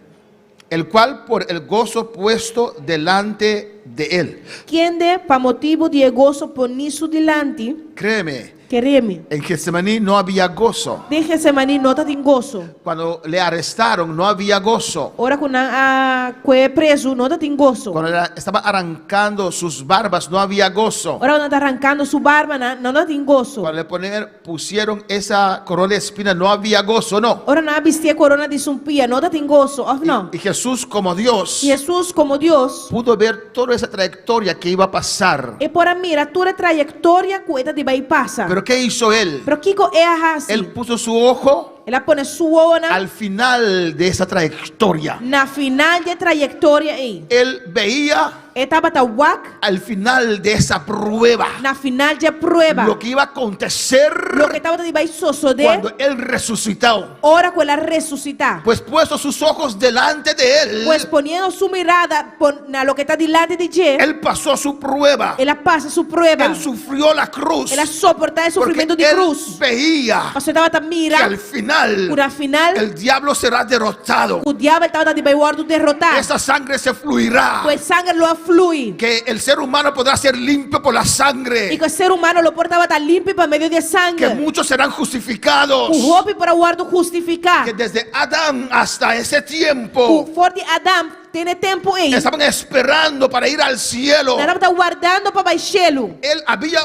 el cual por el gozo puesto delante de él. Kende pa motibu di e goso poní su dilanti, Créeme, kere mi. en Getsemaní no había gozo. Den Getsemaní no tatin goso. Cuando le arrestaron no había gozo. Ora ku nan a kue prezu, no tatin goso. Cuando estaba arrancando sus barbas no había gozo. Ora ku nan ta rankando su barbanan, no tatin goso. Cuando le pusieron esa corona de espina no había gozo, no. Ora nan a bistié e korona di sumpia, no tatin goso, òf no? Y Jesús como Dios I Hesus komo Dios, pudo ver toda esa trayectoria que iba a pasar. e por a mira tur e trayektoria ku e ta di bai pasa. Pero ¿qué hizo él? Pero kiko e a hasi? Él puso su ojo El a pone su wowonan al final de esa trayectoria. na final di e trayektoria ei. Él veía E tabata wak al final de esa prueba na final di e prueba. lo que iba a acontecer Loke tabata di bai sosodé cuando él resucitó. ora ku el a resusitá. Pues puesto sus ojos delante de él, Pues poniendo su mirada pon, na loke ta dilanti di dje, él pasó su prueba. el a pasa su prueba. Él sufrió la cruz. El a soportá e Porque sufrimentu di él krus. veía Pasobra e tabata que mira al final ku na final el diablo será derrotado. ku diabel tabata di bai wòrdu derotá. Esa sangre se fluirá. Ku e sanger lo a flui. Que el ser humano podrá ser limpio por la sangre. I ku e ser humano lo por tabata limpi pa medio di e Que sanger. muchos serán justificados. Ku hopi por a wòrdu hustifiká. Que desde Adán hasta ese Ku tiempo for di Adam te n'e tempu ei, estaban esperando para ir al cielo. Nan tabata wardando pa bai shelu. Él había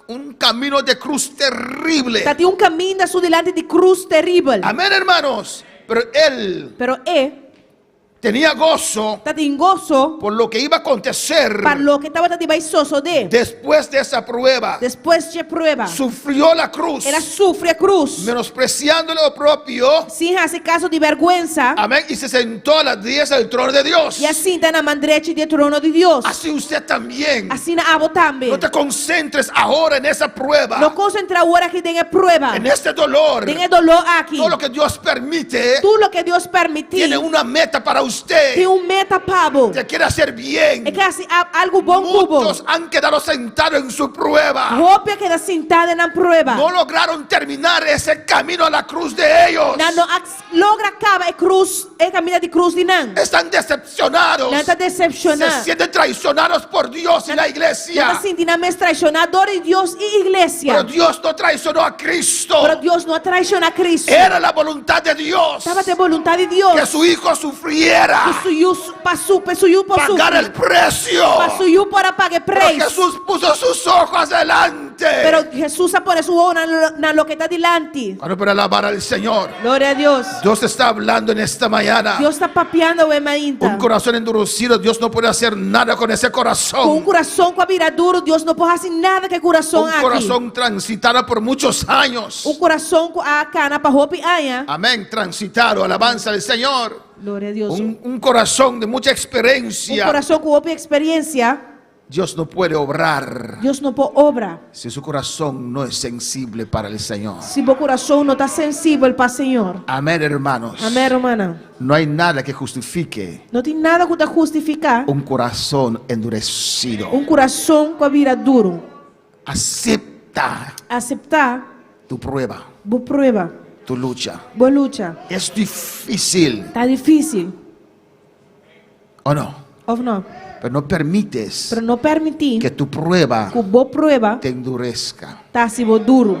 un camino de cruz terrible. Tatin un kaminda su dilanti di krus teribel. Amén, hermanos. Pero él Pero e tenía gozo tatin goso por lo que iba a acontecer pa loke tabata di bai sosodé después de esa prueba. despues dje prueba. Sufrió la cruz, El a sufri e krus, menospreciando lo propio. sin hasi kaso di bèrgwensa, Amén. Y se sentó a la diestra del trono de Dios. i a sinta na man drechi di e trono di Dios. Así usted también. Asina abo tambe. No te concentres ahora en esa prueba, No konsentrá awor aki den e prueba, en este dolor. den e doló aki. Todo lo que Dios permite Tur loke Dios permití tiene una meta para usted. tin un meta pa bo. Te quiere hacer bien. E ke hasi algu bon ku bo. Muchos han quedado sentados en su prueba. Hopi a keda sintá den nan prueba. No lograron terminar ese camino a la cruz de ellos. Nan no a logra kaba e krus, e kaminda di krus di nan. Están decepcionados. Nan ta desepshoná. Se sienten traicionados por Dios y la iglesia. Nan ta sinti nan mes traishoná dor di Dios i iglesia. Pero Dios no traicionó a Cristo. Pero Dios no a traishoná Cristo. Era la voluntad de Dios. Tabata e boluntat di Dios. Que su hijo sufriera. sufriera. Ku su yu pa su pa su yu por Pagar sufri. el precio. Pa su yu por a paga e Pero preis. Jesús puso sus ojos adelante. Pero Hesus a pone su wowo na na loke ta dilanti. Cuando para alabar al Señor. Gloria a Dios. Dios está hablando en esta mañana. Dios ta papiando awe mainta. Un corazón endurecido, Dios no puede hacer nada con ese Ku un corazón. kurason ku a bira duru, Dios no por hasi nada ku e kurason Un aki. corazón transitado por muchos años. Un kurason ku a kana pa hopi aña. Amén, transitado, alabanza al Señor. Gloria a Dios. Un, un corazón de mucha Un experiencia. kurason ku hopi eksperensia, Dios no puede obrar Dios no por obra. si su corazón no es sensible para el Señor. Si bo kurason no ta sensibel pa Señor. Amén, hermanos. Amèn, rumannan. No hay nada que justifique No tin nada ku ta hustifiká un corazón endurecido. un kurason ku a bira duru. Acepta Aseptá tu prueba, bo prueba, tu lucha. bo lucha. Es difícil, Ta difísil, ¿o no? òf no? Pero no permites Pero no permití que tu prueba ku bo prueba te endurezca. ta hasi bo duru.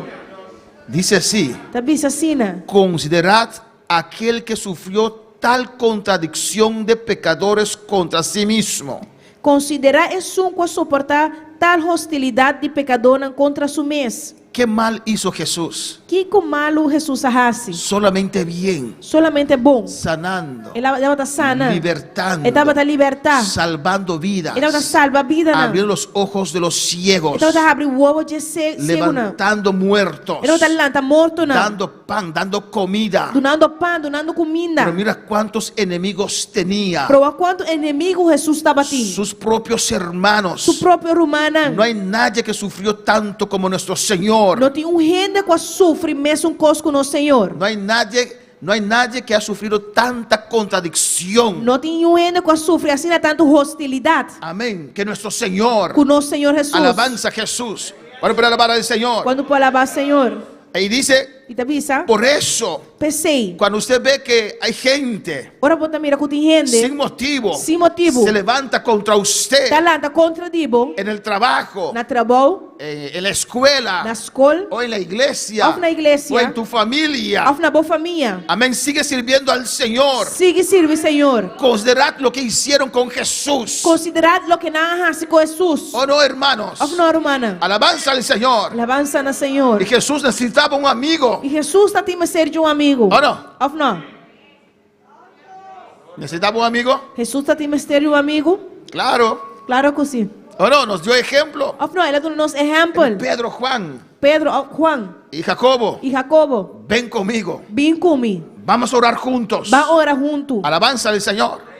Dice así, Ta bisa asina. considerad aquel que sufrió tal contradicción de pecadores contra sí mismo, Konsiderá esun ku a soportá tal hostilidat di pekadónan kontra su mes. ¿Qué mal hizo Jesús? Kiko malu Hesus a hasi? Solamente bien, Solamente bon. sanando, E tabata sana. libertando, E tabata libertá. salvando vidas, E tabata salba bidanan. abriendo los ojos de los ciegos, E tabata habri wowo dje siegunan. levantando muertos, E tabata lanta mortonan. dando pan, dando comida. Dunando pan, dunando kuminda. Pero mira cuántos enemigos tenía, Pero wak kuantu enemigu Hesus tabatin. sus propios hermanos. Su propio rumannan. No hay nadie que sufrió tanto como nuestro Señor. No tin un hende ku a sufri mesun kos ku nos Señor. No hay nadie, no hay nadie que ha sufrido tanta contradicción. No tin un hende ku a sufri asina tantu hostilidat Amén. Que nuestro Señor. ku nos Señor Hesus. Alabanza a Jesús. Bueno, para alabar al Señor. Kuantu por alabá Señor? Y dice, E ta bisa, por eso, P'esei, cuando usted ve que hay gente ora bo ta mira ku tin hende sin motivo, sin motibu, se levanta contra usted ta lanta kontra di bo en el trabajo, na trabou, eh, en la escuela, na skol, o en la iglesia, òf na iglesia, o en tu familia. òf na bo famia. Amén. Sigue sirviendo al Señor. Sigui sirbi Señor. Considerad lo que hicieron con Jesús. Konsiderá loke nan a hasi ku Hesus. ¿O no, hermanos? Òf no, rumannan. Alabanza al Señor. Alabansa na Señor. Y Jesús necesitaba un amigo. I Hesus tabatin mester di un amigu. ¿O no? Òf no? ¿Necesitaba un amigo? Hesus tabatin mester di un amigu? Claro. Klaro ku sí. ¿O no? Nos dio ejemplo. Òf no, el a duna nos ehèmpel. Pedro, Juan Pedro, Juan y Jacobo, i Jacobo, ven conmigo. bin ku mi. Vamos a orar juntos. Ban ora huntu. Alabanza al Señor.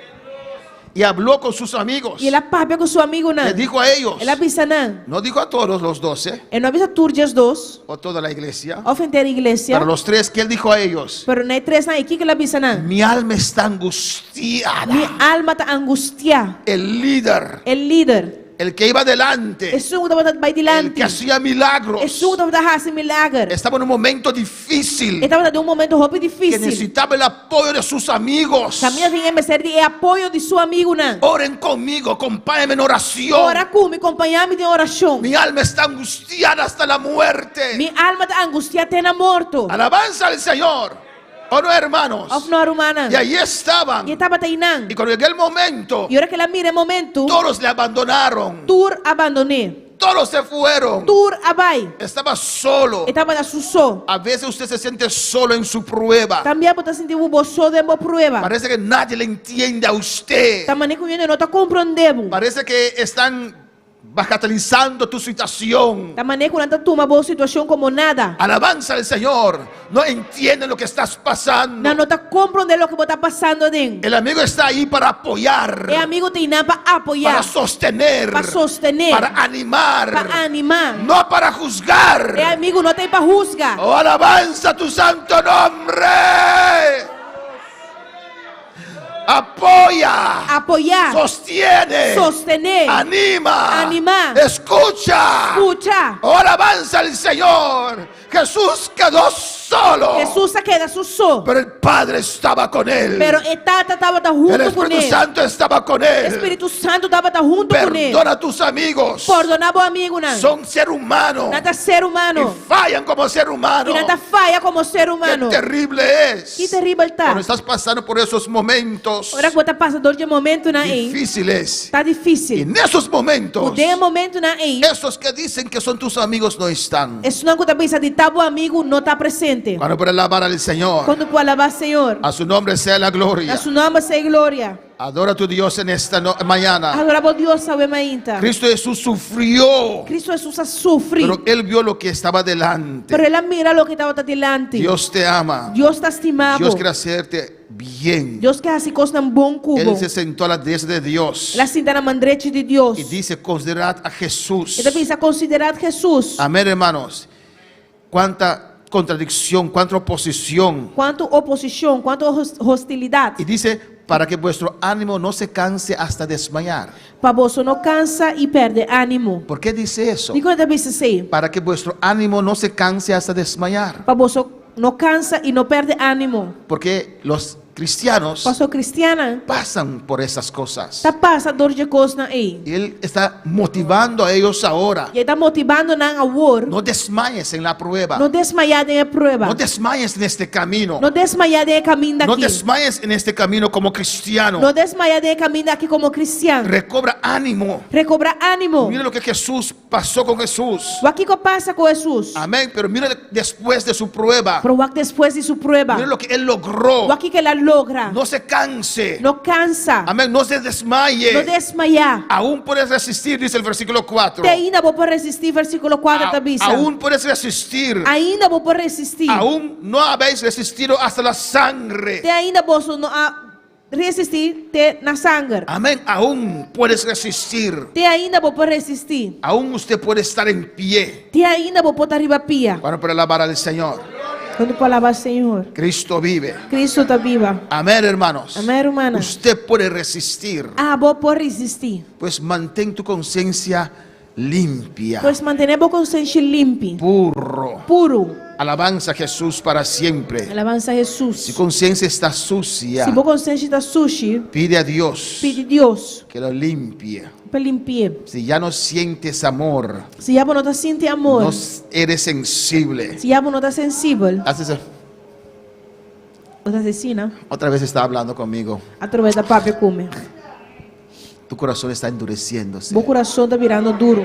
Y habló con sus amigos. I el a papia ku su amigunan. Le dijo a ellos. El a bisa nan. No dijo a todos los doce E no a bisa tur 12 o toda la iglesia. òf henter iglesia. Pero los tres, ¿qué él dijo a ellos? Pero na e tresnan ei, kiko el a bisa nan? Mi alma está angustiada. Mi alma ta angustiá. El líder, E lider. el que iba adelante, Esun ku tabata bai el dilanti. que hacía milagros, Esun ku tabata hasi milager. estaba en un momento difícil, E tabata den un momento hopi que difísil. necesitaba el apoyo de sus amigos. Kaminda tabatin mester di e apoyo di su amigunan. Oren conmigo, acompáñenme en oración. Ora ku mi, kompañá mi den orashon. Mi alma está angustiada hasta la muerte. Mi alma ta angustiá te na morto. Alabanza al Señor. ¿O no, hermanos? Òf no, rumannan. Y ahí estaban. I e tabata einan. Y cuando llegó el momento, I ora ku el a mira e momento, todos le abandonaron. tur a bandon'é. Todos se fueron. Tur a bai. Estaba solo. E tabata su so. A veces usted se siente solo en su prueba. Tin bia bo ta sinti bo so den bo prueba. Parece que nadie le entiende a usted. Ta manera ku niun hende no ta komprondé bo. Parece que están bagatelizando tu situación. Ta manera ku nan ta tuma bo situashon komo nada. Alabanza al Señor. No entienden lo que estás pasando. Nan no ta komprondé loke bo ta pasando aden. El amigo está ahí para apoyar, E amigu t'ei pa apoyá, para sostener, pa sostené, para animar, pa animá. no para juzgar. E amigu no t'ei pa husga. Oh, alabanza tu santo nombre. Apoya, Apoyá, sostiene, sostené, anima, animá, escucha. skucha. Oh, alabanza al Señor. Jesús quedó solo. solo. Hesus a keda su so. Pero el Padre estaba con él. Pero e Tata tabata El huntu Espíritu kuné. Santo estaba con él. Spiritu Santu tabata huntu kuné. Perdona a tus amigos. Pordoná bo amigunan. Son ser humano. Nan ta ser humano. Y fallan como ser humano. I nan ta faya komo ser humano. Qué terrible es. Ki teribel ta. Cuando estás pasando por esos momentos Ora ku bo ta pasa dor di e momentunan ei. difíciles. Ta difísil. En esos momentos, Den e momentunan ei. esos que dicen que son tus amigos no están. Esnan ku ta bisa di ta bo amigu no ta presente. Cuando por alabar al Señor, Kuantu por alabá Señor. a su nombre sea la gloria. Na su nòmber sea gloria. Adora a tu Dios en esta mañana. Adorá bo Dios awe mainta. Cristo Jesús sufrió, Kristu Hesus a sufri. pero él vio lo que estaba delante. Pero el a mira loke tabata dilanti. Dios te ama. Dios ta stima bo. Dios quiere hacerte bien. Dios ke hasi kosnan bon ku bo. Él se sentó a la diestra de Dios El a sinta na man drechi di Dios. y dice, considerad a Jesús. E ta bisa konsiderá Hesus. Amén, hermanos. Cuánta contradicción, cuánta oposición. Kuantu oposishon, kuantu hostilidat. Y dice, para que vuestro ánimo no se canse hasta desmayar. Pa boso no kansa i pèrdè ánimo. ¿Por qué dice eso? Dikon e ta bisa esei? Para que vuestro ánimo no se canse hasta desmayar. Pa boso no kansa i no pèrdè ánimo. Porque los cristianos Pasobra kristiannan pasan por esas cosas. ta pasa dor di e kosnan ei. Y él está motivando a ellos ahora. I e ta motivando nan awor. No desmayes en la prueba. No desmayá den e prueba. No desmayes en este camino. No desmayá den e kaminda No aki. desmayes en este camino como cristiano. No desmayá den e kaminda aki komo kristian. Recobra ánimo. Rekobrá ánimo. Mira lo que Jesús pasó con Jesús. Wak kiko a pasa ku Hesus. Amén. Pero mira después de su prueba. Pero wak despues di su prueba. Mira lo que él logró. Wak kiko el a logra. No se canse. No kansa. Amén. No se desmaye. No desmayá. Aún puedes resistir, dice el versículo 4. Te ainda bo por resistí, versíkulo 4 ta bisa. Aún puedes resistir. Ainda bo por resistí. Aún no habéis resistido hasta la sangre. Te ainda boso no a resistí te na sanger. Amén. Aún puedes resistir. Te ainda bo por resistí. Aún usted puede estar en pie. Te ainda bo por ta riba pia. Cuando para alabar al Señor. Kuantu por alabá Señor. Cristo vive. Kristu ta biba. Amén, hermanos. Amèn, rumannan. Usted puede resistir. Abo por resistí. Pues mantén tu conciencia limpia. Pues mantené bo konsenshi limpi. Puro. Puru. Alabanza a Jesús para siempre. Alabansa Hesus. Si conciencia está sucia, Si bo konsenshi ta sushi, pide a Dios pidi Dios que lo limpie. pa limpi'é. Si ya no sientes amor, Si ya bo no ta sinti amor, no eres sensible. si ya bo no ta sensibel, Haces bo ta asina. otra vez está hablando conmigo. Atrobe e ta papia ku mi. Tu corazón está endureciéndose. Bo kurason ta birando duru.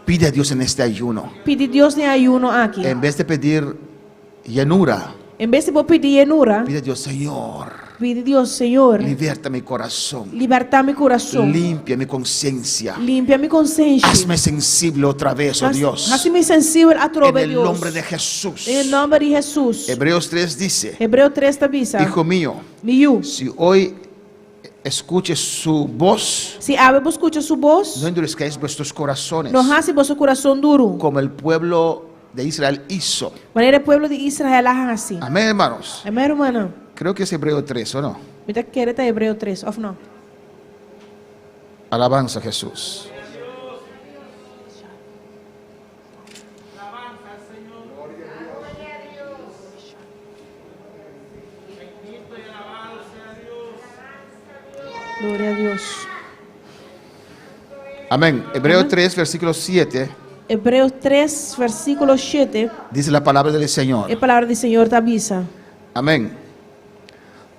Pide a Dios en este ayuno. Pidi Dios den e ayuno aki. En vez de pedir llenura, En bes di bo pidi yenura, pide a Dios, Señor, pidi Dios, Señor, liberta mi corazón, libertá mi kurason, limpia mi conciencia, limpia mi konsenshi. hazme sensible otra vez, oh Dios. Hasi mi sensibel atrobe En el Dios. nombre de Jesús. Den nòmber di Hesus. Hebreos 3 dice, Hebreo 3 ta bisa. Hijo mío, Mi yu. si hoy escuches su voz, Si awe bo skucha su bos, no endurezcáis vuestros corazones, no hasi boso kurason duru. como el pueblo de Israel hizo. Manera e pueblo di Israel a hasi. Amén, hermanos. Amèn, rumannan. Creo que es Hebreo 3, ¿o no? Mi ta kere ta Hebreo 3, òf no? Alabanza a Jesús. Gloria na Dios. Amén. Hebreo 3, versículo 7, Hebreo 3, versíkulo 7, dice la palabra del Señor. e palabra di Señor ta bisa. Amén.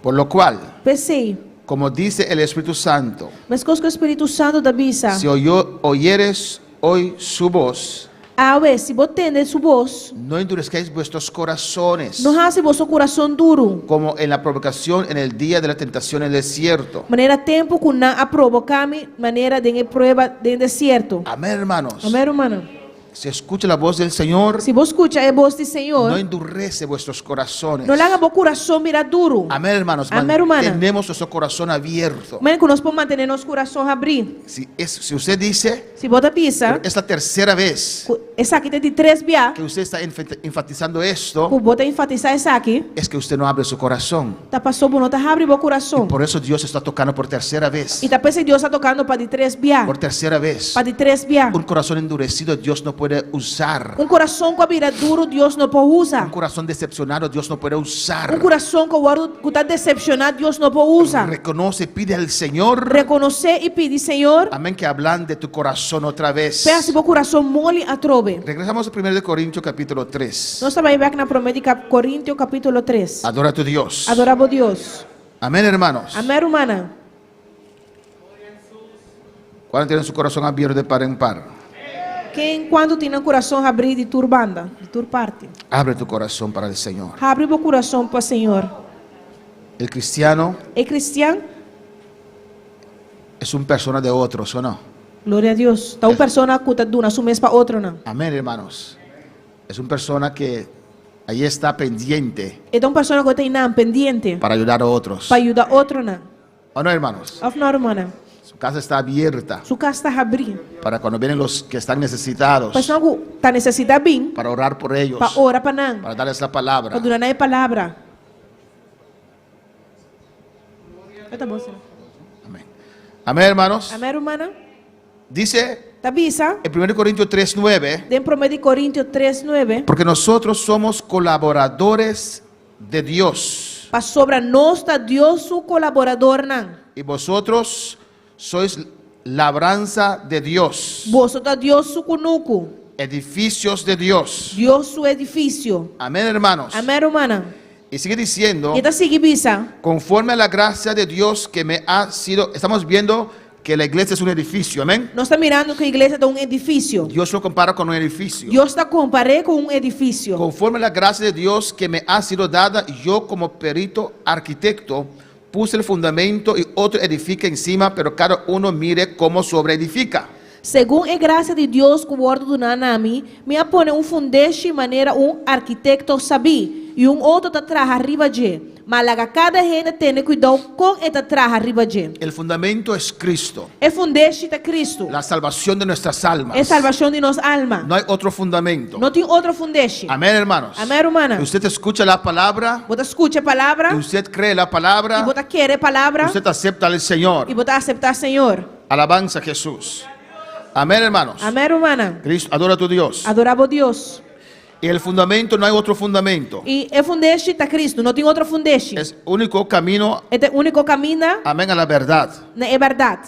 Por lo cual, P'esei, como dice el Espíritu Santo, meskos ku Spiritu Santu ta bisa. si oyeres hoy su voz, Awe, si bo tende su bos, no endurezcáis vuestros corazones, no hasi boso kurason duru. como en la provocación en el día de la tentación en el desierto. Manera tempu ku nan a provoká mi, manera den e prueba den desierto. Amén, hermanos. Amèn, rumannan. Si escucha la voz del Señor, Si bo skucha e bos di Señor, no endurece vuestros corazones. no laga bo kurason bira duru. Amén, hermanos. Amén, hermana. Mantenemos nuestro corazón abierto. Amèn, ku nos por mantené nos kurason habrí. Si usted dice, Si bo ta bisa, pero es la tercera vez esaki ta di tres bia, que usted está enfatizando esto, ku bo ta enfatisá esaki, es que usted no abre su corazón. ta paso bo no ta habri bo kurason. Por eso Dios está tocando por tercera vez. I ta p'esei Dios ta tokando pa di tres bia. Por tercera vez. Pa di tres bia. Un corazón endurecido Dios no puede puede usar. Un kurason ku a bira duru, Dios no por usa. Un corazón decepcionado Dios no puede usar. Un kurason ku wòrdu ku ta desepshoná, Dios no por usa. Reconoce, pide al Señor. Rekonosé i pidi Señor. Amén, que ablande tu corazón otra vez. P'e hasi bo kurason moli atrobe. Regresamos a 1 de Corintios capítulo 3. Nos ta bai bèk na Promé di Kap Korintio kapítulo 3. Adora a tu Dios. Adorá bo Dios. Amén, hermanos. Amèn, rumannan. ¿Cuántos tienen su corazón abierto de par en par? Ken kuantu tin nan kurason habrí di tur banda, di tur parti? Abre tu corazón para el Señor. Habri bo kurason pa Señor. El cristiano E kristian, es un persona de otros, ¿o no? gloria a Dios, ta un persona ku ta duna su mes pa otronan. Amén, hermanos. Es una persona que ahí está pendiente E ta un persona ku ta einan pendiente para ayudar a otros. pa yuda otronan. ¿O no, hermanos? Òf no, rumannan? Su casa está abierta Su kas ta habrí. para cuando vienen los que están necesitados, Pa esnan ku ta nesesitá bin, para orar por ellos, pa ora pa nan, para darles la palabra. pa duna nan e palabra. E ta bon, Señor. Amén. Amén, hermanos. Amèn, rumannan? Dice Ta bisa en 1 Corintios 3:9, den Promé di Korintio tres nuebe. porque nosotros somos colaboradores de Dios Pasobra nos ta Dios su kolaboradornan. y vosotros sois labranza de Dios, Boso ta Dios su kunuku, edificios de Dios. Dios su edifisio. Amén, hermanos. Amèn, rumannan. Y sigue diciendo, I e ta sigui bisa. conforme a la gracia de Dios que me ha sido, estamos viendo que la iglesia es un edificio, amén. Nos ta mirando ku iglesia ta un edifisio. Dios lo compara con un edificio. Dios ta kompar'é ku un edifisio. Conforme a la gracia de Dios que me ha sido dada, yo como perito arquitecto puse el fundamento y otro edifica encima, pero cada uno mire cómo sobreedifica. Segun e grasia di Dios ku wòrdu duná na mi, mi a pone un fundeshi manera un arkitekto sabí, i un otro ta traha riba dje. Ma laga kada hende tene kuidou kon e ta traha riba dje. El fundamento es Cristo, E fundeshi ta Kristu, la salvación de nuestras almas. e salbashon di nos alma. No hay otro fundamento. No tin otro fundeshi. Amén, hermanos. Amén, rumannan. Usted escucha la palabra, Bo ta skucha e palabra y usted cree la i palabra, bo ta kere e palabra usted acepta al Señor. i bo ta aseptá Señor. Alabanza a Jesús. Amén, hermanos. Amén, rumannan. Cristo, adora a tu Dios. Adorá bo Dios. Y el fundamento, no hay otro fundamento. I e fundeshi ta Kristu, no tin otro fundeshi. Es único camino, E ta e úniko kaminda amén, a la verdad. na e bèrdat.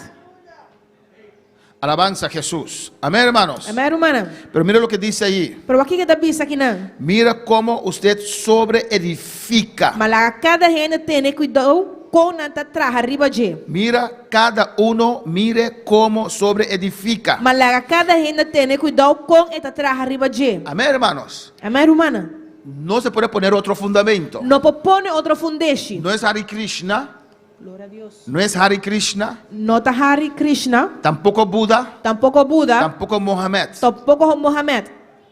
Alabanza a Jesús. Amén, hermanos. Amén, rumannan. Pero mira lo que dice allí. Pero wak kiko e ta bisa akinan. Mira cómo usted sobreedifica. Ma laga kada hende tene kuidou kon nan ta traha riba dje. Mira cada uno, mire cómo sobreedifica. Ma laga kada hende tene kuidou kon e ta traha riba dje. Amén, hermanos. Amén, rumannan. No se puede poner otro fundamento. No por pone otro fundeshi. No es Hare Krishna. Gloria a Dios. No es Hare Krishna. No ta Hare Krishna. Tampoco Buda. Tampoco Buda. Tampoco Mohamed. Tampoco Mohamed.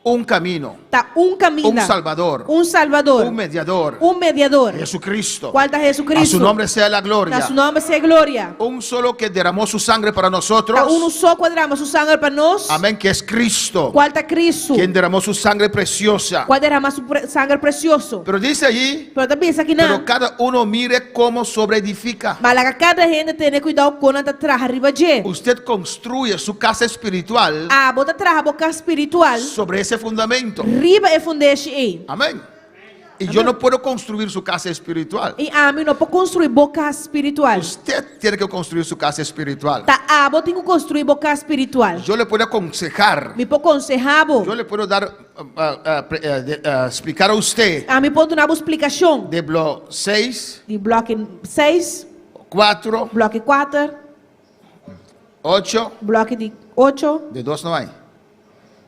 Un camino. Ta un caminda. Un Salvador. Un Salvador. Un mediador. Un mediador. Jesucristo. Cual ta Jesucristo. A su nombre sea la gloria. Na su nomber sea gloria. Un solo que derramó su sangre para nosotros. Ta unu so ku a drama su sanger pa nos. Amén, que es Cristo. Cual ta Cristo. Quien derramó su sangre preciosa. Cual derama su sanger precioso. Pero dice allí. Pero ta bisa akinan. Pero cada uno mire cómo sobreedifica. Ma laga kada hende tene kuidou kon nan ta traha riba dje. Usted construye su casa espiritual. Abo ta traha bo kas spiritual. Sobre ese fundamento. Riba e fundeshi ei. Amén. Y yo no puedo construir su casa espiritual. I ami no por construí bo kas spiritual. Usted tiene que construir su casa espiritual. Ta abo tin ku construí bo kas spiritual. Yo le puedo aconsejar. Mi por konsehá bo. Yo le puedo dar, explicar a usted. Ami por duna bo splikashon. De blo 6. Di bloke 6. 4. Bloke 4. 8. Bloke di 8. De 2 no hay.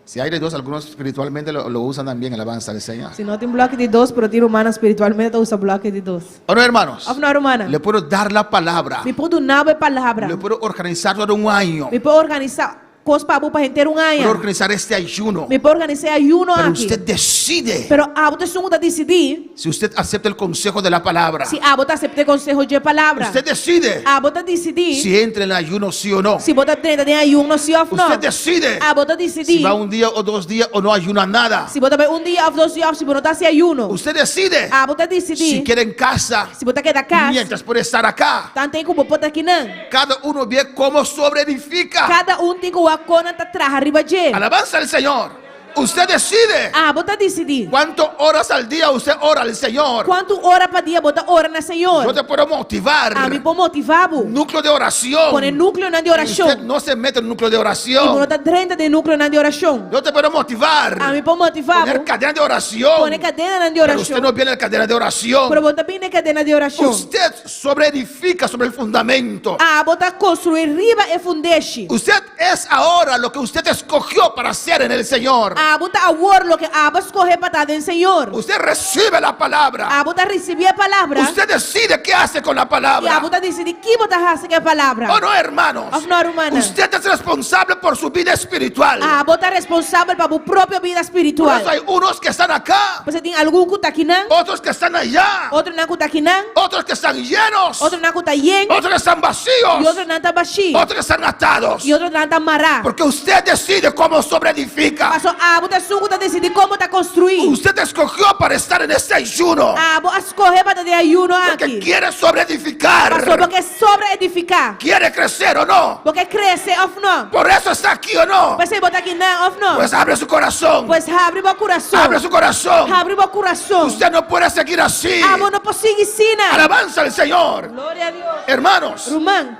Si hay de dos, algunos espiritualmente lo usan también, alabanza al Señor. Si no tin bloke di dos, pero tin rumannan spiritualmente ta usa bloke di dos. ¿O no, hermanos? Of no, rumannan? Le puedo dar la palabra. Mi por duna bo e palabra. Le puedo organizar todo un año. Mi por organisá kos pa bo pa henter un aña. Puedo organizar este ayuno. Mi por organisá e ayuno Pero aki. usted decide. Pero abo ta esun ku ta disidí. Si usted acepta el consejo de la palabra. Si abo ta aseptá e konseho dje palabra. Usted decide. Abo ta disidí. Si entra en el ayuno sí o no. Si bo ta drenta den ayuno sí òf no. Usted decide. Abo ta disidí. Si va un día o dos días o no ayuna nada. Si bo ta bai un dia òf dos dia òf si bo no ta hasi ayuno. Usted decide. Abo ta disidí. Si queda en casa. Si bo ta keda kas. Mientras puede estar acá. Tanten ku bo por ta akinan. Cada uno ve cómo sobreedifica. Kada un tin ku wak kon nan ta traha riba dje. Alabanza al Señor. Usted decide Abo ta disidí. cuántas horas al día usted ora al Señor. Kuantu ora pa dia bo ta ora na Señor? Yo te puedo motivar. Ami por motivá bo. Núcleo de oración. Pone núkleonan di Usted orashon. no se mete en núcleo de I bo no oración. ta drenta den núkleonan di orashon. Yo te puedo motivar. Ami por motivá Poner bo. cadena de oración. Pone kadenanan di Pero usted orashon. no viene a la cadena de oración. Pero bo no ta bini den kadena di orashon. Usted sobreedifica sobre el fundamento. Abo ta konstruí riba e fundeshi. Usted es ahora lo que usted escogió para ser en el Señor. Abo ta awor loke abo a skohe pa ta den Señor. Usted recibe la palabra. Abo ta risibí e palabra. Usted decide qué hace con la I palabra. abo ta disidí ki bo ta hasi ku e palabra. ¿O no, hermanos? Òf no, rumannan? Usted es responsable por su vida espiritual. Abo ta responsabel pa bo propio bida Por spiritual. eso hay unos que están acá, P'esei tin algun ku ta akinan, otros que están allá, otronan ku ta akinan, otros que están llenos, otronan ku ta yen, otros que están vacíos, i otronan ta bashí, otros que están atados. i otronan ta mará. Porque usted decide cómo sobreedifica. Paso abo ta esun ku ta disidí kon bo ta konstruí. Usted escogió para estar en este ayuno. Abo a skohe pa ta den ayuno Porque aki. quiere sobreedificar. Paso bo ke sobreedifiká. Quiere crecer o no. Bo ke krese òf no. Por eso está aquí o no. P'esei bo ta akinan òf no. Pues abre su corazón. Pues habri bo kurason. Abre su corazón. Habri bo kurason. Usted no puede seguir así. Abo no por sigui asina. Alabanza al Señor. Gloria na Dios. Hermanos, Ruman,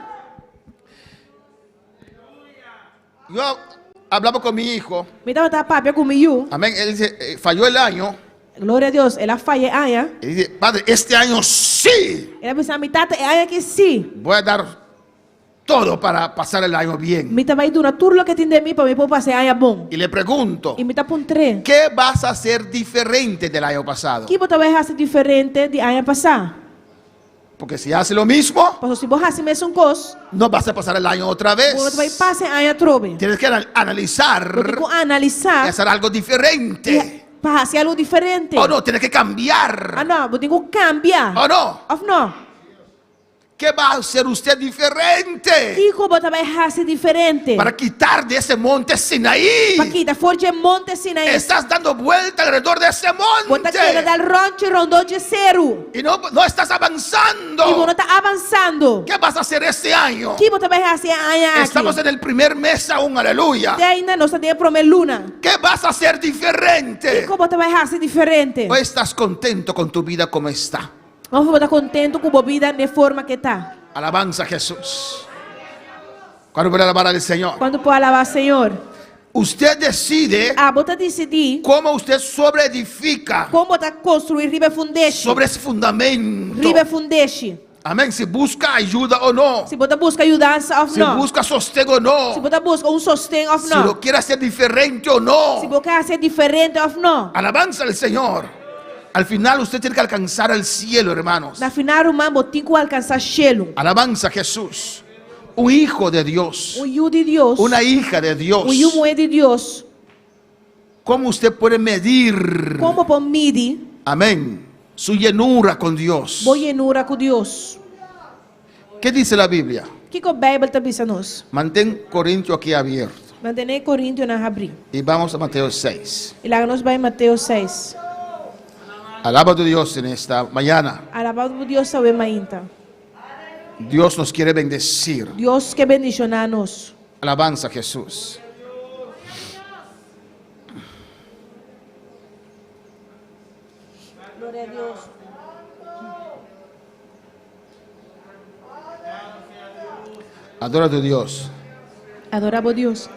yo hablaba con mi hijo. mi tabata papia ku mi yu. Amén. Él dice, eh, falló el año. Gloria na Dios, el a faya e aña. Y dice, padre, este año sí El a bisa mi tata, e aña aki sí. voy a dar todo para pasar el año bien. Mi ta bai duna tur loke tin den mi pa mi por pasa e aña bon. Y le pregunto, I mi ta puntr'é. ¿qué vas a hacer diferente del año pasado? Ki bo ta bai hasi diferente di aña pasá? Porque si hace lo mismo, Paso si bo hasi mesun kos, no vas a pasar el año otra vez. bo no ta bai pasa e aña atrobe. Tienes que analizar Bo tin ku y analisá hacer algo diferente. i pa hasi algu diferente. O no, tienes que cambiar. Ah no, bo tin ku kambia. O no, Òf no? ¿qué va a hacer usted diferente Kiko bo ta bai hasi diferente? para quitar de ese monte Sinaí? Pa kita for di e monte Sinaí. Estás dando vuelta alrededor de ese Bo ta keda monte dal rònchi rondó di e seru. y no, no estás avanzando. I bo no ta avansando. ¿Qué vas a hacer este año? Ki bo ta bai hasi e aña aki? Estamos en el primer mes aún, aleluya. Te ainda nos ta den e promé luna. ¿Qué vas a hacer diferente? Kiko bo ta bai hasi diferente? ¿O estás contento con tu vida como está? Òf bo ta kontentu ku bo bida den e forma ku ta? Alabanza a Jesús. Kuantu por alabar al Señor? Kuantu por alabá Señor? Usted decide Abo ta disidí cómo usted sobreedifica kon bo ta konstruí riba e fundeshi. sobre ese fundamento. Riba e fundeshi. Amén. Si busca ayuda o no. Si bo ta buska yudansa òf Si no. busca sosten o no. Si bo ta buska un sosten òf Si lo no. quiere hacer diferente o no. Si bo ke hasi diferente òf no. Alabanza al Señor. Al final usted tiene que alcanzar al cielo, hermanos. Na final, ruman, bo tin ku alkansá shelu. Alabanza a Jesús. Un hijo de Dios. Un yu di Dios. Una hija de Dios. Un yu muhé di Dios. ¿Cómo usted puede medir? Kon bo por midi Amén. Su llenura con Dios. bo yenura ku Dios. ¿Qué dice la Biblia? Kiko Beibel ta bisa nos? Mantén Corintio aquí abierto. Mantené Korintionan habrí. Y vamos a Mateo 6. I laga nos bai Mateo 6. Alaba a Dios en esta mañana. Alabá Dios awe mainta. Dios nos quiere bendecir. Dios ke bendishoná nos. Alabanza a Jesús. Gloria na Dios. Adora a tu Dios. Adorá bo Dios.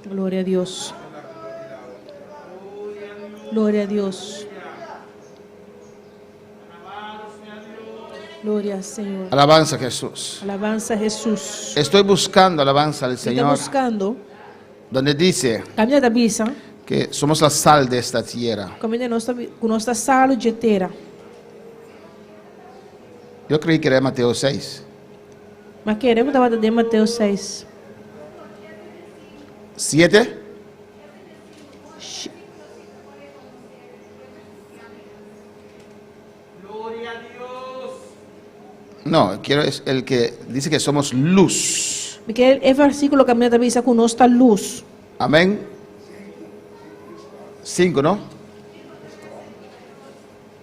Gloria na Dios. Gloria na Dios. Gloria na Señor. Alabanza a Jesús. Alabansa na Hesus. Estoy buscando alabanza al Está Señor. buskando. Donde dice Kaminda ta bisa. que somos la sal de esta tierra. Kaminda nos ta ku nos ta salu di e tera. Yo creí que era Mateo 6. M'a kere ku tabata den Mateo 6. 7. No, quiero es el que dice que somos luz. Mi ke e versíkulo kaminda ta bisa ku nos ta lus. Amén. 5, ¿no?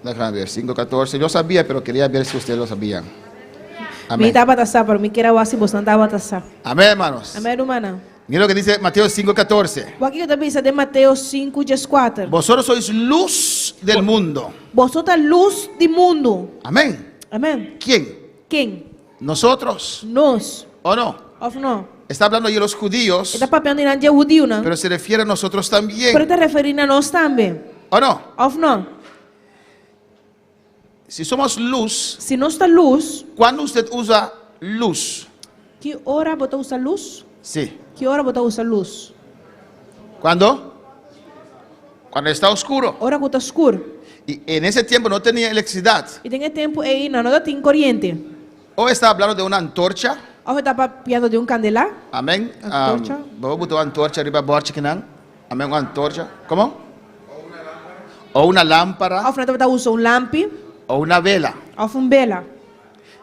Déjame ver, 5, 14. Yo sabía, pero quería ver si ustedes lo sabían. Amén. Mi tabata sa, pero mi kier a wak si bosnan tabata sa. Amén, hermanos. Amèn, rumannan. Mira lo que dice Mateo 5:14. Wak kiko ta bisa den Mateo 5, 14. Vosotros sois luz del mundo. Boso ta lus di mundu. Amén. Amèn. ¿Quién? Ken? Nosotros. Nos. ¿O no? Òf no? Está hablando ahí de los judíos, E ta papiando einan di e hudiunan, pero se refiere a nosotros también. pero e ta referí na nos tambe. ¿O no? Òf no? Si somos luz, Si nos ta lus, ¿cuándo usted usa luz? ki ora bo ta usa lus? Sí. Ki ora bo ta usa lus? ¿Cuándo? Cuando está oscuro. Ora ku ta skur. Y en ese tiempo no tenía electricidad. I den e tempu ei nan no ta tin koriente. O está hablando de una antorcha. Òf e ta papiando di un kandelá? Amén. Antorcha. Bo buta un antorcha riba bòrchi kinan. Amén, un antorcha. Komo? O una lámpara. Òf nan tabata usa un lampi. O una vela. Òf un bela.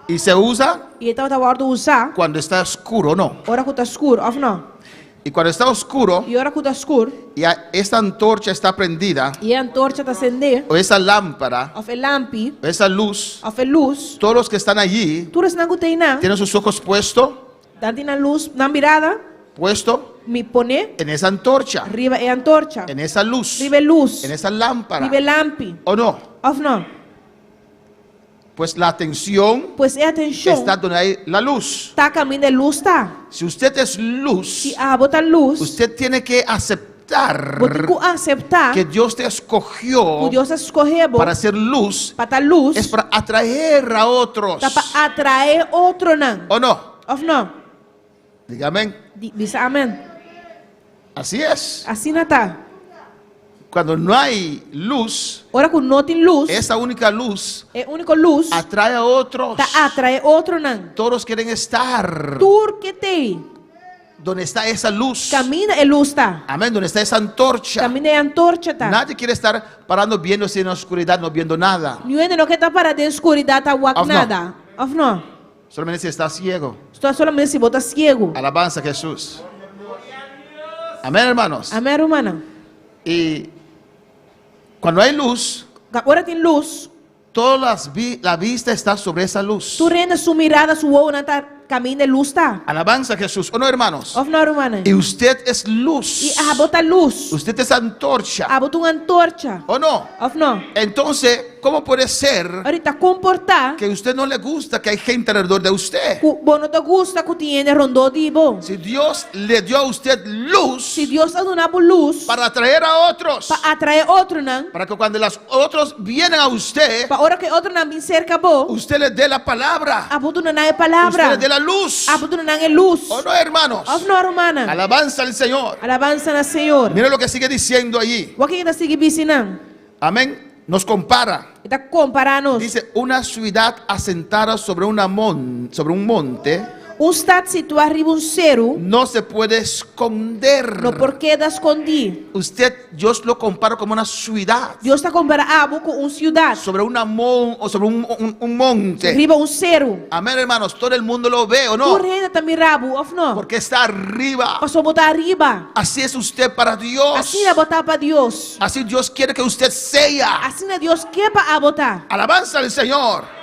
Y se usa I e tabata wòrdu usá. Cuando está oscuro, no. Ora ku ta skur, òf no? Y cuando está oscuro. I ora ku ta skur. Y esta antorcha está prendida. I e antorcha ta sendé. O esa lámpara. Òf e lampi. O esa luz. Òf e lus. Todos los que están allí. Tur esnan ku ta einan. Tienen sus ojos puesto. Nan tin nan lus, nan mirada. Puesto. Mi pone. En esa antorcha. Riba e antorcha. En esa luz. Riba e lus. En esa lámpara. Riba e lampi. O no? Òf no? Pues la atención Pues e atenshon está donde hay la luz. ta kaminda e lus ta. Si usted es luz, Si abo ta lus, usted tiene que aceptar bo tin ku aseptá que Dios te escogió ku Dios a skohe bo para ser luz, pa ta lus, es para atraer a otros. ta pa atraé otronan. ¿O no? Òf no? Diga amén. Di, bisa amèn. Así es. Asina ta. Cuando no hay luz, Ora ku no tin lus, esa única luz e úniko lus atrae a otros. ta atraé otronan. Todos quieren estar Tur ke t'ei. donde está esa luz. Kaminda e lus ta. Amén, donde está esa antorcha. Kaminda e antorcha ta. Nadie quiere estar parando viéndose en la oscuridad, no viendo nada. Niun hende no ke ta para den skuridat ta wak Òf no? nada. Òf no? Solamente si está ciego. Sto solamente si bo ta siegu. Alabanza a Jesús. Amén, hermanos. Amén, rumannan. Y cuando hay luz, Ora tin lus, todas las vi- la vista está sobre esa luz. Tur hende su mirada, su wowonan ta kaminda e lus ta. Alabanza a Jesús. ¿O no, hermanos? Òf no, rumannan? Y usted es luz. I abo ta lus. Usted es antorcha. Abo ta un antorcha. ¿O no? Òf no? Entonces, ¿cómo puede ser Ora, ta kon por ta que a usted no le gusta que hay gente alrededor de usted? ku bo no ta gusta ku tin hende rondó di bo? Si Dios le dio a usted luz Si Dios a duna bo lus para atraer a otros, pa atraé otronan, para que cuando los otros vienen a usted, pa ora ku e otronan bin serka bo, usted les dé la palabra, abo duna nan e usted palabra, les dé la luz. abo duna nan e lus. ¿O no, hermanos? Òf no, rumannan? Alabanza al Señor. Alabansa na Señor. Mira lo que sigue diciendo allí. Wak kiko e ta sigui bisa einan. Amén. Nos compara. E ta kompará nos. Dice, una ciudad asentada sobre, una mon- sobre un monte Un stat situá riba un seru no se puede esconder. no por keda skondí. Usted, Dios lo compara como una ciudad. Dios ta kompará abo ku un siudat. Sobre una mon, o sobre un, un- un monte. Riba un seru. Amén, hermanos. Todo el mundo lo ve, ¿o no? Tur hende ta mira bo, òf no? Porque está arriba. Pasobra bo ta ariba. Así es usted para Dios. Asina bo ta pa Dios. Así Dios quiere que usted sea. Asina Dios ke pa abo ta. Alabanza al Señor.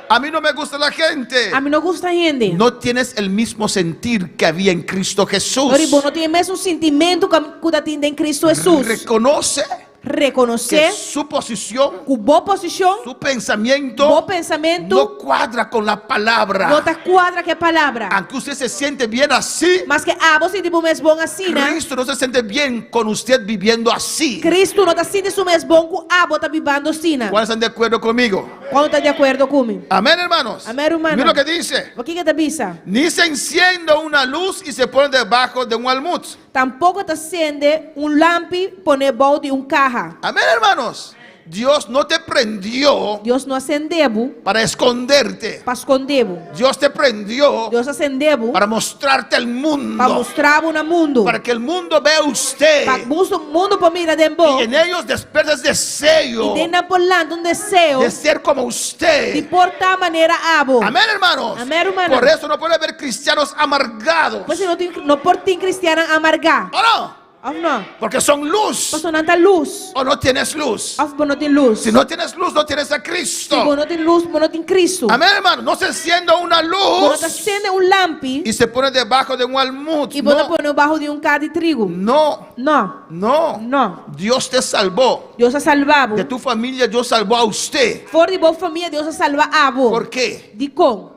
A mí no me gusta la gente. Ami no gusta hende. No tienes el mismo sentir que había en Cristo Jesús. Ora, bo no tin e mesun sintimentu ku tabatin den Cristo Hesus. Reconoce Rekonosé que su posición, ku bo posishon, su pensamiento, bo pensamentu, no cuadra con la palabra. no ta kuadra ku e palabra. Aunque usted se siente bien así, Maske abo sinti bo mes bon asina, Cristo no se siente bien con usted viviendo así. Cristo no ta sinti su mes bon ku abo ta bibando asina. ¿Cuáles están de acuerdo conmigo? Kuantu ta di akuerdo ku mi? Amén, hermanos. Amén, rumannan. Mira lo que dice. Kiko e ta bisa? Ni se enciende una luz y se pone debajo de un almud. Tampoko ta sende un lampi pone bou di un kaha. Amén, hermanos. Dios no te prendió Dios no a sende bo para esconderte. pa skonde bo. Dios te prendió Dios a sende bo para mostrarte al pa mundo. mustra bo na mundu. Para que el mundo vea usted. Pa mundu por mira den bo. Y en ellos despiertas deseo I den nan por lanta un deseo de ser como di usted. por ta manera abo. Amén, hermanos. Amén, hermano. Por eso no puede haber cristianos amargados. P'esei no tin, no por tin kristiannan amargá. ¿O no? Òf no? Porque son luz. Pasobra nan ta lus. O no tienes luz. Òf bo no tin lus. Si no tienes luz, no tienes a Cristo. Si bo no tin lus, bo no tin Kristu. Amén, hermano. No se encienda una luz. Bo no ta sende un lampi. Y se pone debajo de un almud. I bo ta pone baho di un kaha di trigu. No. No. No. No. Dios te salvó. Dios a salba bo. De tu familia Dios salvó a usted. For di bo famia Dios a salba abo. ¿Por qué? Dikon?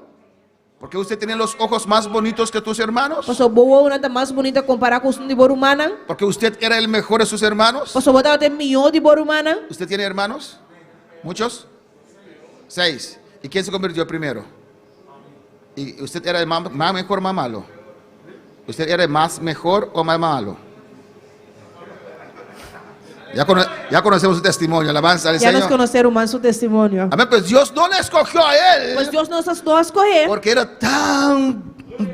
Porque usted tiene los ojos más bonitos que tus hermanos. Pasobra bo wowonan ta mas bunita kompará ku esun di bo rumannan. Porque usted era el mejor de sus hermanos. Pasobra bo tabata e mihó di bo rumannan. ¿Usted tiene hermanos? ¿Muchos? Seis. ¿Y quién se convirtió primero? ¿Y usted era el más, más mejor o más malo? ¿Usted era el más mejor o más malo? Ya, cono- ya conocemos su testimonio, alabanza al Ya nos Señor. konosé ruman su testimonio. Amén, pues Dios no le escogió a él. Pues Dios no a skoh'é. Porque era tan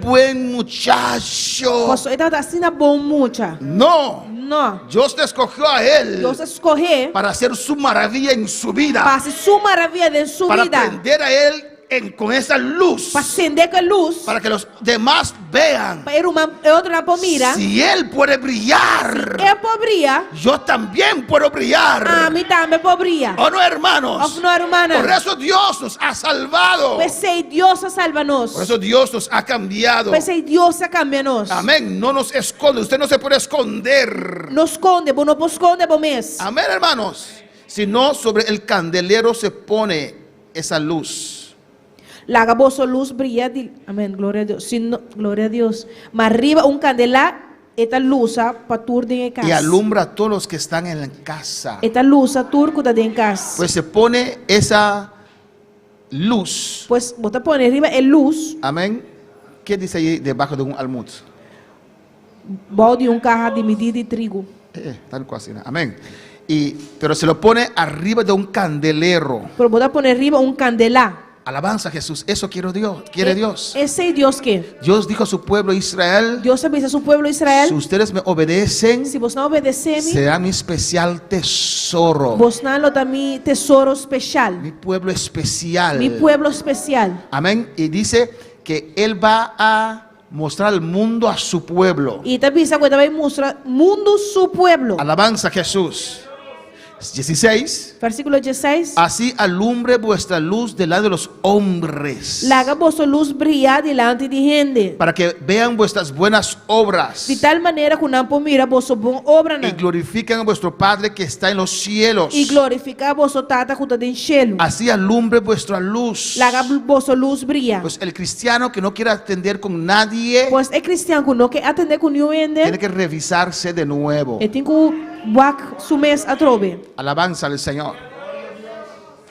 buen muchacho. Pasobra e tabata asina bon mucha. No. No. Dios le escogió a él. Dios a skoh'é. Para hacer su maravilla en su vida. Pa hasi su maravia den su Para bida. prender a él en, con esa luz. Pa sende ku e lus. Para que los demás vean. Pa e ruman e otronan por mira. Si él puede brillar. Si e por bria. Yo también puedo brillar. Ami tambe por bria. ¿O no, hermanos? Òf no, rumannan. Por eso Dios nos ha salvado. P'esei Dios a salba nos. Por eso Dios nos ha cambiado. P'esei Dios a kambia nos. Amén. No nos esconde. Usted no se puede esconder. No skonde, bo no por skonde bo mes. Amén, hermanos. Sino sobre el candelero se pone esa luz. Laga boso lus bria di Amén, gloria a Dios. Sino, gloria a Dios. Ma riba un kandelá e ta lusa pa tur den e kas. Y alumbra a todos los que están en la casa. E ta lusa tur ku ta den kas. Pues se pone esa luz. Pues bo ta pone riba e lus. Amén. ¿Qué dice ahí debajo de un almud? Bou di un kaha di midí di trigu. Eh, tal cual así, Amén. Y, pero se lo pone arriba de un candelero. Pero bo ta pone riba un kandelá. Alabanza a Jesús. Eso quiero Dios, quiere E- Dios. Esei Dios ke. Dios dijo a su pueblo Israel, Dios a bisa su pueblo Israel, si ustedes me obedecen, si bosnan obedesé mi, será mi especial tesoro. bosnan lo ta mi tesoro speshal. Mi pueblo especial. Mi pueblo spesial. Amén. Y dice que Él va a mostrar al mundo a su pueblo. I e ta bisa ku e ta bai mustra mundu su pueblo. Alabanza a Jesús. 16. Versíkulo 16. Así alumbre vuestra luz delante de los hombres. Laga boso lus bria dilanti di hende. Para que vean vuestras buenas obras. Di tal manera ku nan por mira boso bon obranan. Y glorifiquen a vuestro Padre que está en los cielos. I glorifiká boso Tata ku ta den shelu. Así alumbre vuestra luz. Laga boso lus bria. Pues el cristiano que no quiere atender con nadie. Pues e kristian ku no ke atendé ku niun hende. Tiene que revisarse de nuevo. E tin ku wak su mes atrobe. Alabanza al Señor.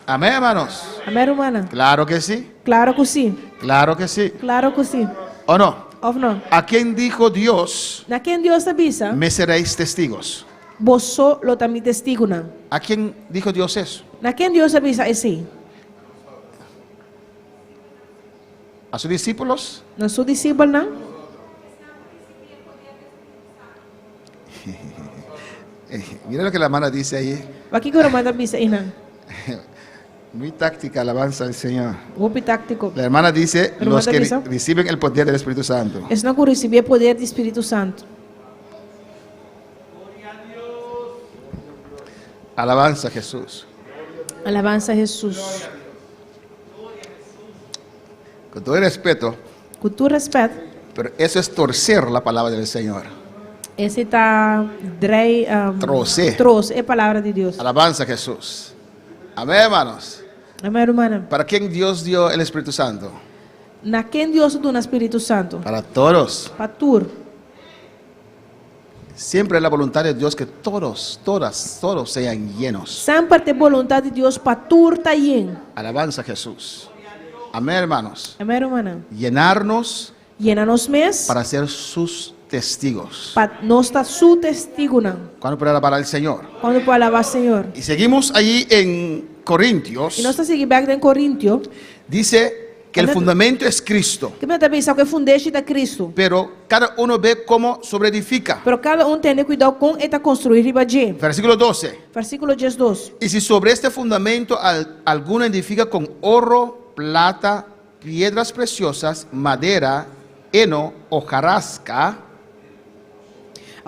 Amén, hermanos. Amén, rumannan. Claro que sí. Claro ku sí. Claro que sí. Claro ku sí. ¿O no? Òf no? ¿A quién dijo Dios? Na ken Dios a bisa? Me seréis testigos. Boso lo ta mi testigunan. ¿A quién dijo Dios eso? Na ken Dios a bisa esei? ¿A sus discípulos? Na su disipelnan? Mira lo que la hermana dice ahí. Wak kiko ruman ta bisa einan. Muy táctica, alabanza al Señor. Hopi táktiko. La hermana dice, Hermana los que bisa. reciben el poder del Espíritu Santo. Esnan ku risibí e poder di Spiritu Santu. Alabanza a Jesús. Alabanza a Jesús. Con todo el respeto, Ku tur rèspèt. pero eso es torcer la palabra del Señor. Esei ta drei um, Trose. trose e palabra di Dios. Alabanza a Jesús. Amén, hermanos. Amén, rumannan. ¿Para quién Dios dio el Espíritu Santo? Na ken Dios a duna Spiritu Santu? Para todos. Pa tur. Siempre es la voluntad de Dios que todos, todas, todos sean llenos. Semper ta e boluntat di Dios pa tur ta yen. Alabanza a Jesús. Amén, hermanos. Amén, rumannan. Llenarnos Yena nos mes para ser sus testigos. pa nos ta su testigunan. ¿Cuándo puede alabar al Señor? Kuantu por alabá Señor? Y seguimos allí en Corintios. I nos ta sigui bèk den Korintio. Dice que el fundamento es Cristo. Ku ta bisa ku e fundeshi ta Kristu. Pero cada uno ve cómo sobreedifica. Pero kada un tene kuidou kon e ta konstruí riba dje. Versículo 12. Versíkulo 12. Y si sobre este fundamento al, alguno edifica con oro, plata, piedras preciosas, madera, heno, hojarasca.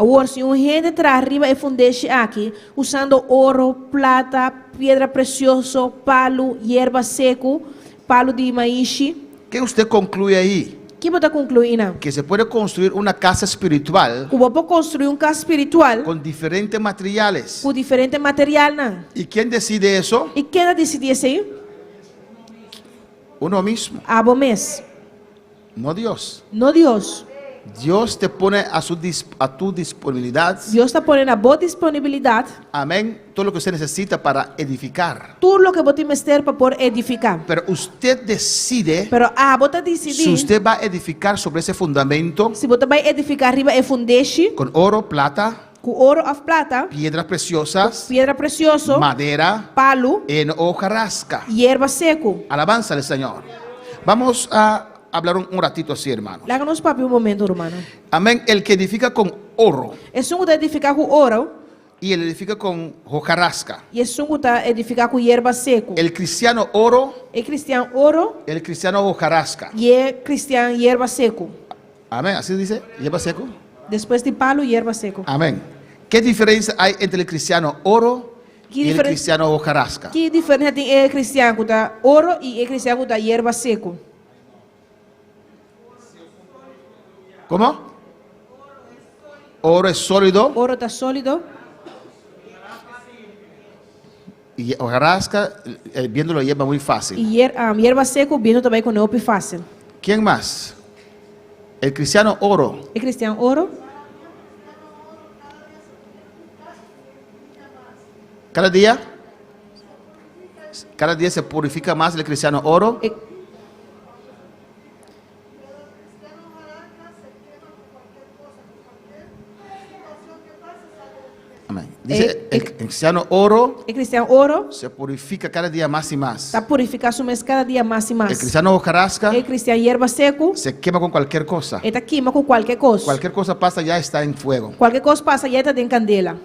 Awor, si un hende traha riba e fundeshi aki, usando oro, plata, piedra presioso, palu, yerba seku, palu di maishi. ¿Qué usted concluye ahí? Ki bo ta konkluí nan? Que se puede construir una casa espiritual Ku bo por konstruí un kas spiritual con diferentes materiales. ku diferente materialnan. ¿Y quién decide eso? I ken a disidí esei? Uno mismo, Abo mes, no Dios. no Dios. Dios te pone a, su dis- a tu disponibilidad. Dios ta pone na bo disponibilidat Amén. Todo lo que usted necesita para edificar. tur loke bo tin mester pa por edifiká. Pero usted decide Pero abo ta si disidí usted va a edificar sobre ese fundamento si bo ta bai edifiká riba e fundeshi con oro, plata, ku oro òf plata, piedras preciosas, piedra presioso, madera, palu, en hojarasca. yerba seku. Alabanza al Señor. Vamos a hablar un, un ratito así, hermano. Laga nos papia un momento, rumannan. Amén. El que edifica con oro Esun ku ta edifiká ku oro y el edifica con hojarasca. i esun ku ta edifiká ku yerba seku. El cristiano oro, E kristian oro el cristiano hojarasca. i e kristian yerba seku. Amén. Así dice, lleva seco. Despues di palu, yerba seku. Amén. ¿Qué diferencia hay entre el cristiano oro ¿Qué y el diferen- cristiano hojarasca? Ki diferensia tin e kristian ku ta oro i e kristian ku ta yerba seku? ¿Cómo? Oro es sólido Oro ta sólido y hojarasca, el viento lo lleva muy fácil. i yer, um, yerba seku bientu ta bai kuné hopi fásil. ¿Quién más? El cristiano oro. E kristian oro, Cada día, cada día se purifica más el cristiano oro. e, Amén. Dice, Eh, el, el cristiano oro e kristian oro se purifica cada día más y más. ta purifiká su mes kada dia mas i El mas. cristiano hojarasca E kristian yerba seku, se quema con cualquier cosa. e ta kima ku kualke kos. Cualquier cosa pasa, ya está en fuego. Kualke kos pasa, ya e ta den kandela.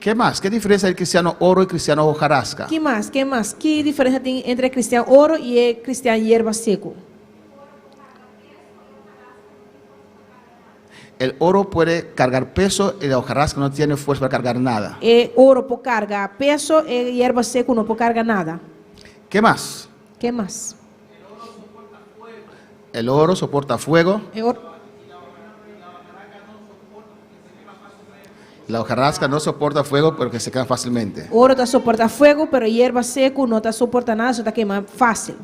¿Qué más? ¿Qué diferencia hay el cristiano oro y cristiano hojarasca? Ki mas? Ke mas? Ki diferensia tin entre kristian oro i e kristian yerba seku? El oro puede cargar peso y la hojarasca no tiene fuerza para cargar nada. E oro por karga peso, e yerba seku no por karga nada. ¿Qué más? Ke mas? El oro soporta fuego, E oro, la hojarasca no soporta fuego porque se quema fácilmente. oro ta soportá fuego, pero yerba seku no ta soportá nada, e ta kima fásil.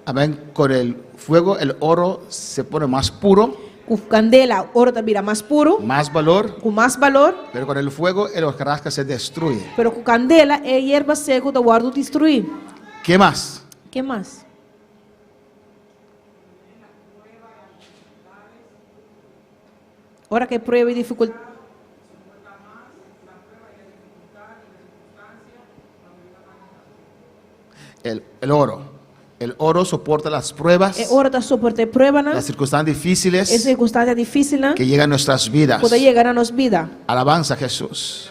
Amén. Con el fuego el oro se pone más puro, Ku kandela, oro ta bira mas puru, más valor, ku mas balor, pero con el fuego el hojarasca se destruye. pero ku kandela e yerba seku ta wòrdu destruí. ¿Qué más? Ke mas? Ora ku prueba i difikultat. El, el oro. El oro soporta las pruebas, E oro ta soportá pruebanan, las circunstancias e difíciles sirkunstansia difísilnan, que llegan a nuestras vidas. ku ta yega na nos bida. Alabanza a Jesús.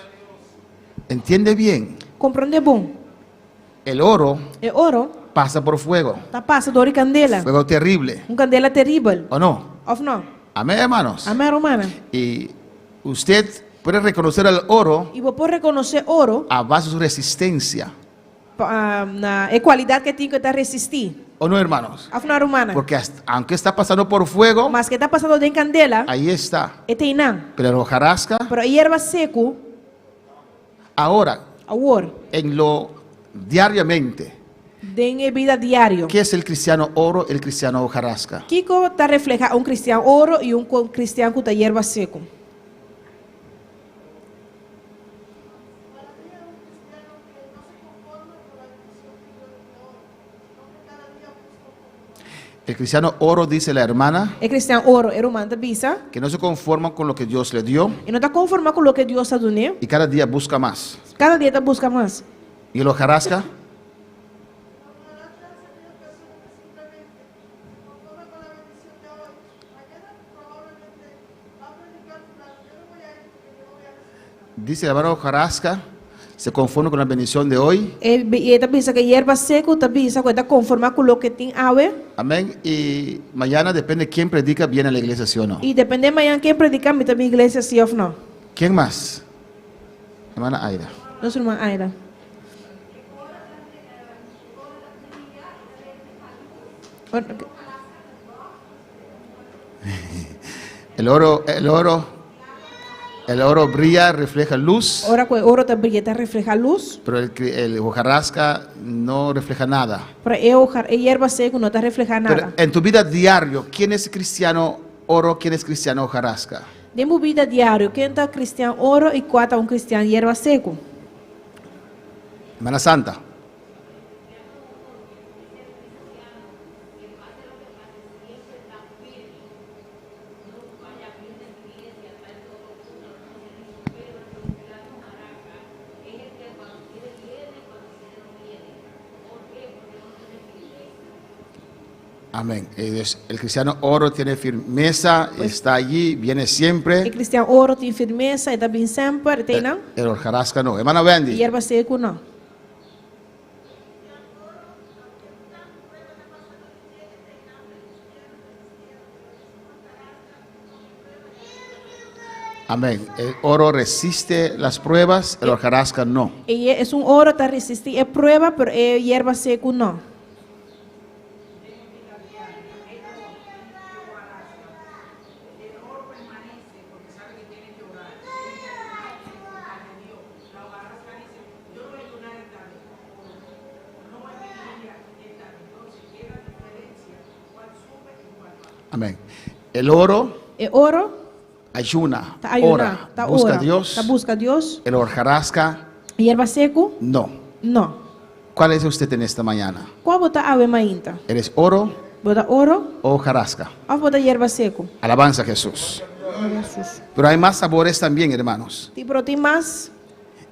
Entiende bien, Komprondé bon. el oro E oro pasa por fuego, ta pasa dor di kandela. fuego terrible, Un kandela teribel. ¿o no? Òf no? Amén, hermanos. Amèn, rumannan. Y usted puede reconocer al oro I bo por rekonosé oro a base de su resistencia, pa, na e kualidat ku e tin ku ta resistí. ¿o no, hermanos? Òf no, rumannan. Porque hasta- aunque está pasando por fuego, Maske e ta pasando den kandela, ahí está. e t'einan. Pero la hojarasca, Pero e yerba seku, ahora, awor, en lo diariamente, den e bida diario. ¿qué es el cristiano oro, el cristiano hojarasca? Kiko ta reflehá un kristian oro i un kristian ku ta yerba seku. El cristiano oro, dice la hermana, E kristian oro, e ruman ta bisa, que no se conforma con lo que Dios le dio e no ta konformá ku loke Dios a dun'é. y cada día busca más. Kada dia e ta buska mas. ¿Y el hojarasca? Dice el hermano hojarasca, se conforma con la bendición de hoy. E, e ta bisa ku yerba seku ta bisa ku e ta konformá ku loke tin awe. Amén. Y mañana depende quién predica, viene a la iglesia, sí o no. I dependé mañan ken prediká, mi ta bin iglesia sí òf no. ¿Quién más? Hermana Aida. Nos ruman Aida. El oro, el oro, el oro brilla, refleja luz, Ora ku e oro ta bria, ta reflehá lus. pero el, el hojarasca no refleja nada. Pero e hoja, e yerba seku no ta reflehá Pero nada. en tu vida diario, ¿quién es cristiano oro? ¿Quién es cristiano hojarasca? Den bo bida diario, ken ta kristian oro i kua ta un kristian yerba seku? Hermana Santa. Amén. El cristiano oro tiene firmeza, está allí, viene siempre. E kristian oro tin firmesa, e ta bin semper, e ta einan. El hojarasca no. Hermana Wendy. E yerba seku no. Amén. El oro resiste las pruebas, el hojarasca no. E esun oro ta resistí e prueba, pero e yerba seku no. Amén. El oro E oro ayuna, ta ayuná, ora, ta busca ora, a Dios. ta buska Dios. El hojarasca E yerba seku no. no. ¿Cuál es usted en esta mañana? Kua bo ta awe mainta? ¿Eres oro Bo ta oro o hojarasca? òf bo ta yerba seku? Alabanza a Jesús. Pero hay más sabores también, hermanos. Tin pero tin mas,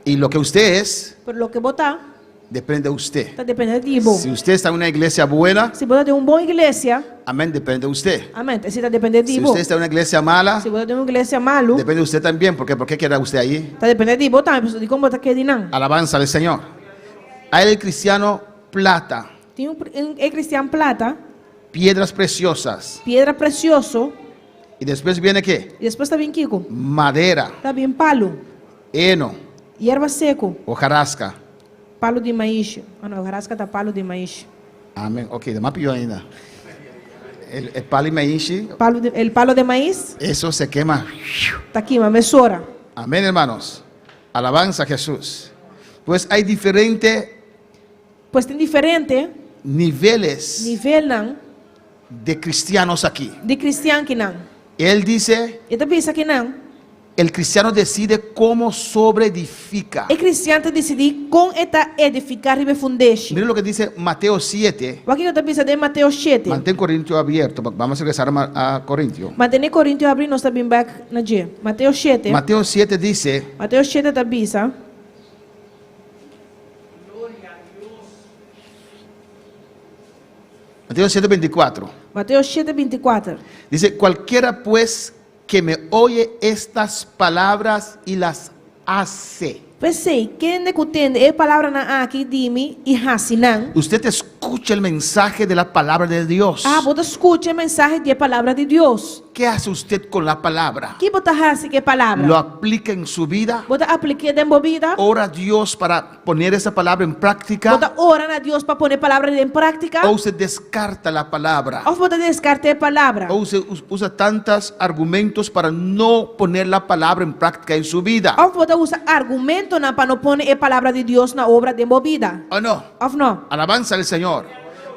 Y lo que usted es, pero loke bo ta, depende de usted. ta depende di bo. Si usted está en una iglesia buena, Si bo ta den un bon iglesia, amén, depende de usted. amén, esei ta depende di Si bo. usted está en una iglesia mala, Si bo ta den un iglesia malu, depende de usted también. Porque ¿por qué queda usted ahí? ta depende di bo tambe, pasobra dikon bo ta keda einan? Alabanza al Señor. Hay el cristiano plata, Tin un, un e cristian plata, piedras preciosas. piedra precioso. Y después viene ¿qué? I despues ta bin kiko? Madera, Ta bin palu, heno, yerba seku, hojarasca. palu di maishi. Oh no, hojarasca ta palu di maishi. Amén. Ok, de más pior ainda. El, el palo y maishi, Palu di, el palo de mais eso se quema. ta kima mesora. Amén, hermanos. Alabanza a Jesús. Pues hay diferentes Pues tin diferente niveles nivelnan de cristianos aquí. di kristian akinan. Él dice, E ta bisa akinan. el cristiano decide cómo sobreedifica. E kristian ta disidí kon e ta edifiká riba e fundeshi. Miren lo que dice Mateo 7. Wak kiko ta bisa den Mateo shete. Mantén Corintio abierto. Vamos a regresar a Corintio. Mantené Korintio abrí, nos ta bin bèk na dje. Mateo shete. Mateo 7 dice, Mateo shete ta bisa. Mateo 7, 24. Mateo shete, bintikuater. Dice, cualquiera pues que me oye estas palabras y las hace. P'esei, kende ku tende e palabranan aki di mi i hasi nan. Usted escucha el mensaje de la palabra de Dios. Ah, bo ta skucha e mensahe di e palabra di Dios. ¿Qué hace usted con la palabra? Ki bo ta hasi ku e palabra? ¿Lo aplica en su vida? Bo ta aplik'é den bo bida? ¿Ora a Dios para poner esa palabra en práctica? Bo ta ora na Dios pa pone e palabra den práktika? ¿O usted descarta la palabra? Òf bo ta deskartá e palabra? ¿O usted usa tantos argumentos para no poner la palabra en práctica en su vida? Òf bo ta usa argumentonan pa no pone e palabra di Dios na obra den bo bida? ¿O no? Òf no? Alabanza al Señor.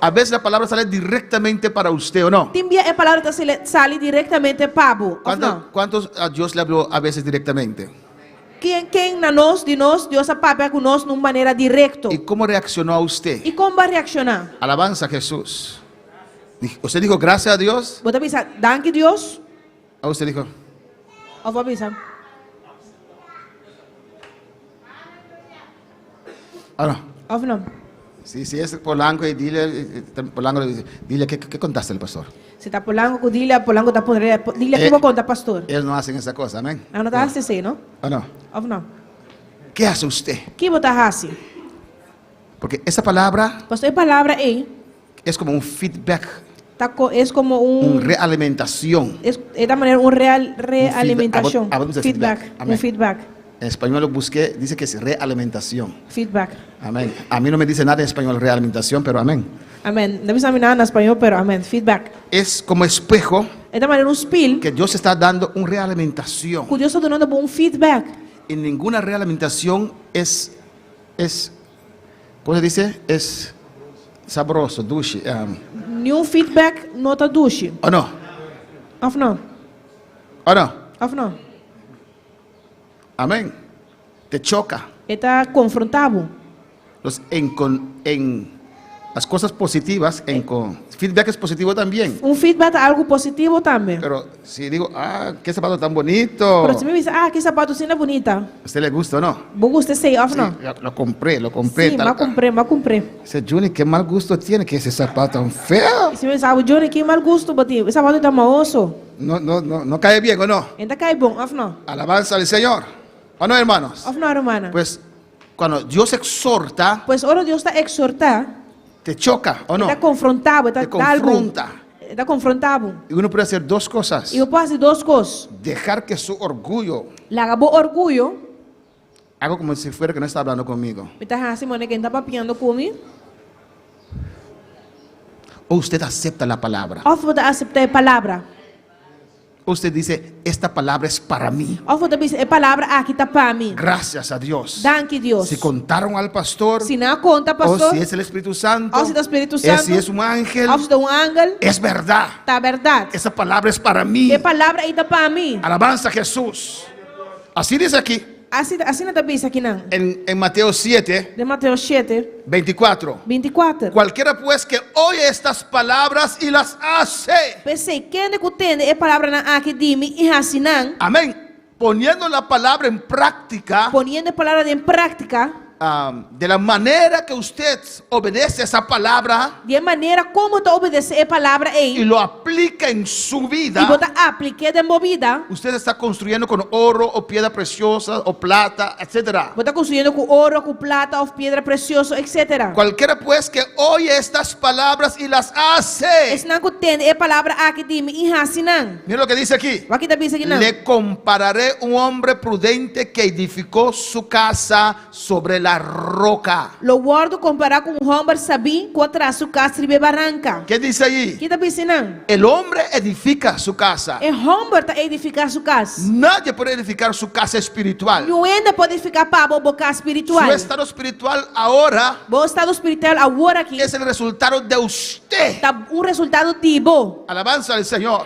A veces la palabra sale directamente para usted, ¿o no? Tin bia e palabra ta sali direktamente pa bo, òf no? ¿Cuántos a Dios le habló a veces directamente? Ken, ken na nos, di nos, Dios a papia ku nos na un manera direkto? ¿Y cómo reaccionó a usted? I kon bo a reakshoná? Alabanza a Jesús. ¿Usted dijo gracias a Dios? Bo ta bisa, Danki Dios? ¿O usted dijo? Òf bo a bisa? Ah, no. Òf no? Sí, sí, es Polanco y dile, eh, eh, Polanco le dice, dile, ¿qué, qué contaste al pastor? Si ta Polanco ku Dilia, Polanco ta pone, Dilia, Eh, ki bo konta pastor? Ellos no hacen esa cosa, amén. Nan no ta hasi esei, no? ¿O no? Òf no? ¿Qué hace usted? Ki bo ta hasi? Porque esa palabra Paso e palabra ei es como un feedback, ta ko, es komo un una realimentación. es e ta manera un real realimentashon. Hablamos de Feedback, feedback. un Amén. feedback, En español lo busqué, dice que es realimentación. feedback. Amén. A mí no me dice nada en español realimentación, pero amén. Amèn. No ta bisa nada na spañó, pero amèn. Feedback. Es como espejo E ta manera un spil que Dios está dando una realimentación. ku Dios ta dunando un feedback. Y ninguna realimentación es, ¿cómo se dice? Es sabroso, dushi. Ningun feedback no ta dushi. ¿O no? Òf no? ¿O no? Òf no? Amén. Te choca. E ta konfrontá bo. Los en, con, en las cosas positivas, en con, feedback es positivo también. Un feedback ta algu positivo tambe. Pero si digo, ah, qué zapato tan bonito. Pero si mi bisa, ah, ki sapatu asina bunita. ¿A usted le gusta o no? Bo gusta esei, òf no? Sí, lo compré, lo compré. Sí, tal- m'a kumpra, m'a kumpra. Dice, Juni, qué mal gusto tiene, que ese zapato tan feo. Si mi bisa, Johnny, ki mal gusto bo tin. E sapatu ta mahoso. No, no, no, no cae bien o no. E n' ta kai bon, òf no? Alabanza al Señor. ¿O no, hermanos? Òf no, ruman? Pues cuando Dios exhorta, Pues ora Dios ta ekshortá, te choca o no. ta konfrontá bo, ta Te confronta. Ta konfrontá bo. Y uno puede hacer dos cosas. I bo por hasi dos kos. Dejar que su orgullo, Laga bo orguyo, hago como si fuera que no está hablando conmigo. Mi ta hasi manera ku e n' ta papiando ku mi. O usted acepta la palabra. Òf bo ta aseptá e palabra. Usted dice, esta palabra es para mí. Òf bo ta bisa, e palabra aki ta pa mi. Gracias a Dios. Danki Dios. Si contaron al pastor, Si nan a konta, o pastor, si es el Espíritu Santo, òf si ta Spiritu o Santu, si es un ángel, òf si ta un angel, es verdad. Ta berdat. Esa palabra es para mí. E palabra ei ta pa mi. Alabanza a Jesús. Así dice aquí Asina, asina ta bisa akinan. en Mateo 7, Den Mateo 7, 24. 24. Cualquiera pues que oye estas palabras y las hace. P'esei, ken ku tende e palabranan aki di mi i hasi nan. Amén. Poniendo la palabra en práctica. Poniendo e palabra den práktika. De la manera que usted obedece esa palabra. Di manera kon bo ta obedesé e palabra ei. Y lo aplica en su vida. I bo ta aplik'é den bo bida. Usted está construyendo con oro o piedra preciosa o plata, etcétera. Bo ta konstruyendo ku oro, ku plata òf piedra presioso, etc. Cualquiera pues que oye estas palabras y las hace. Esnan ku tende e palabra aki di mi i hasi nan. Mira lo que dice aquí. Wak kiko ta bisa akinan. Le compararé un hombre prudente que edificó su casa sobre la roca. Lo wòrdu kompará ku un hòmber sabí ku a traha su kas riba baranka. ¿Qué dice allí? Kiko ta bisa einan? El hombre edifica su casa. E hòmber ta edifiká su kas. Nadie puede edificar su casa espiritual. Niun hende por edifiká pa bo bo kas spiritual. Su estado espiritual ahora Bo estado spiritual awor aki. es el resultado de usted. Ta un resultado di bo. Alabanza al Señor.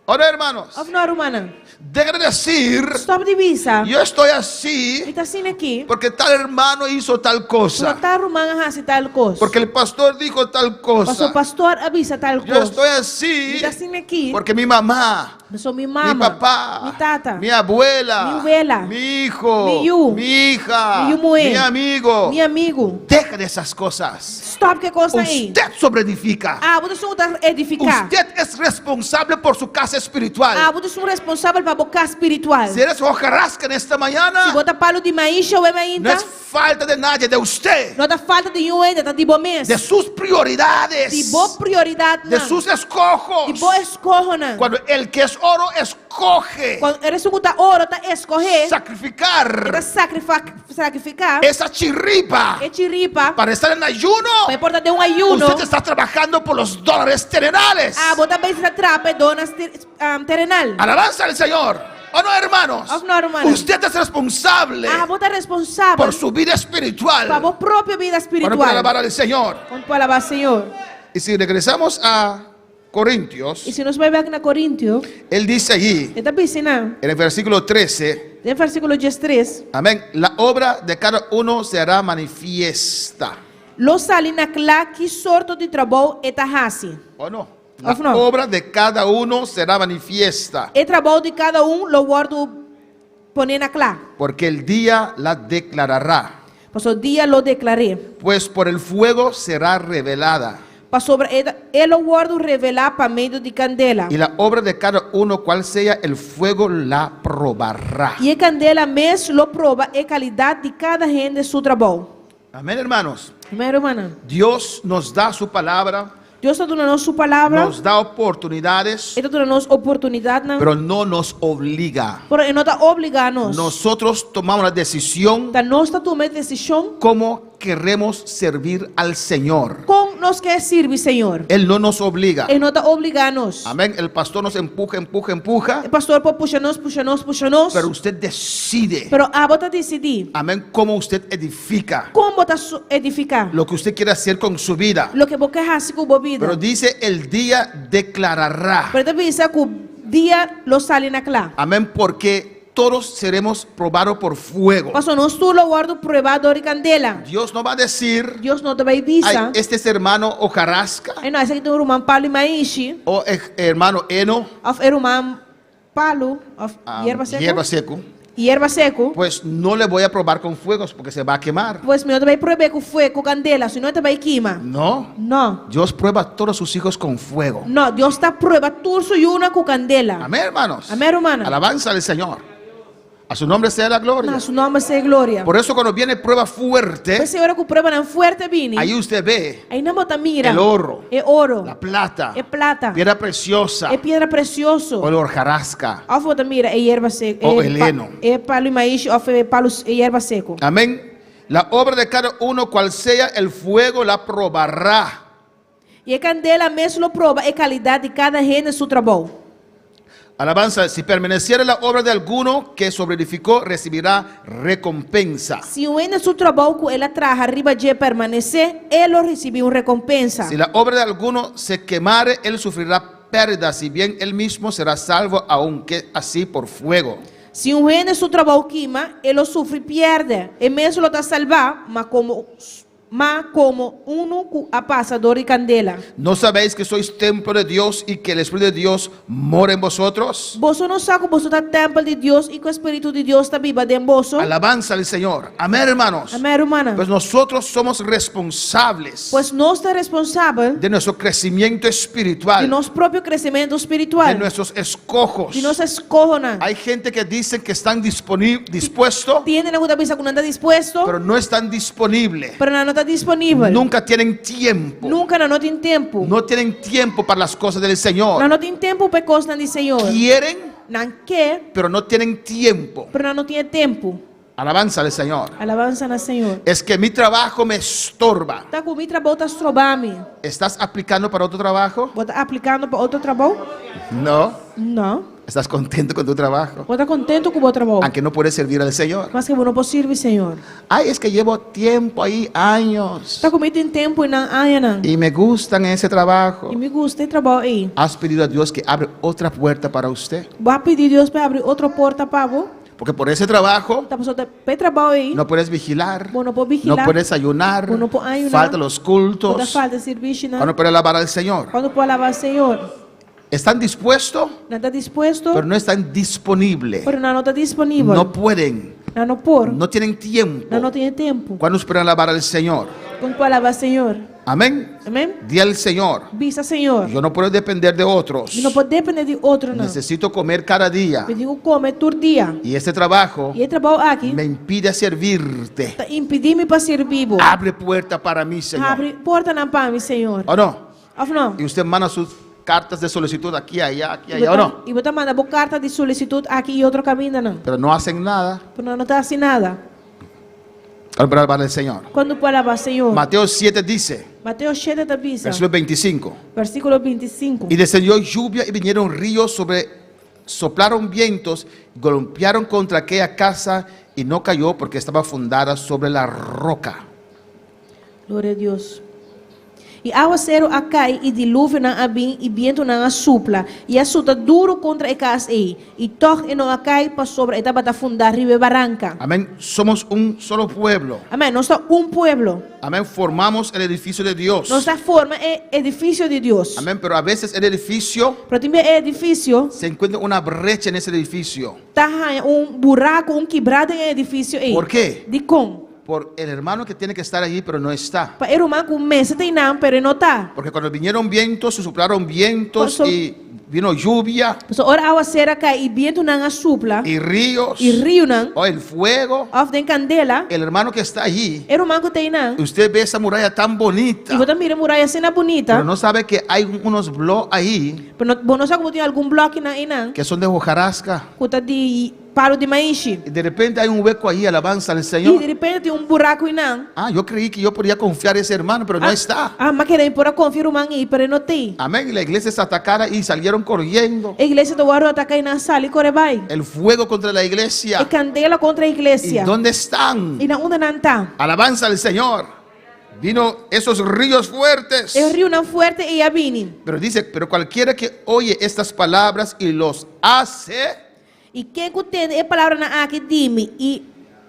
Ahora, hermanos. Òf no, ruman? Deja de decir, Stòp di bisa. yo estoy así Mi ta asina aki. porque tal hermano hizo tal cosa. Pasobra tal ruman a hasi tal kos. Porque el pastor dijo tal cosa. Paso pastor a bisa tal Yo kos. estoy así Mi ta asina aki. porque mi mamá, Paso mi mama, mi papá, mi tata, mi abuela, mi wela, mi hijo, mi yu, mi hija, mi yu muhé, mi amigo. mi amigu. Deja de esas cosas. Stòp ku e kosnan ei. Usted sobreedifica. Abo ta esun ta edifiká. Usted es responsable por su casa espiritual. Abo ta esun responsabel pa bo kas spiritual. Si eres hojarasca en esta mañana, Si bo ta palu di maishi awe no mainta, es falta de nadie, de usted, no ta falta di niun hende, ta di bo mes. de sus prioridades, Di bo prioridatnan. de sus escojos. Di bo eskohonan. Cuando el que es oro escoge Kuando esun ku ta oro ta eskohé, sacrificar e ta sakrifiká esa chirripa e chiripa para estar en ayuno, pa por ta den un ayuno. usted está trabajando por los dólares terrenales. Abo ta bezig ta traha pa e dòler terenal. Alabanza al Señor. ¿O no, hermanos? Òf no, ruman? Usted es responsable Abo ta responsabel por su vida espiritual. pa bo propio bida Para spiritual. alabar al Señor. Kon por alabá Señor. Y si regresamos a Corintios, I si nos bai bèk na Korintio, él dice allí, e ta bisa einan, en el versículo 13, den versíkulo 13, amén, la obra de cada uno será manifiesta. Lo sali na kla ki sorto di trabou e ta hasi. ¿O no? La Òf no? obra de cada uno será manifiesta, E trabou di kada un lo wòrdu poné na kla. porque el día la declarará, Paso dia lo deklar'é. pues por el fuego será revelada. Pasobra e, e lo wòrdu revelá pa medio di kandela. Y la obra de cada uno, cual sea el fuego, la probará. I e kandela mes lo proba e kalidat di kada hende su trabou. Amén, hermanos. Amèn, rumannan. Dios nos da su palabra. Dios ta duna nos su palabra. Nos da oportunidades. E ta duna nos oportunidatnan. Pero no nos obliga. Pero e no ta obligá nos. Nosotros tomamos la decisión. Ta nos ta tuma e desishon. Cómo queremos servir al Señor. Kon nos ke sirbi Señor. Él no nos obliga. E no ta obligá nos. Amén. El pastor nos empuja, empuja, empuja. E pastor por pusha nos, pusha nos, pusha nos. Pero usted decide. Pero abo ta disidí. Amén. Cómo usted edifica. Kon bo ta edifiká. Lo que usted quiere hacer con su vida. Loke bo ke hasi ku bo bida. Pero dice el día declarará. Pero e ta bisa ku dia lo sali na kla. Amén. Porque todos seremos probados por fuego. Pasobra nos tur lo wòrdu pruebá dor di kandela. Dios no va a decir, Dios no ta bai bisa. Ay, este es hermano hojarasca. Ay no, esaki ta un ruman palu i maishi. O hermano heno. Òf e ruman palu òf yerba seku. Yerba seku. Yerba seku. Pues no le voy a probar con fuego porque se va a quemar. Pues mi no ta bai prueb'é ku fue, ku kandela, sino e ta bai kima. No. No. Dios prueba a todos sus hijos con fuego. No, Dios ta prueba tur su yunan ku kandela. Amén, hermanos. Amén, rumannan. Alabanza al Señor. A su nombre sea la gloria. Na su nòmber sea e gloria. Por eso cuando viene prueba fuerte, P'esei ora ku pruebanan fuerte bini, ahí usted ve einan bo ta mira el oro, e oro, la plata, e plata, piedra preciosa, e piedra presioso, o la hojarasca. Òf bo ta mira e yerba seku, O e el pa, heno. e palu i maishi òf e palu e yerba seku. Amén. La obra de cada uno, cual sea el fuego, la probará. I e kandela mes lo proba e kalidat di kada hende su trabou. Alabanza, si permaneciere la obra de alguno que sobreedificó, recibirá recompensa. Si un hende su trabou ku el a traha riba dje permanesé, e lo risibí un rekompensa. Si la obra de alguno se quemare, él sufrirá pérdida, si bien él mismo será salvo, aunque así por fuego. Si un hende su trabou kima, e lo sufri pièrdè. E mes lo ta salbá, ma komo Ma komo unu ku a pasa dor di kandela. No sabéis que sois templo de Dios y que el Espíritu de Dios mora en vosotros? Boso no sa ku boso ta tèmpel di Dios i ku e Spiritu di Dios ta biba den boso? Alabanza al Señor. Amén, hermanos. Amén, rumannan. Pues nosotros somos responsables Pues nos ta responsabel de nuestro crecimiento espiritual, di nos propio kresementu de spiritual, nuestros escojos. di nos eskohonan. Hay gente que dicen que están dispuestos, Tin hendenan ku ta bisa ku nan ta dispuesto, pero no están disponibles. pero nan no ta disponibel. Nunca tienen tiempo. Nunka nan no tin tempu. No tienen tiempo para las cosas del Señor. Nan no tin tempu pa e kosnan di Señor. Quieren, Nan ke, pero no tienen tiempo. pero nan no tin e tempu. Alabanza al Señor. Alabansa na Señor. Es que mi trabajo me estorba. Ta ku mi trabou ta stroba mi. ¿Estás aplicando para otro trabajo? Bo ta aplikando pa otro trabou? No. No. ¿Estás contento con tu trabajo? Bo ta kontentu ku bo trabou? Aunque no puedes servir al Señor. Maske bo no por sirbi Señor. Ay, es que llevo tiempo ahí, años. Ta ku mi tin tempu einan añanan. Y me gustan ese trabajo. I mi gusta e trabou ei. ¿Has pedido a Dios que abre otra puerta para usted? Bo a pidi Dios pa abri otro porta pa bo? Porque por ese trabajo Ta pasobra pa e trabou ei no puedes vigilar, bo no por vigilá, no puedes ayunar, bo no por ayuná, falta los bo ta cultos. falta sirbishinan. Cuando puedes alabar al Señor. Cuando por alabá Señor. Están dispuestos, Nan ta dispuesto, pero no están disponibles. pero nan no ta disponibel. No pueden, Nan no por. no tienen tiempo. Nan no tin e tempu. ¿Cuándo esperan alabar al Señor? Kon por alabá Señor. Amén. Amén. Di al Señor, Bisa Señor. yo no puedo depender de otros. Mi no por dependé di otronan. Necesito comer cada día. Mi tin ku kome tur dia. Y este trabajo I e trabou aki me impide servirte. ta impidí mi pa sirbi bo. Abre puerta para mí, Señor. Habri portanan pa mi, Señor. ¿O no? Òf no? Y usted manda sus cartas de solicitud aquí, allá, aquí, allá, ¿o no? I bo ta manda bo karta di solisitut aki i otro kamindanan. Pero no hacen nada. Pero nan no ta hasi nada. Para alabar al Señor. Kuando por alabá Señor. Mateo 7 dice, Mateo shete ta bisa, versículo 25. versíkulo 25. Y descendió lluvia y vinieron ríos sobre, soplaron vientos, golpearon contra aquella casa y no cayó porque estaba fundada sobre la roca. Gloria a Dios. I awaseru a kai, i diluvionan a bin, i bientunan a supla, i a suta duru kontra e kas ei, i tòg e no a kai, pasobra e tabata fundá riba e baranka. Amén. Somos un solo pueblo. Amén. Nos ta un pueblo. Amén. Formamos el edificio de Dios. Nos ta forma e edifisio di Dios. Amén. Pero a veces el edificio Pero tin bia e edifisio se encuentra una brecha en ese edificio. ta haña un buraku, un kibrá den e edifisio ei. Por qué? Dikon? Por el hermano que tiene que estar allí, pero no está. Pa e ruman ku mester ta einan, pero e no ta. Porque cuando vinieron vientos, se soplaron vientos Paso- y vino lluvia Pasobra ora awaseru a kai i bientunan a supla, y ríos i riunan, o el fuego, òf den kandela, el hermano que está allí, e ruman ku ta einan, usted ve esa muralla tan bonita, i bo ta mira e muraya asina bunita, pero no sabe que hay unos bloques ahí pero no, bo no sa ku bo tin algun blòkinan einan que son de hojarasca. ku ta di palu di maishi. Y de repente hay un hueco ahí, alabanza al I Señor. di repente tin un buraku einan. Ah, yo creí que yo podía confiar en ese hermano, pero no está. Ah, m'a kere mi por a konfia e ruman ei, pero e no t'ei. Amén. Y la iglesia es atacada y salieron corriendo. E iglesia ta wòrdu ataká i nan a sali kore bai. El fuego contra la iglesia. E kandela kontra e ¿Y iglesia. dónde están? I na unda nan ta? Alabanza al Señor. Vino esos ríos fuertes. E riunan fuerte ei a bini. Pero dice, pero cualquiera que oye estas palabras y los hace, I ken ku tende e palabranan aki di mi i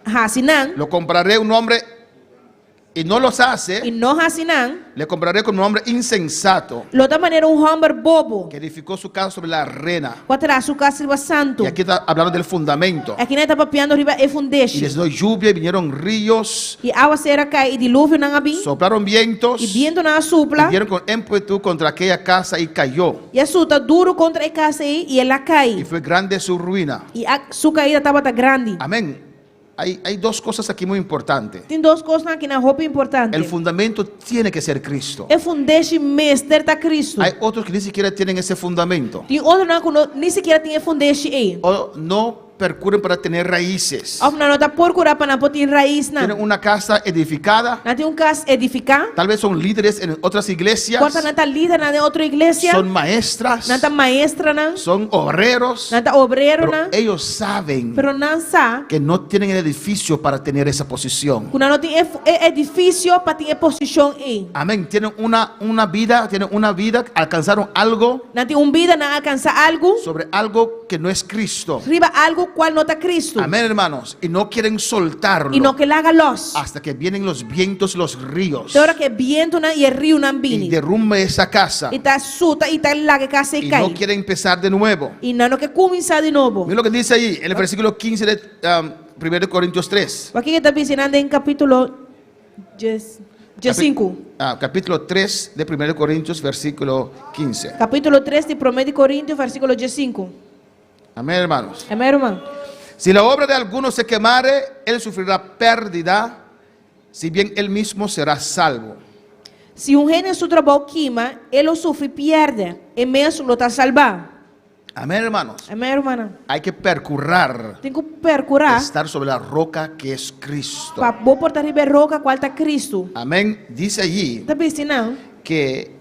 hasi nan, lo compararé a un hombre y no los i hace, no hasi nan, le compararé con un hombre insensato lo ta manera un hòmber bobo que edificó su casa sobre la arena. ku a traha su kas riba santu. Y aquí está hablando del fundamento. Akinan e ta papiando riba e Y fundeshi. les dio lluvia y vinieron ríos, I awaseru a kai i diluvionan a bin, soplaron vientos i bientunan a supla, y dieron con ímpetu contra aquella casa y cayó. i a suta duru kontra e kas ei i el a Y kai. fue grande su ruina. I a, su kaida tabata grandi. Amén. Hay, hay dos cosas aquí muy importantes. Tin dos kosnan akinan hopi importante. El fundamento tiene que ser Cristo. E fundeshi mester ta Kristu. Hay otros que ni siquiera tienen ese fundamento. Tin otronan ku no, ni sikiera tin e fundeshi ei. O no percuren para tener raíces. Òf nan no ta porkurá pa nan por tin raisnan. Tienen una casa edificada. Nan tin un kas edifiká. Tal vez son líderes en otras iglesias. Por ta nan ta lidernan den otro iglesia. Son maestras. Nan ta maestranan. Son obreros. Nan ta obreronan. Pero ellos saben Pero nan sa que no tienen el edificio para tener esa posición. ku nan no tin e, e edifisio pa tin e posishon ei. Amén. Tienen una, una vida, tienen una vida, alcanzaron algo Nan tin un bida, nan a alkansá algu sobre algo que no es Cristo. riba algu kual no ta Kristu. Amén, hermanos. Y no quieren soltarlo I no ke laga lòs. hasta que vienen los vientos, los ríos. Te ora ku e bientunan i e riunan Y bini. derrumbe esa casa. I ta suta i ta laga e kas ei Y no kai. quieren empezar de nuevo. I nan no ke kuminsá di nobo. Miren lo que dice ahí en el versículo 15 de um, 1 Corintios 3. Wak kiko e ta bisa den kapítulo 5. Ah, capítulo 3 de 1 Corintios, versículo 15. Kapítulo 3 di Promé di Korintio, versíkulo 5. Amén, hermanos. Amèn, ruman. Si la obra de alguno se quemare, él sufrirá pérdida, si bien él mismo será salvo. Si un hende su trabou kima, e lo sufri pèrdè, e mes lo ta salbá. Amén, hermanos. Amèn, ruman. Hay que percurar, Tin ku perkurá estar sobre la roca que es Cristo. pa bo por ta riba e roka kual ta Kristu. Amén. Dice allí Ta bisa einan, que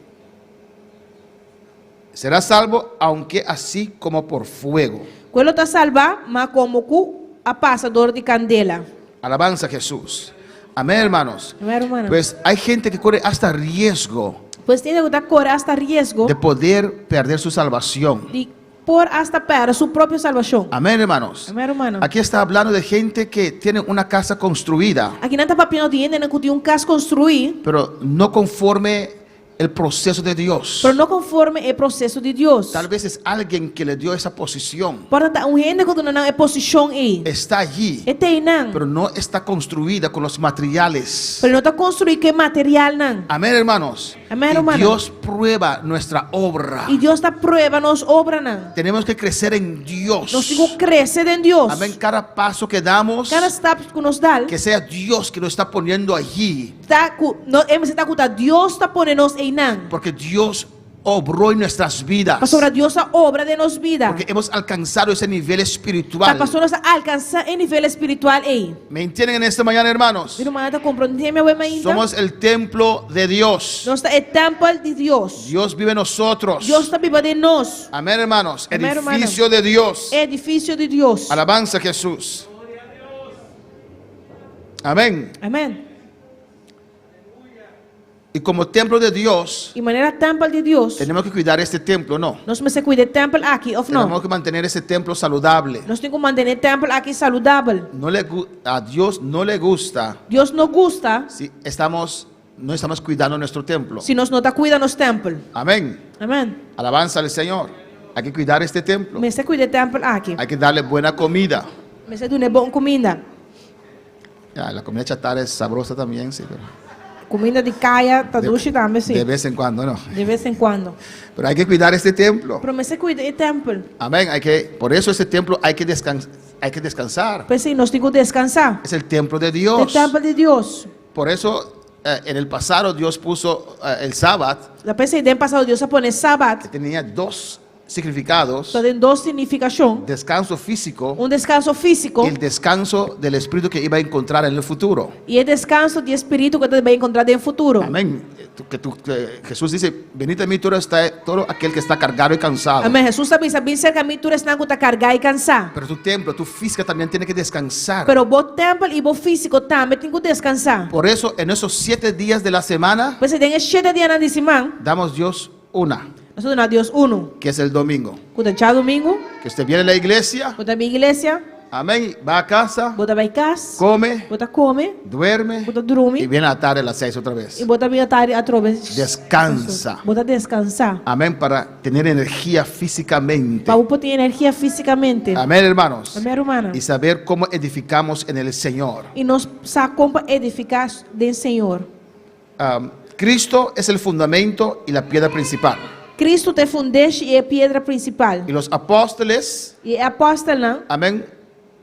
será salvo, aunque así como por fuego. ku e lo ta salbá, ma komo ku a pasa dor di kandela. Alabanza a Jesús. Amén, hermanos. Amèn, ruman. Pues hay gente que corre hasta riesgo Pues tin hende ku ta kore hasta riesgo de poder perder su salvación. di por hasta pèrdè su propio salbashon. Amén, hermanos. Amèn, ruman. Aquí está hablando de gente que tiene una casa construida, Akinan ta papiando di hendenan ku tin un kas konstruí, pero no conforme el proceso de Dios. pero no konforme e proseso di Dios. Tal vez es alguien que le dio esa posición. Por ta un hende ku a duna nan e posishon ei. Está allí, E t'einan. pero no está construida con los materiales. Pero no ta konstruí ku e materialnan. Amén, hermanos. Amén, Y hermano. Dios prueba nuestra obra. I Dios ta prueba nos obranan. Tenemos que crecer en Dios. Nos tin ku krese den Dios. Amén. Cada paso que damos, Kada stap ku nos dal, que sea Dios que nos está poniendo allí. ta ku no ta ku ta Dios ta pone nos einan. Porque Dios obró en nuestras vidas. Pasobra Dios a obra den nos bida. Porque hemos alcanzado ese nivel Ta espiritual. pasobra nos a alkansá e nivel espiritual ei. ¿Me entienden en esta mañana, hermanos? Mi rumannan ta komprondé mi awe mainta. Somos el templo de Dios. Nos ta e tèmpel di Dios. Dios vive en nosotros. Dios ta biba den nos. Amén, hermanos. Amén, hermano. Edificio de Dios. Edifisio di Dios. Alabanza a Jesús. Amén. Amèn. Y como templo de Dios, I manera tèmpel di Dios, tenemos que cuidar este templo, ¿no? nos mester kuida e tèmpel aki, òf no? Tenemos que mantener ese templo saludable. Nos tin ku mantené e tèmpel aki saludabel. No le, gu- a Dios no le gusta Dios no gusta si estamos, no estamos cuidando nuestro templo. si nos no ta kuida nos tèmpel. Amén. Amèn. Alabanza al Señor. Hay que cuidar este templo. Mester cuida e tèmpel aki. Hay que darle buena comida. Mester dun'é bon kuminda. Ya, la comida chatarra es sabrosa también, sí, pero Kuminda di kaya ta dushi tambe, si. de vez en cuando, ¿no? De bes en kuando. Pero hay que cuidar este templo. Pero mester kuida e tèmpel. Amén. Hay que, por eso este templo hay que, hay que descansar. P'esei nos tin ku deskansá. Es el templo de E Dios. tèmpel di Dios. Por eso en el pasado Dios puso el sábado, Ta p'esei den pasado Dios a pone sabat. que tenía dos significados. Tabatin dos signifikashon. Descanso físico Un deskanso físiko y el descanso del espíritu que iba a encontrar en el futuro. i e deskanso di spiritu ku e ta bai enkontrá den futuro. Amén. Que Jesús dice, venid a mí todo, todo aquel que está cargado y cansado. Amèn. Hesus ta bisa, Bin serka mi tur esnan ku ta kargá i kansá. Pero tu templo, tu física también tiene que descansar. Pero bo tèmpel i bo físiko tambe tin ku deskansá. Por eso en esos 7 días de la semana P'esei den e shete dianan di siman, damos Dios una, nos ta duna Dios unu. Que es el domingo. Ku ta djadumingu. Que usted viene a la iglesia, Bo ta bin iglesia, amén, va a casa, bo ta bai kas, come, bo ta kome, duerme bo ta drumi y viene a la tarde a las 6 otra vez. i bo ta bin atardi atrobe. Descansa. Bo ta deskansá. Amén, para tener energía físicamente. Pa bo tin energia físikamente. Amén, hermanos. Amèn, ruman. Y saber cómo edificamos en el Señor. I nos sa kon pa edifiká den Señor. Cristo es el fundamento y la piedra principal. Kristu ta e fundeshi i e piedra prinsipal. Y los apóstoles, I e apòstelnan, amén,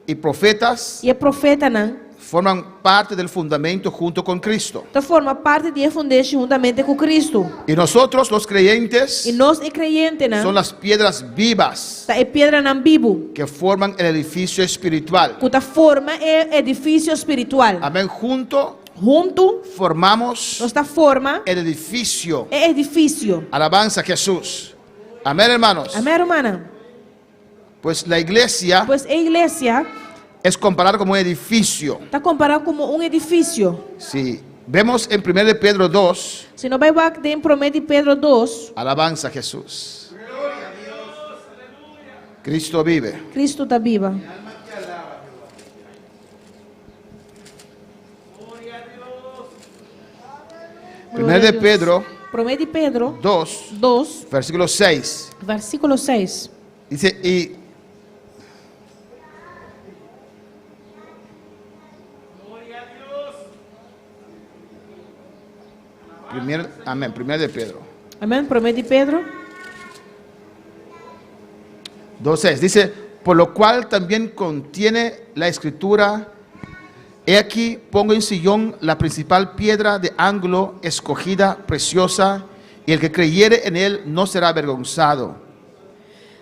y profetas i e profetanan, forman parte del fundamento junto con Cristo. Ta forma parti di e fundeshi huntamente ku Kristu. Y nosotros, los creyentes, I nos e kreyentenan, son las piedras vivas ta e piedranan bibu, que forman el edificio espiritual. Ku ta forma e edifisio spiritual. Amén. Junto Huntu, formamos nos ta forma el edificio. E edifisio. Alabanza a Jesús. Amén, hermanos. Amèn, ruman. Pues la iglesia Pues e iglesia es comparada como un edificio. Ta kompará komo un edifisio. Si vemos en 1 de Pedro 2, Si nos bai wak den 1 di Pedro 2, alabanza a Jesús. Cristo vive. Kristu ta biba. 1 de Pedro 1 di Pedro 2, 2, versículo 6. Versíkulo 6. Dice, y amén, 1 de Pedro. Amèn. 1 di Pedro 2.6 dice, por lo cual también contiene la escritura, he aquí pongo en Sion la principal piedra de ángulo escogida, preciosa, y el que creyere en él no será avergonzado.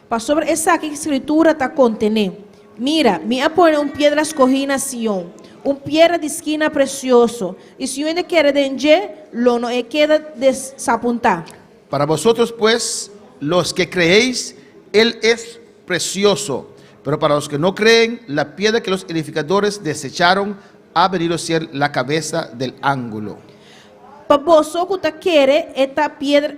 Pasobra esaki Skritura ta kontené. Mira, mi a pone un piedra skohí na Sion, un piedra di skina presioso. I si un kere den dje, lo no e keda desapuntá. Para vosotros, pues, los que creéis, él es precioso. Pero para los que no creen, la piedra que los edificadores desecharon ha venido a ser la cabeza del ángulo. Pa boso ku ta kere, e ta piedra.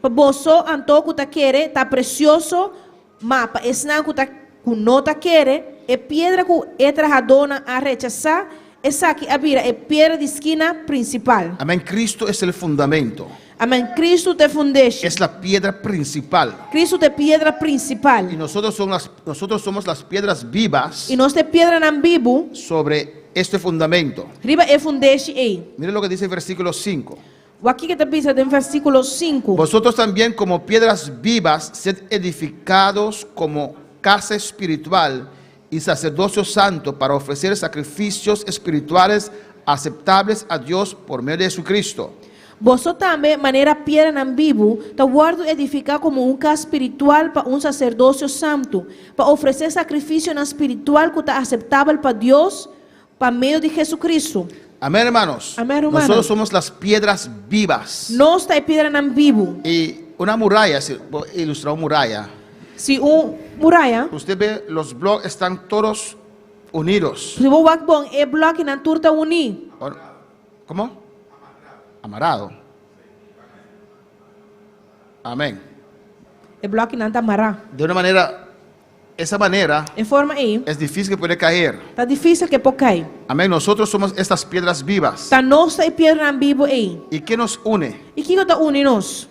Pa boso anto ku ta kere, ta presioso, ma pa esnan ku ta ku no ta kere, e piedra ku e trahadónan a rechasá, esaki a bira e piedra di skina prinsipal. Amén. Cristo es el fundamento. Amèn. Kristu ta e fundeshi. Es la piedra principal. Kristu ta e piedra prinsipal. Y nosotros somos las piedras vivas I nos ta e piedranan bibu sobre este fundamento. Riba e fundeshi ei. Miren lo que dice el versículo 5. Wak kiko e ta bisa den versíkulo 5. Vosotros también, como piedras vivas, sed edificados como casa espiritual y sacerdocio santo para ofrecer sacrificios espirituales aceptables a Dios por medio de Jesucristo. Boso tambe, manera piedranan bibu, ta wòrdu edifiká komo un kas spiritual pa un saserdosio santu, pa ofresé sakrifisionan spiritual ku ta aseptabel pa Dios pa medio di Jesucristo. Amén, hermanos. Amén, hermano. Nosotros somos las piedras vivas. Nos ta e piedranan bibu. Y una muralla, si voy a ilustrar una muralla. Si un muraya, Usted ve, los bloques están todos unidos. Si bo wak bon, e blòkinan tur ta uní. ¿Cómo? Amarrado. Amén. E blòkinan ta mará. De una manera, esa manera E forma ei, es difícil que puede caer. Ta difísil ku e por kai. Amén. Nosotros somos estas piedras vivas. Ta nos ta e piedranan bibu ei. ¿Y qué nos une? I kiko ta uni nos?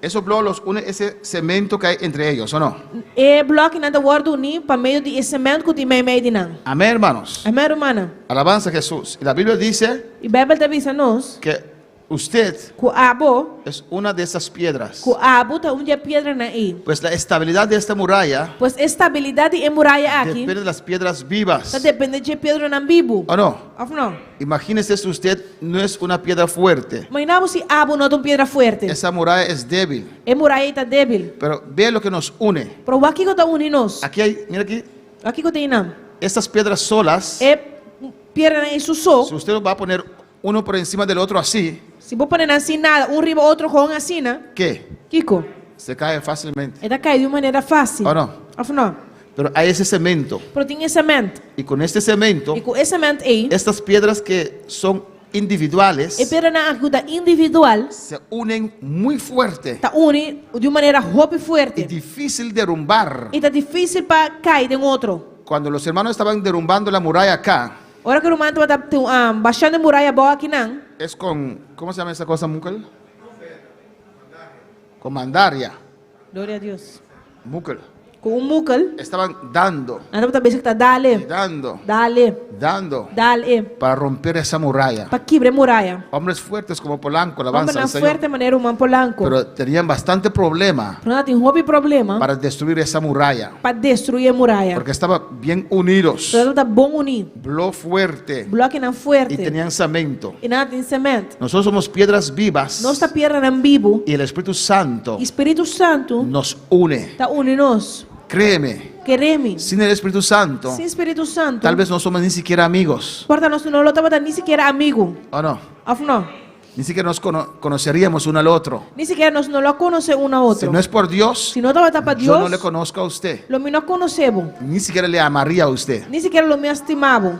Esos bloques los une ese cemento que hay entre ellos, ¿o no? E blòkinan ta wòrdu uní pa medio di e semènt ku tin meimei di nan. Amén, hermanos. Amèn, rumannan. Alabanza a Jesús. Y la Biblia dice I Beibel ta bisa nos que usted ku abo, es una de esas piedras. ku abo ta un di e piedranan ei. Pues la estabilidad de esta muralla Pues e stabilidat di e muraya aki depende de las piedras vivas. ta dependé dje piedranan bibu. ¿O no? Òf no? Imagínese si usted no es una piedra fuerte. Imaginá bo si abo no ta un piedra fuerte. Esa muralla es débil. E muraya ei ta débil. Pero ve lo que nos une. Pero wak kiko ta uni nos. Aquí hay, mira aquí, Wak kiko tin einan. estas piedras solas. E piedranan ei su so. Si usted lo va a poner uno por encima del otro así, Si bo pone nan sin nada, un riba otro gewoon asina, ¿qué? kiko? Se cae fácilmente. E ta kai di un manera fásil. ¿O no? Òf no? Pero hay ese cemento. Pero tin e semènt. Y con este cemento, I ku e semènt ei, estas piedras que son individuales e piedranan aki ku ta individual se unen muy fuerte ta uni di un manera hopi y fuerte. difícil derrumbar. I ta difísil pa kai den otro. Cuando los hermanos estaban derrumbando la muralla acá, Ora ku ruman tabata bashando e muraya abou akinan, es con, ¿cómo se llama esa cosa, Mukel? Con mandaria. Gloria a Dios. Mukel. Ku un mukel. Estaban dando. Nan tabata bezig ta dale. Y dando. Dale. Dando. Dale. Para romper esa muralla. Pa kibra e muraya. Hombres fuertes como Polanco, alabanza Hombernan al Señor. fuerte manera ruman Polanco. Pero tenían bastante problema Pero nan tin hopi problema. para destruir esa muralla. Pa destruí e muraya. Porque estaban bien unidos. Pero nan tabata bon uní. Blo fuerte. Blòkinan fuerte. Y tenían cemento. I nan tin semènt. Nosotros somos piedras vivas. Nos ta piedranan bibu. Y el Espíritu Santo I Spiritu Santu nos une. ta uni nos. Créeme, Kere mi. sin el Espíritu Santo, Sin Spiritu Santu. tal vez no somos ni siquiera amigos. Por ta nos no lo tabata ni sikiera amigu. ¿O no? Òf no? Ni siquiera nos conoceríamos uno al otro. Ni sikiera nos no lo konosé un na otro. Si no es por Dios, Si no tabata pa yo Dios, no le conozco a usted. lo mi no konosé bo. Ni siquiera le amaría a usted. Ni sikiera lo mi a stima bo.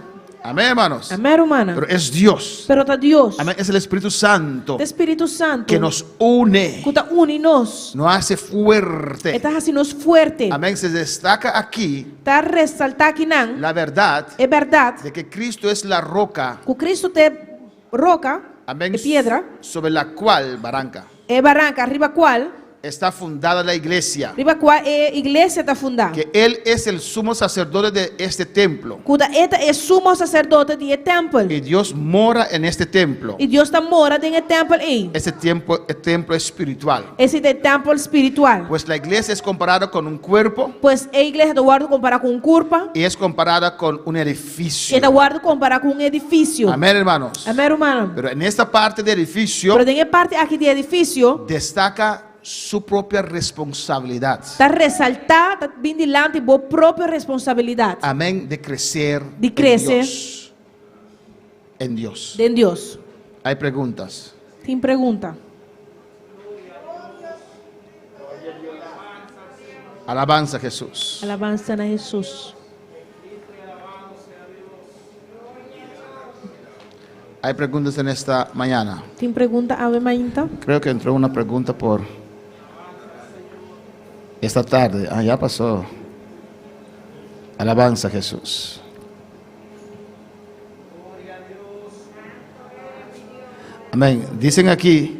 Amén, hermanos. Amèn, rumannan. Pero es Dios. Pero ta Dios. Amén. Es el Espíritu Santo Ta Spiritu Santu. que nos une. Ku ta uni nos. Nos hace fuerte. E ta hasi nos fuerte. Amén. Se destaca aquí Ta resaltá akinan. la verdad E bèrdat. de que Cristo es la roca. Ku Cristo ta e roka. Amén. E piedra. Sobre la cual, baranca, E baranka riba kual. está fundada la iglesia. Riba kua e iglesia ta fundá. Que Él es el sumo sacerdote de este templo. Ku ta E ta e sumo saserdote di e tèmpel. Y Dios mora en este templo. I Dios ta mora den e tèmpel ei. Este tiempo, el templo espiritual. Esei ta e tèmpel spiritual. Pues la iglesia es comparada con un cuerpo Pues e iglesia ta wòrdu kompará ku un kurpa. y es comparada con un I edificio. e ta wòrdu kompará ku un edifisio. Amén, hermanos. Amèn, rumannan. Pero en esta parte del edificio Pero den e parti aki di edifisio. destaca su propia responsabilidad. Ta resaltá, ta bin dilanti bo propio responsabilidat. Amén, de crecer Di en krese. Dios. En Dios. Den Dios. Hay preguntas. Tin pregunta. Alabanza a Jesús. Alabansa na Hesus. Hay preguntas en esta mañana. Tin pregunta awe mainta? Creo que entró una pregunta por esta tarde. Ah, ya pasó. Alabanza a Jesús. Amén. Dicen aquí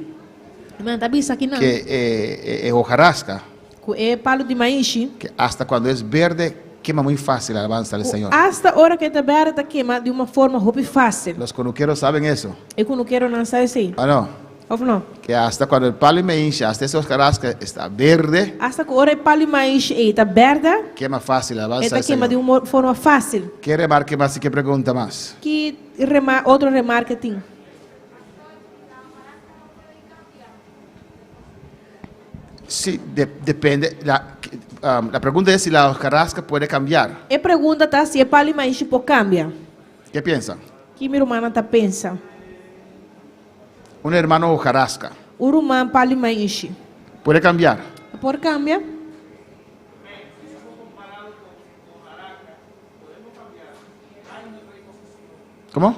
Amèn. Ta bisa akinan. que hojarasca, Ku e palu di maishi. que hasta cuando es verde quema muy fácil, alabanza al Señor. Asta ora ku e ta bèrdè ta kema di un forma hopi fásil. Los conuqueros saben eso. E kunukeronan sa esei. ¿O no? Òf no? Que hasta cuando el palo me hincha, hasta esa hojarasca está verde, Asta ku ora e palu di maishi ei ta bèrdè, quema fácil, alabanza e ta al kema di Señor. un forma fásil. ¿Qué remarque más y qué pregunta más? Ki remar otro remarke tin? Sí, depende. La pregunta es si la hojarasca puede cambiar. E pregunta ta si e palu di maishi por kambia. ¿Qué piensa? Ki mi rumannan ta pensa? Un hermano hojarasca. Un ruman palu di maishi. ¿Puede cambiar? Por kambia? ¿Cómo?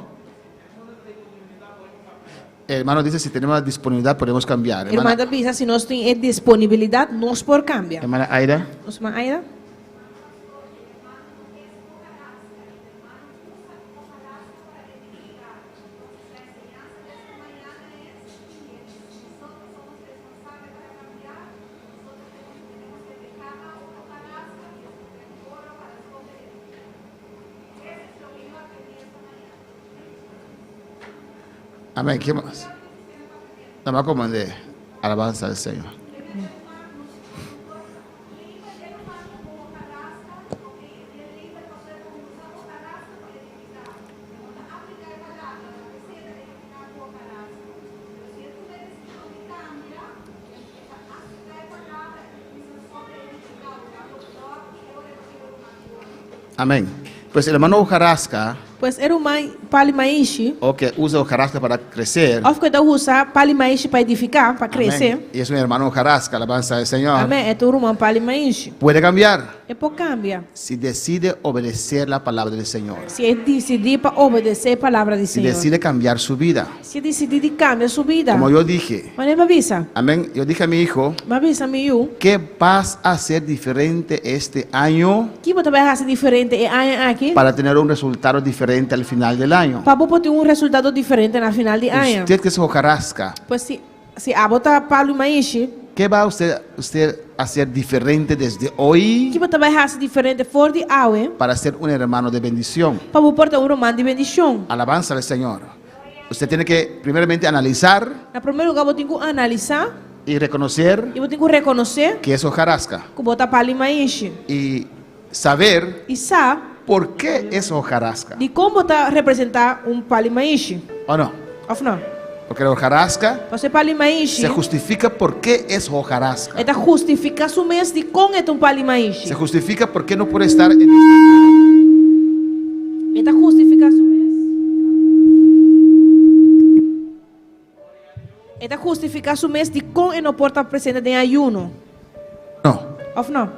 El hermano dice si tenemos disponibilidad podemos cambiar. Hermana Hermana, ta bisa si nos tin e disponibilidat nos por kambia. hermana Aida. Nos ruman Aida? Amén. ¿Qué más? Nada más comandé. Alabanza al Señor. Amén. Pues el hermano hojarasca, Pues e ruman pal'i maishi, o que usa hojarasca para crecer. òf ku ta usa pal'i maishi pa edifiká, pa krese. Amén. Y es un hermano hojarasca, alabanza al Señor. Amèn. E ta un ruman pal'i maishi. Puede cambiar E por kambia. si decide obedecer la palabra del Señor. Si e disidí pa obedesé e palabra di Si Señor. decide cambiar su vida. Si e disidí di kambia su bida. Como yo dije, Manera mi a bisa. amén. Yo dije a mi hijo, Mi a bisa mi yu. ¿qué vas a hacer diferente este año Ki bo ta bai hasi diferente e aña aki? para tener un resultado diferente al final del año? Pa bo por tin un resultado diferente na final di aña. Usted que es hojarasca, Pues si si abo ta palu maishi, ¿qué va usted, usted a hacer diferente desde hoy ki bo ta bai hasi diferente for di awe para ser un hermano de bendición? pa bo por ta un ruman di bendishon? Alabanza al Señor. Usted tiene que primeramente analizar Na promé lugá bo tin ku analisá y reconocer i bo tin ku rekonosé que es hojarasca ku bo ta palu maishi y saber i sa por qué es hojarasca. dikon bo ta representá un palu maishi. ¿O no? Òf no? Porque la hojarasca Pasobra e palu maishi se justifica por qué es hojarasca. e ta hustifiká su mes dikon e ta un palu maishi. Se justifica por qué no puede estar en E ta hustifiká su mes. E ta hustifiká su mes dikon e no por ta presente den ayuno. No. Òf no?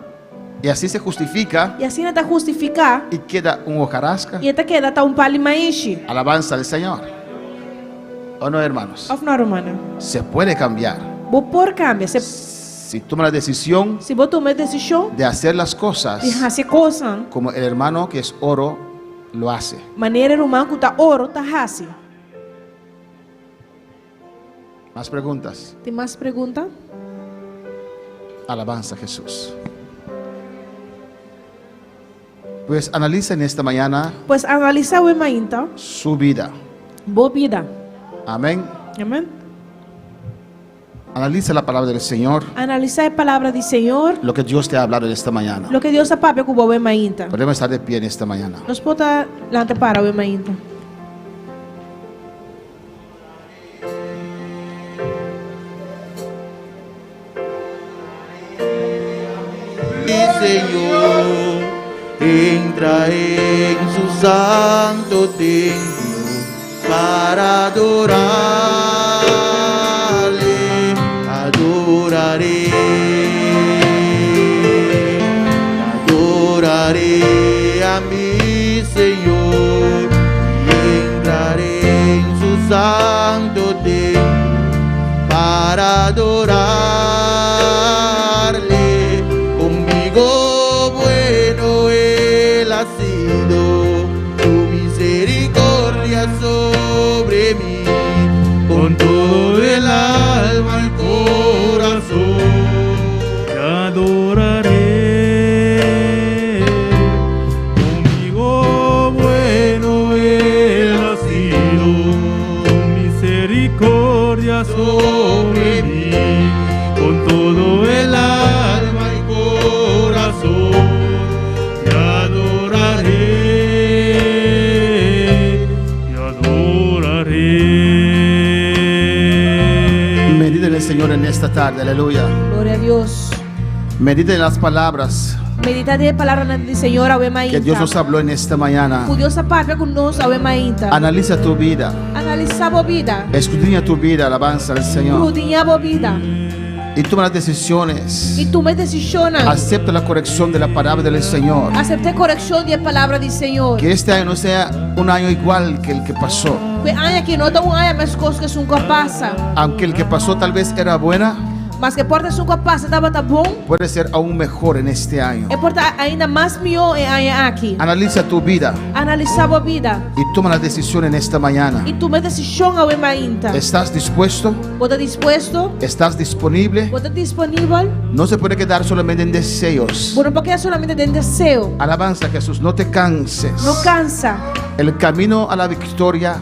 Y así se justifica I asina e ta hustifiká y queda un hojarasca. i e ta keda ta un pal'i maishi. Alabanza al Señor. ¿O no, hermanos? Òf no, rumannan? Se puede cambiar. Bo por kambia. Se, Si toma la decisión si bo tuma e desishon de hacer las cosas di hasi kosnan como el hermano que es oro lo hace. manera e ruman ku ta oro ta hasi. Más preguntas. Tin mas pregunta? Alabanza a Jesús. Pues analiza en esta mañana Pues analisá awe mainta su vida. bo bida. Amén. Amèn. Analiza la palabra del Señor, Analisá e palabra di Señor, lo que Dios te ha hablado en esta mañana. loke Dios a papia ku bo awe mainta. Podemos estar de pie en esta mañana. Nos por ta lanta para awe mainta. Mi Señor, entra en su santo templo para adorarle, adoraré, adoraré a mi Señor y entraré en su santo templo para adorarle. Conmigo bueno él ha sido, su misericordia sobre mí, con todo el alma y corazón. Te adoraré. Conmigo bueno él ha sido, su misericordia sobre mí, con todo el alma y corazón. Te adoraré, te adoraré. Medita en el Señor en esta tarde, aleluya. Gloria a Dios. Medita en las palabras Meditá den e palabranan di Señor awe mainta. que Dios nos habló en esta mañana. Ku Dios a papia ku nos awe mainta. Analiza tu vida, Analisá bo bida. escudriña tu vida, alabanza al Señor. Skrudiñá bo bida. Y toma las decisiones. I tuma e desishonnan. Acepta la corrección de la palabra del Señor. Aseptá e korekshon di e palabra di Señor. Que este año no sea un año igual que el que pasó. Ku e aña aki no ta un aña meskos ku esun ku a pasa. Aunque el que pasó tal vez era buena, Maske por ta esun ku a pasa tabata bon, puede ser aún mejor en este año. e por ta ainda mas mihó e aña aki. Analiza tu vida Analisá bo bida y toma la decisión en esta mañana. i tuma e desishon awe mainta. ¿Estás dispuesto? Bo ta dispuesto? ¿Estás disponible? Bo ta disponibel? No se puede quedar solamente en deseos. Bo no por keda solamente den deseo. Alabanza a Jesús, no te canses. No kansa. El camino a la victoria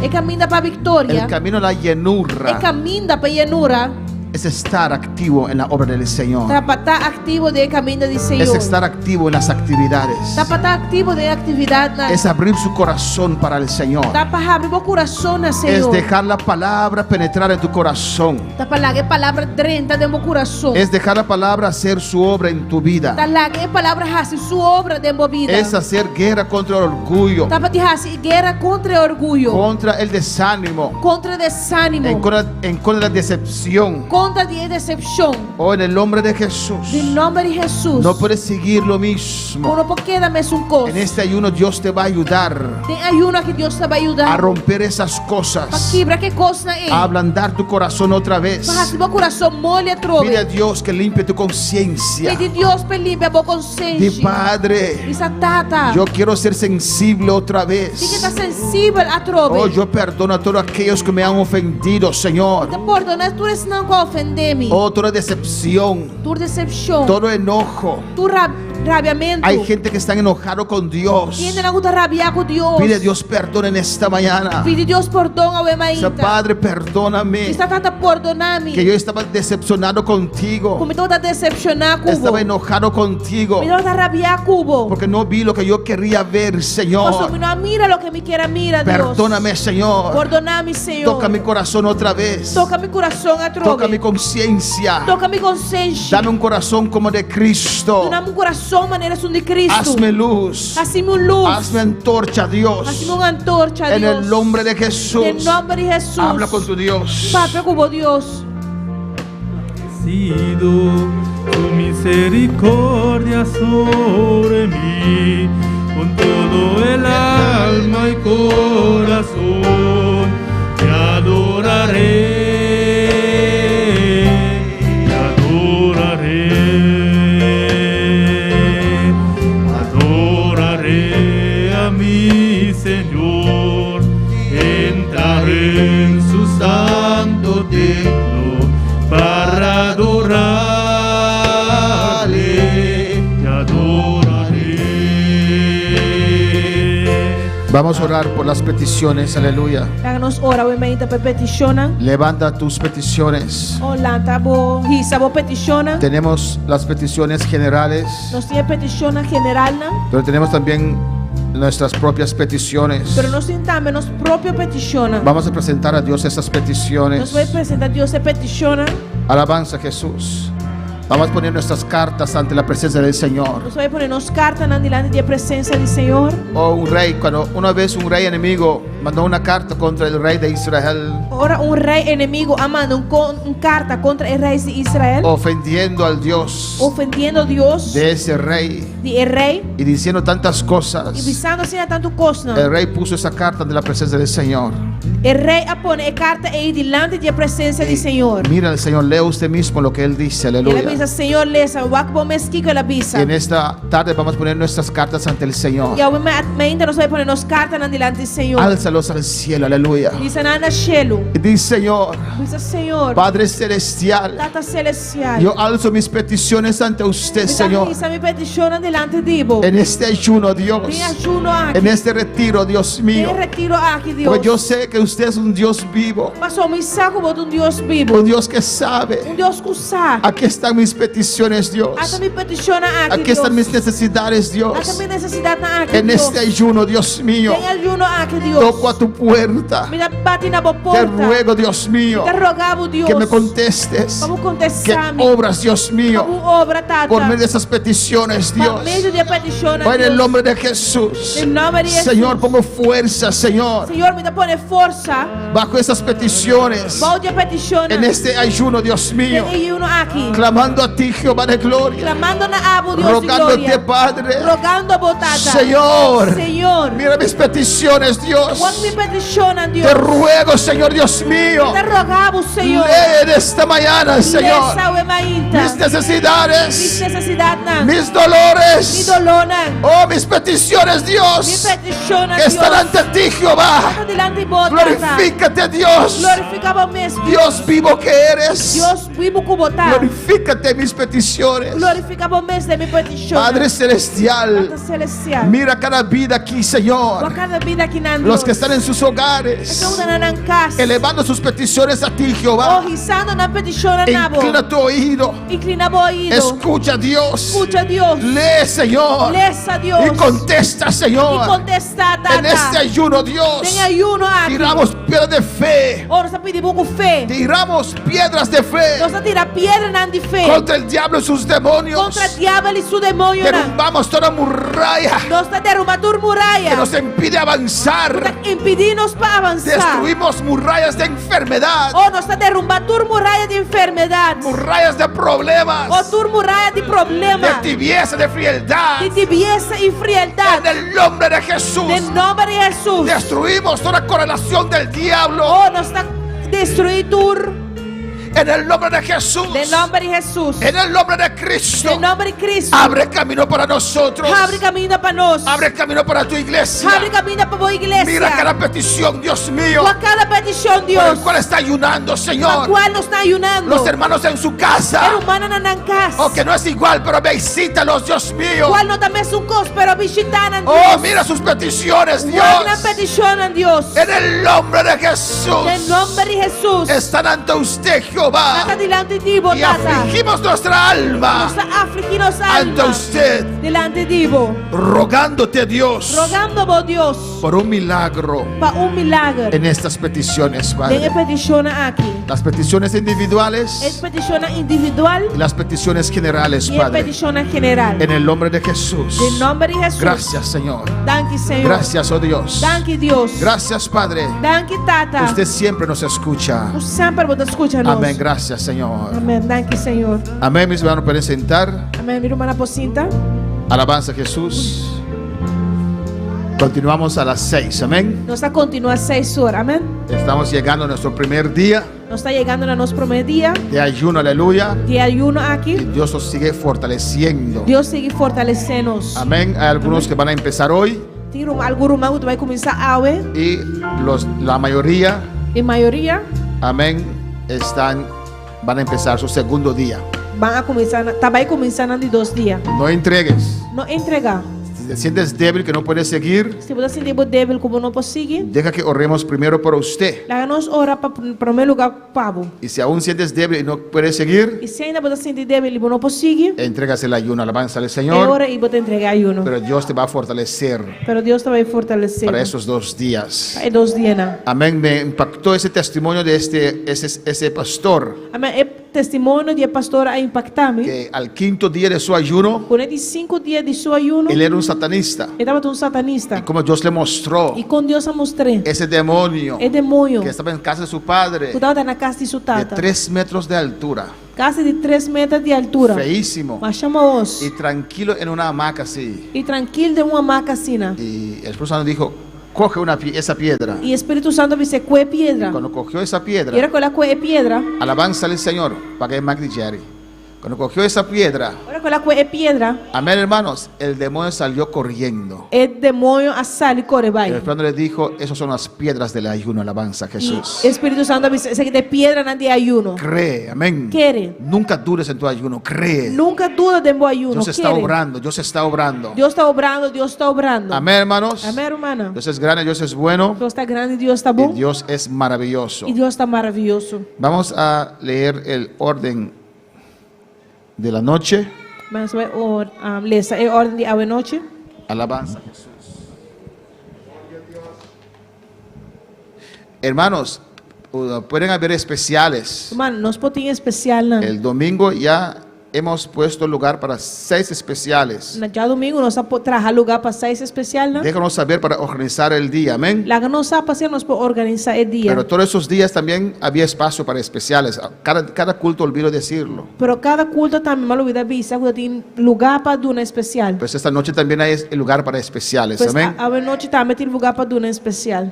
E kaminda pa viktoria. El camino a la E llenura kaminda pa yenura. es estar activo en la obra del Señor. Ta pa ta aktivo den kaminda di Es Señor. estar activo en las actividades. Ta pa ta aktivo den aktividatnan. Es abrir su corazón para el Señor. Ta pa habri bo kurason na Es Señor. dejar la palabra penetrar en tu corazón. Ta pa laga e palabra drenta den bo kurason. Es dejar la palabra hacer su obra en tu Ta vida. laga e palabra hasi su obra den bo bida. Es hacer guerra contra el orgullo, Ta pa hasi guera kontra e orguyo. contra el desánimo, Kontra e desánimo. en contra, en contra de la decepción. Kontra di e desepshon. Oh, en el nombre de Jesús. Den nòmber di Hesus. No puedes seguir lo mismo. Bo no por keda mesun kos. En este ayuno Dios te va a ayudar Den ayuno aki Dios ta bai yuda. a romper esas Pa cosas, kibra e kosnan ei. a ablandar tu corazón otra vez. Pa hasi bo kurason moli atrobe. Pide a Dios que limpie tu conciencia. Pidi Dios pa limpia bo Di konsenshi. Padre, Bisa Tata. yo quiero ser sensible otra vez. Mi ke ta sensibel atrobe. Oh, yo perdono a todos aquellos que me han ofendido, Señor. Mi ta pordoná tur esnan ku a ofendé mi. Oh, toda decepción, Tur desepshon. todo enojo. Tur rab rabiamentu. Hay gente que está enojado con Dios. Tin hende ku ta rabiá ku Dios. Pide a Dios perdón en esta mañana. Pidi Dios pordon awe Dice, mainta. Padre, perdóname Bisa Tata pordoná mi. que yo estaba decepcionado contigo. Ku mi tabata desepshoná ku bo. Estaba enojado contigo Mi tabata rabiá ku bo. porque no vi lo que yo quería ver, Paso Señor. mi no a mira loke mi ker a mira, Dios. Perdóname, Señor. Pordoná mi, Señor. Toca mi corazón otra vez. Toka mi kurason atrobe. Toca mi conciencia. Toka mi konsenshi. Dame un corazón como de Cristo. Duna mi un kurason manera esun di Kristu. Hazme luz. Hasi mi un lus. Hazme antorcha, Dios. Hasi mi un antorcha, En Dios. el nombre de Jesús. Den nòmber di Hesus. Habla con tu Dios. Papia ku bo Dios. Sido tu misericordia sobre mí, con todo el alma y corazón, te adoraré, te adoraré, adoraré a mi Señor, entraré en su santo templo para adorarle, te adoraré. Vamos a orar por las peticiones, aleluya. Laga nos ora awe mainta pa petishonnan. Levanta tus peticiones. O lanta bo hisa bo petishonnan. Tenemos las peticiones generales, Nos tin petishonnan generalnan, pero tenemos también nuestras propias peticiones. pero nos tin tambe nos propio petishonnan. Vamos a presentar a Dios esas peticiones. Nos ta bai presentá Dios e petishonnan. Alabanza a Jesús. Vamos a poner nuestras cartas ante la presencia del Señor. Nos ta bai pone nos kartanan dilanti di presensia di Señor. Oh, un rey, cuando una vez un rey enemigo mandó una carta contra el rey de Israel, Ora un rei enemigu a manda un, kon, un karta kontra e rei di Israel, ofendiendo al Dios ofendiendo Dios de ese rey di e rei y diciendo tantas i cosas. bisando asina tantu kos. El rey puso esa carta ante la presencia del Señor. E rei a pone e karta ei dilanti di presensia di Señor. Mira al Señor, lea usted mismo lo que él dice, El aleluya. a bisa, Señor, lesa, wak bo mes kiko el a bisa. Y en esta tarde vamos a poner nuestras cartas ante el Señor. I awe mainta nos ta bai pone nos kartanan dilanti di Señor. Álzalos al cielo, aleluya. Hisa nan na shelu. Y dice, Señor, Bisa Señor, Padre Celestial, Tata Selestial. yo alzo mis peticiones ante usted, Mi ta Señor. hisa mi petishonnan dilanti di bo. En este ayuno, Dios. Den ayuno aki. En este retiro, Dios mío. Den retiro aki, Dios. Porque yo sé que usted es un Dios vivo. Paso mi sa ku bo ta un Dios bibu. Un Dios que sabe. Un Dios ku sa. Aquí están mis peticiones, Dios. Ata mi petishonnan aki, Aquí están Dios. mis necesidades, Dios. Ata mi nesesidatnan aki, En Dios. este ayuno, Dios mío. Den ayuno aki, Dios. Toco a tu puerta. Mi ta bati na bo Te porta. ruego, Dios mío, Mi ta roga bo, Dios. que me contestes. Pa bo Que kontestá mi. obras, Dios mío, Pa bo obra, Tata. por medio de esas peticiones, Pa Dios. medio di e petishonnan, Oh, en el Dios. nombre de Jesús. Den nòmber di Hesus. Señor, pongo fuerza, Señor, Señor, mi ta pone forsa. bajo esas peticiones. Bou di e petishonnan. En este ayuno, Dios mío, Den ayuno aki. clamando a ti, Jehová de gloria, Klamando na abo, Dios di rogándote, gloria. Padre. Rogando bo, Tata. Señor, Señor. mira mis peticiones, Dios. Wak mi petishonnan, Dios. Te ruego, Señor Dios mío, Mi ta roga bo, Señor. lee en esta mañana, Señor, Lesa awe mainta. mis necesidades, Mis nesesidatnan. mis dolores, Mi dolónan. oh, mis peticiones, Mi Dios, petishonnan, que están Dios. ante ti, Jehová. Ta dilanti bo, Tata. Glorifícate, Dios, Glorifiká bo mes. Dios vivo que eres. Dios bibu ku bo ta. Glorifícate Glorifícate en mis peticiones. Glorifiká bo mes den mi petishon. Padre Celestial, Tata Selestial. mira cada vida aquí, Señor. Wak kada bida akinan Los que Dios. están en sus hogares, Esnan na nan kas. elevando sus peticiones a ti, Jehová. Oh, hisando nan petishon na bo. Inclina tu oído. Inkliná bo oido. Escucha, Dios. Skucha Dios. Lee, Señor. Lesa Dios. Y contesta, I Señor. kontestá, Tata. En este ayuno, Dios, Den ayuno aki. tiramos piedras de fe. Oh, nos ta pidi bo ku fe. Tiramos piedras de fe Nos ta tira piedranan di fe. contra el diablo y sus demonios. Kontra diabel i su demoñonan. Derrumbamos toda muralla Nos ta derumbá tur muraya. que nos impide avanzar. Ta impidí nos pa avansá. Destruimos murallas de enfermedad, Oh, nos ta derumbá tur muraya di enfermedat. murallas de problemas, Oh, tur muraya di de problema. tibieza, de frialdad. Di tibiesa i frialdat. En el nombre de Jesús, Den nòmber di Hesus. destruimos toda correlación del diablo. Oh, nos ta destruí tur. En el nombre de Jesús, Den nòmber di Hesus. en el nombre de Cristo, Den nòmber di Kristu. abre camino para nosotros. Habri kaminda pa nos. Abre camino para tu iglesia. Habri kaminda pa bo iglesia. Mira cada petición, Dios mío, Wak kada petishon, por Dios. el cual está ayunando, Pa Señor. kual nos ta ayunando. Los hermanos en su casa, E rumannan na nan kas. o que no es igual, pero visítalos, Dios mío. Kual no ta mesun kos, pero bishitá nan Oh, Dios. mira sus peticiones, Wak nan Dios. petishonnan, Dios. En el nombre de Jesús. Den nòmber di Hesus. Están ante usted, Jehová. Nan ta dilanti di bo, Y Tata. afligimos nuestra alma Nos ta afligí nos ante alma. usted, Dilanti di bo. rogándote, Dios, Rogando bo Dios por un milagro pa un milager. en estas peticiones, Den e Padre. petishonnan aki. Las peticiones individuales E petishonnan individual y las peticiones generales, i e Padre. petishonnan general. En el nombre de Jesús. Den nòmber di Hesus. Gracias, Señor. Danki, Señor. Gracias, oh Dios. Danki, Dios. Gracias, Padre. Danki, Tata. Usted siempre nos escucha. Bo semper bo ta skucha nos. Amén. Gracias, Señor. Amèn. Danki, Señor. Amén, mis hermanos, pueden sentar. Amèn. Mi rumannan por sinta. Alabanza a Jesús. Continuamos a las 6. Amén. Nos ta kontinuá 6 or. Amèn. Estamos llegando a nuestro primer día Nos ta yegando na nos promé dia de ayuno. Aleluya. di ayuno Y aki. Dios nos sigue fortaleciendo. Dios ta sigui fortalesé nos. Amén. Hay algunos que van a empezar hoy Tin algun ruman ku ta bai kuminsá awe. y los, la mayoría, E mayoria amén, están, van a empezar su segundo día. ban kuminsá, ta bai kuminsá nan di 2 dia. No entregues. No entregá. Si te sientes débil que no puedes seguir, Si bo ta sinti bo débil ku bo no por sigui, deja que oremos primero por usted. laga nos ora pa promé lugá pa bo. Y si aún sientes débil y no puedes seguir, I si ainda bo ta sinti débil i bo no por sigui, entregas el ayuno, alabanza al e Señor. ora ei bo ta entregá ayuno. Pero Dios te va a fortalecer Pero Dios ta bai fortalesé para esos 2 días. pa e 2 dianan. Amén. Me impactó ese testimonio de ese pastor Amèn. E testimonio di e pastor a impaktá mi. que al quinto día de su ayuno, Ku e di 5 dia di su ayuno, él era un satanista. e tabata un satanista. Y como Dios le mostró I kon Dios a mustr'é ese demonio e demoño que estaba en casa de su padre, ku tabata na kas di su de tata. 3 metros de altura, Kasi di 3 meter di altura. feísimo Masha mahos. y tranquilo en una hamaca así. I trankil den un hamaka asina. Y el Espíritu Santo dijo, coge esa piedra. I Spiritu Santu a bis'é kue e piedra. Cuando cogió esa I ora piedra, ku el a kue e piedra, alabanza al Señor, para que Magdi Jerry. Cuando cogió esa piedra, ora ku el a kue e piedra, amén hermanos, el demonio salió corriendo. e demoño a sali kore El bai. Espíritu Santo le dijo, esas son las piedras del ayuno, alabanza a Jesús. I Spiritu Santu a bis'é, esaki ta e piedranan di ayuno. Cree, amén. Kere. Nunca dudes en tu ayuno, cree. Nunka duda den bo ayuno. Dios está Kere. obrando, Dios está obrando. Dios ta obrando, Dios ta obrando. Amén, hermanos. Amèn, rumannan. Dios es grande, Dios es bueno Dios ta grandi, Dios ta y bon. Dios es maravilloso. I Dios ta maravioso. Vamos a leer el orden de la noche. Nos ta bai or, lesa e órden di awe nochi. Alabanza a Jesús. Hermanos, pueden haber especiales. Ruman, nos por tin espesialnan. El domingo ya hemos puesto lugar para 6 especiales. Na djadumingu nos a traha lugá pa 6 espesialnan. Déjanos saber para organizar el día, amén. Laga nos sa pa asina nos por organisá e dia. Pero todos esos días también había espacio para especiales. Cada culto, olvido decirlo. Pero kada kulto tambe mi a lubidá bisa ku tin lugá pa duna espesial. Pues esta noche también hay lugar para especiales, Pues amén. awe nochi tambe tin lugá pa duna espesial.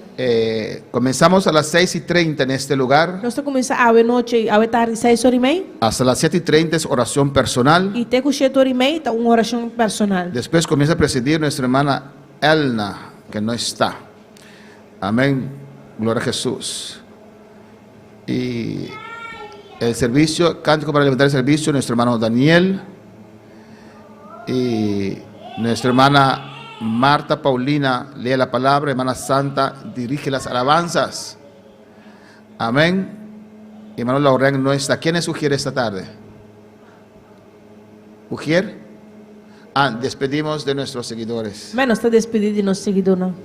Comenzamos a las 6:30 en este lugar. Nos ta kuminsá awe nochi, awe tardi 6 or i mei. Hasta las 7:30 es oración personal. I te ku 7 or i mei ta un orashon personal. Después comienza a presidir nuestra hermana Elna, que no está. Amén. Gloria a Jesús. Y El servicio, cántico para levantar el servicio, nuestro hermano Daniel y nuestra hermana Marta Paulina lee la palabra, hermana Santa dirige las alabanzas. Amén. Hermano Lauren no está. ¿Quién es ujier esta tarde? ¿Ujier? Ah, despedimos de nuestros seguidores. Amèn. Nos ta despedí di nos siguidónan.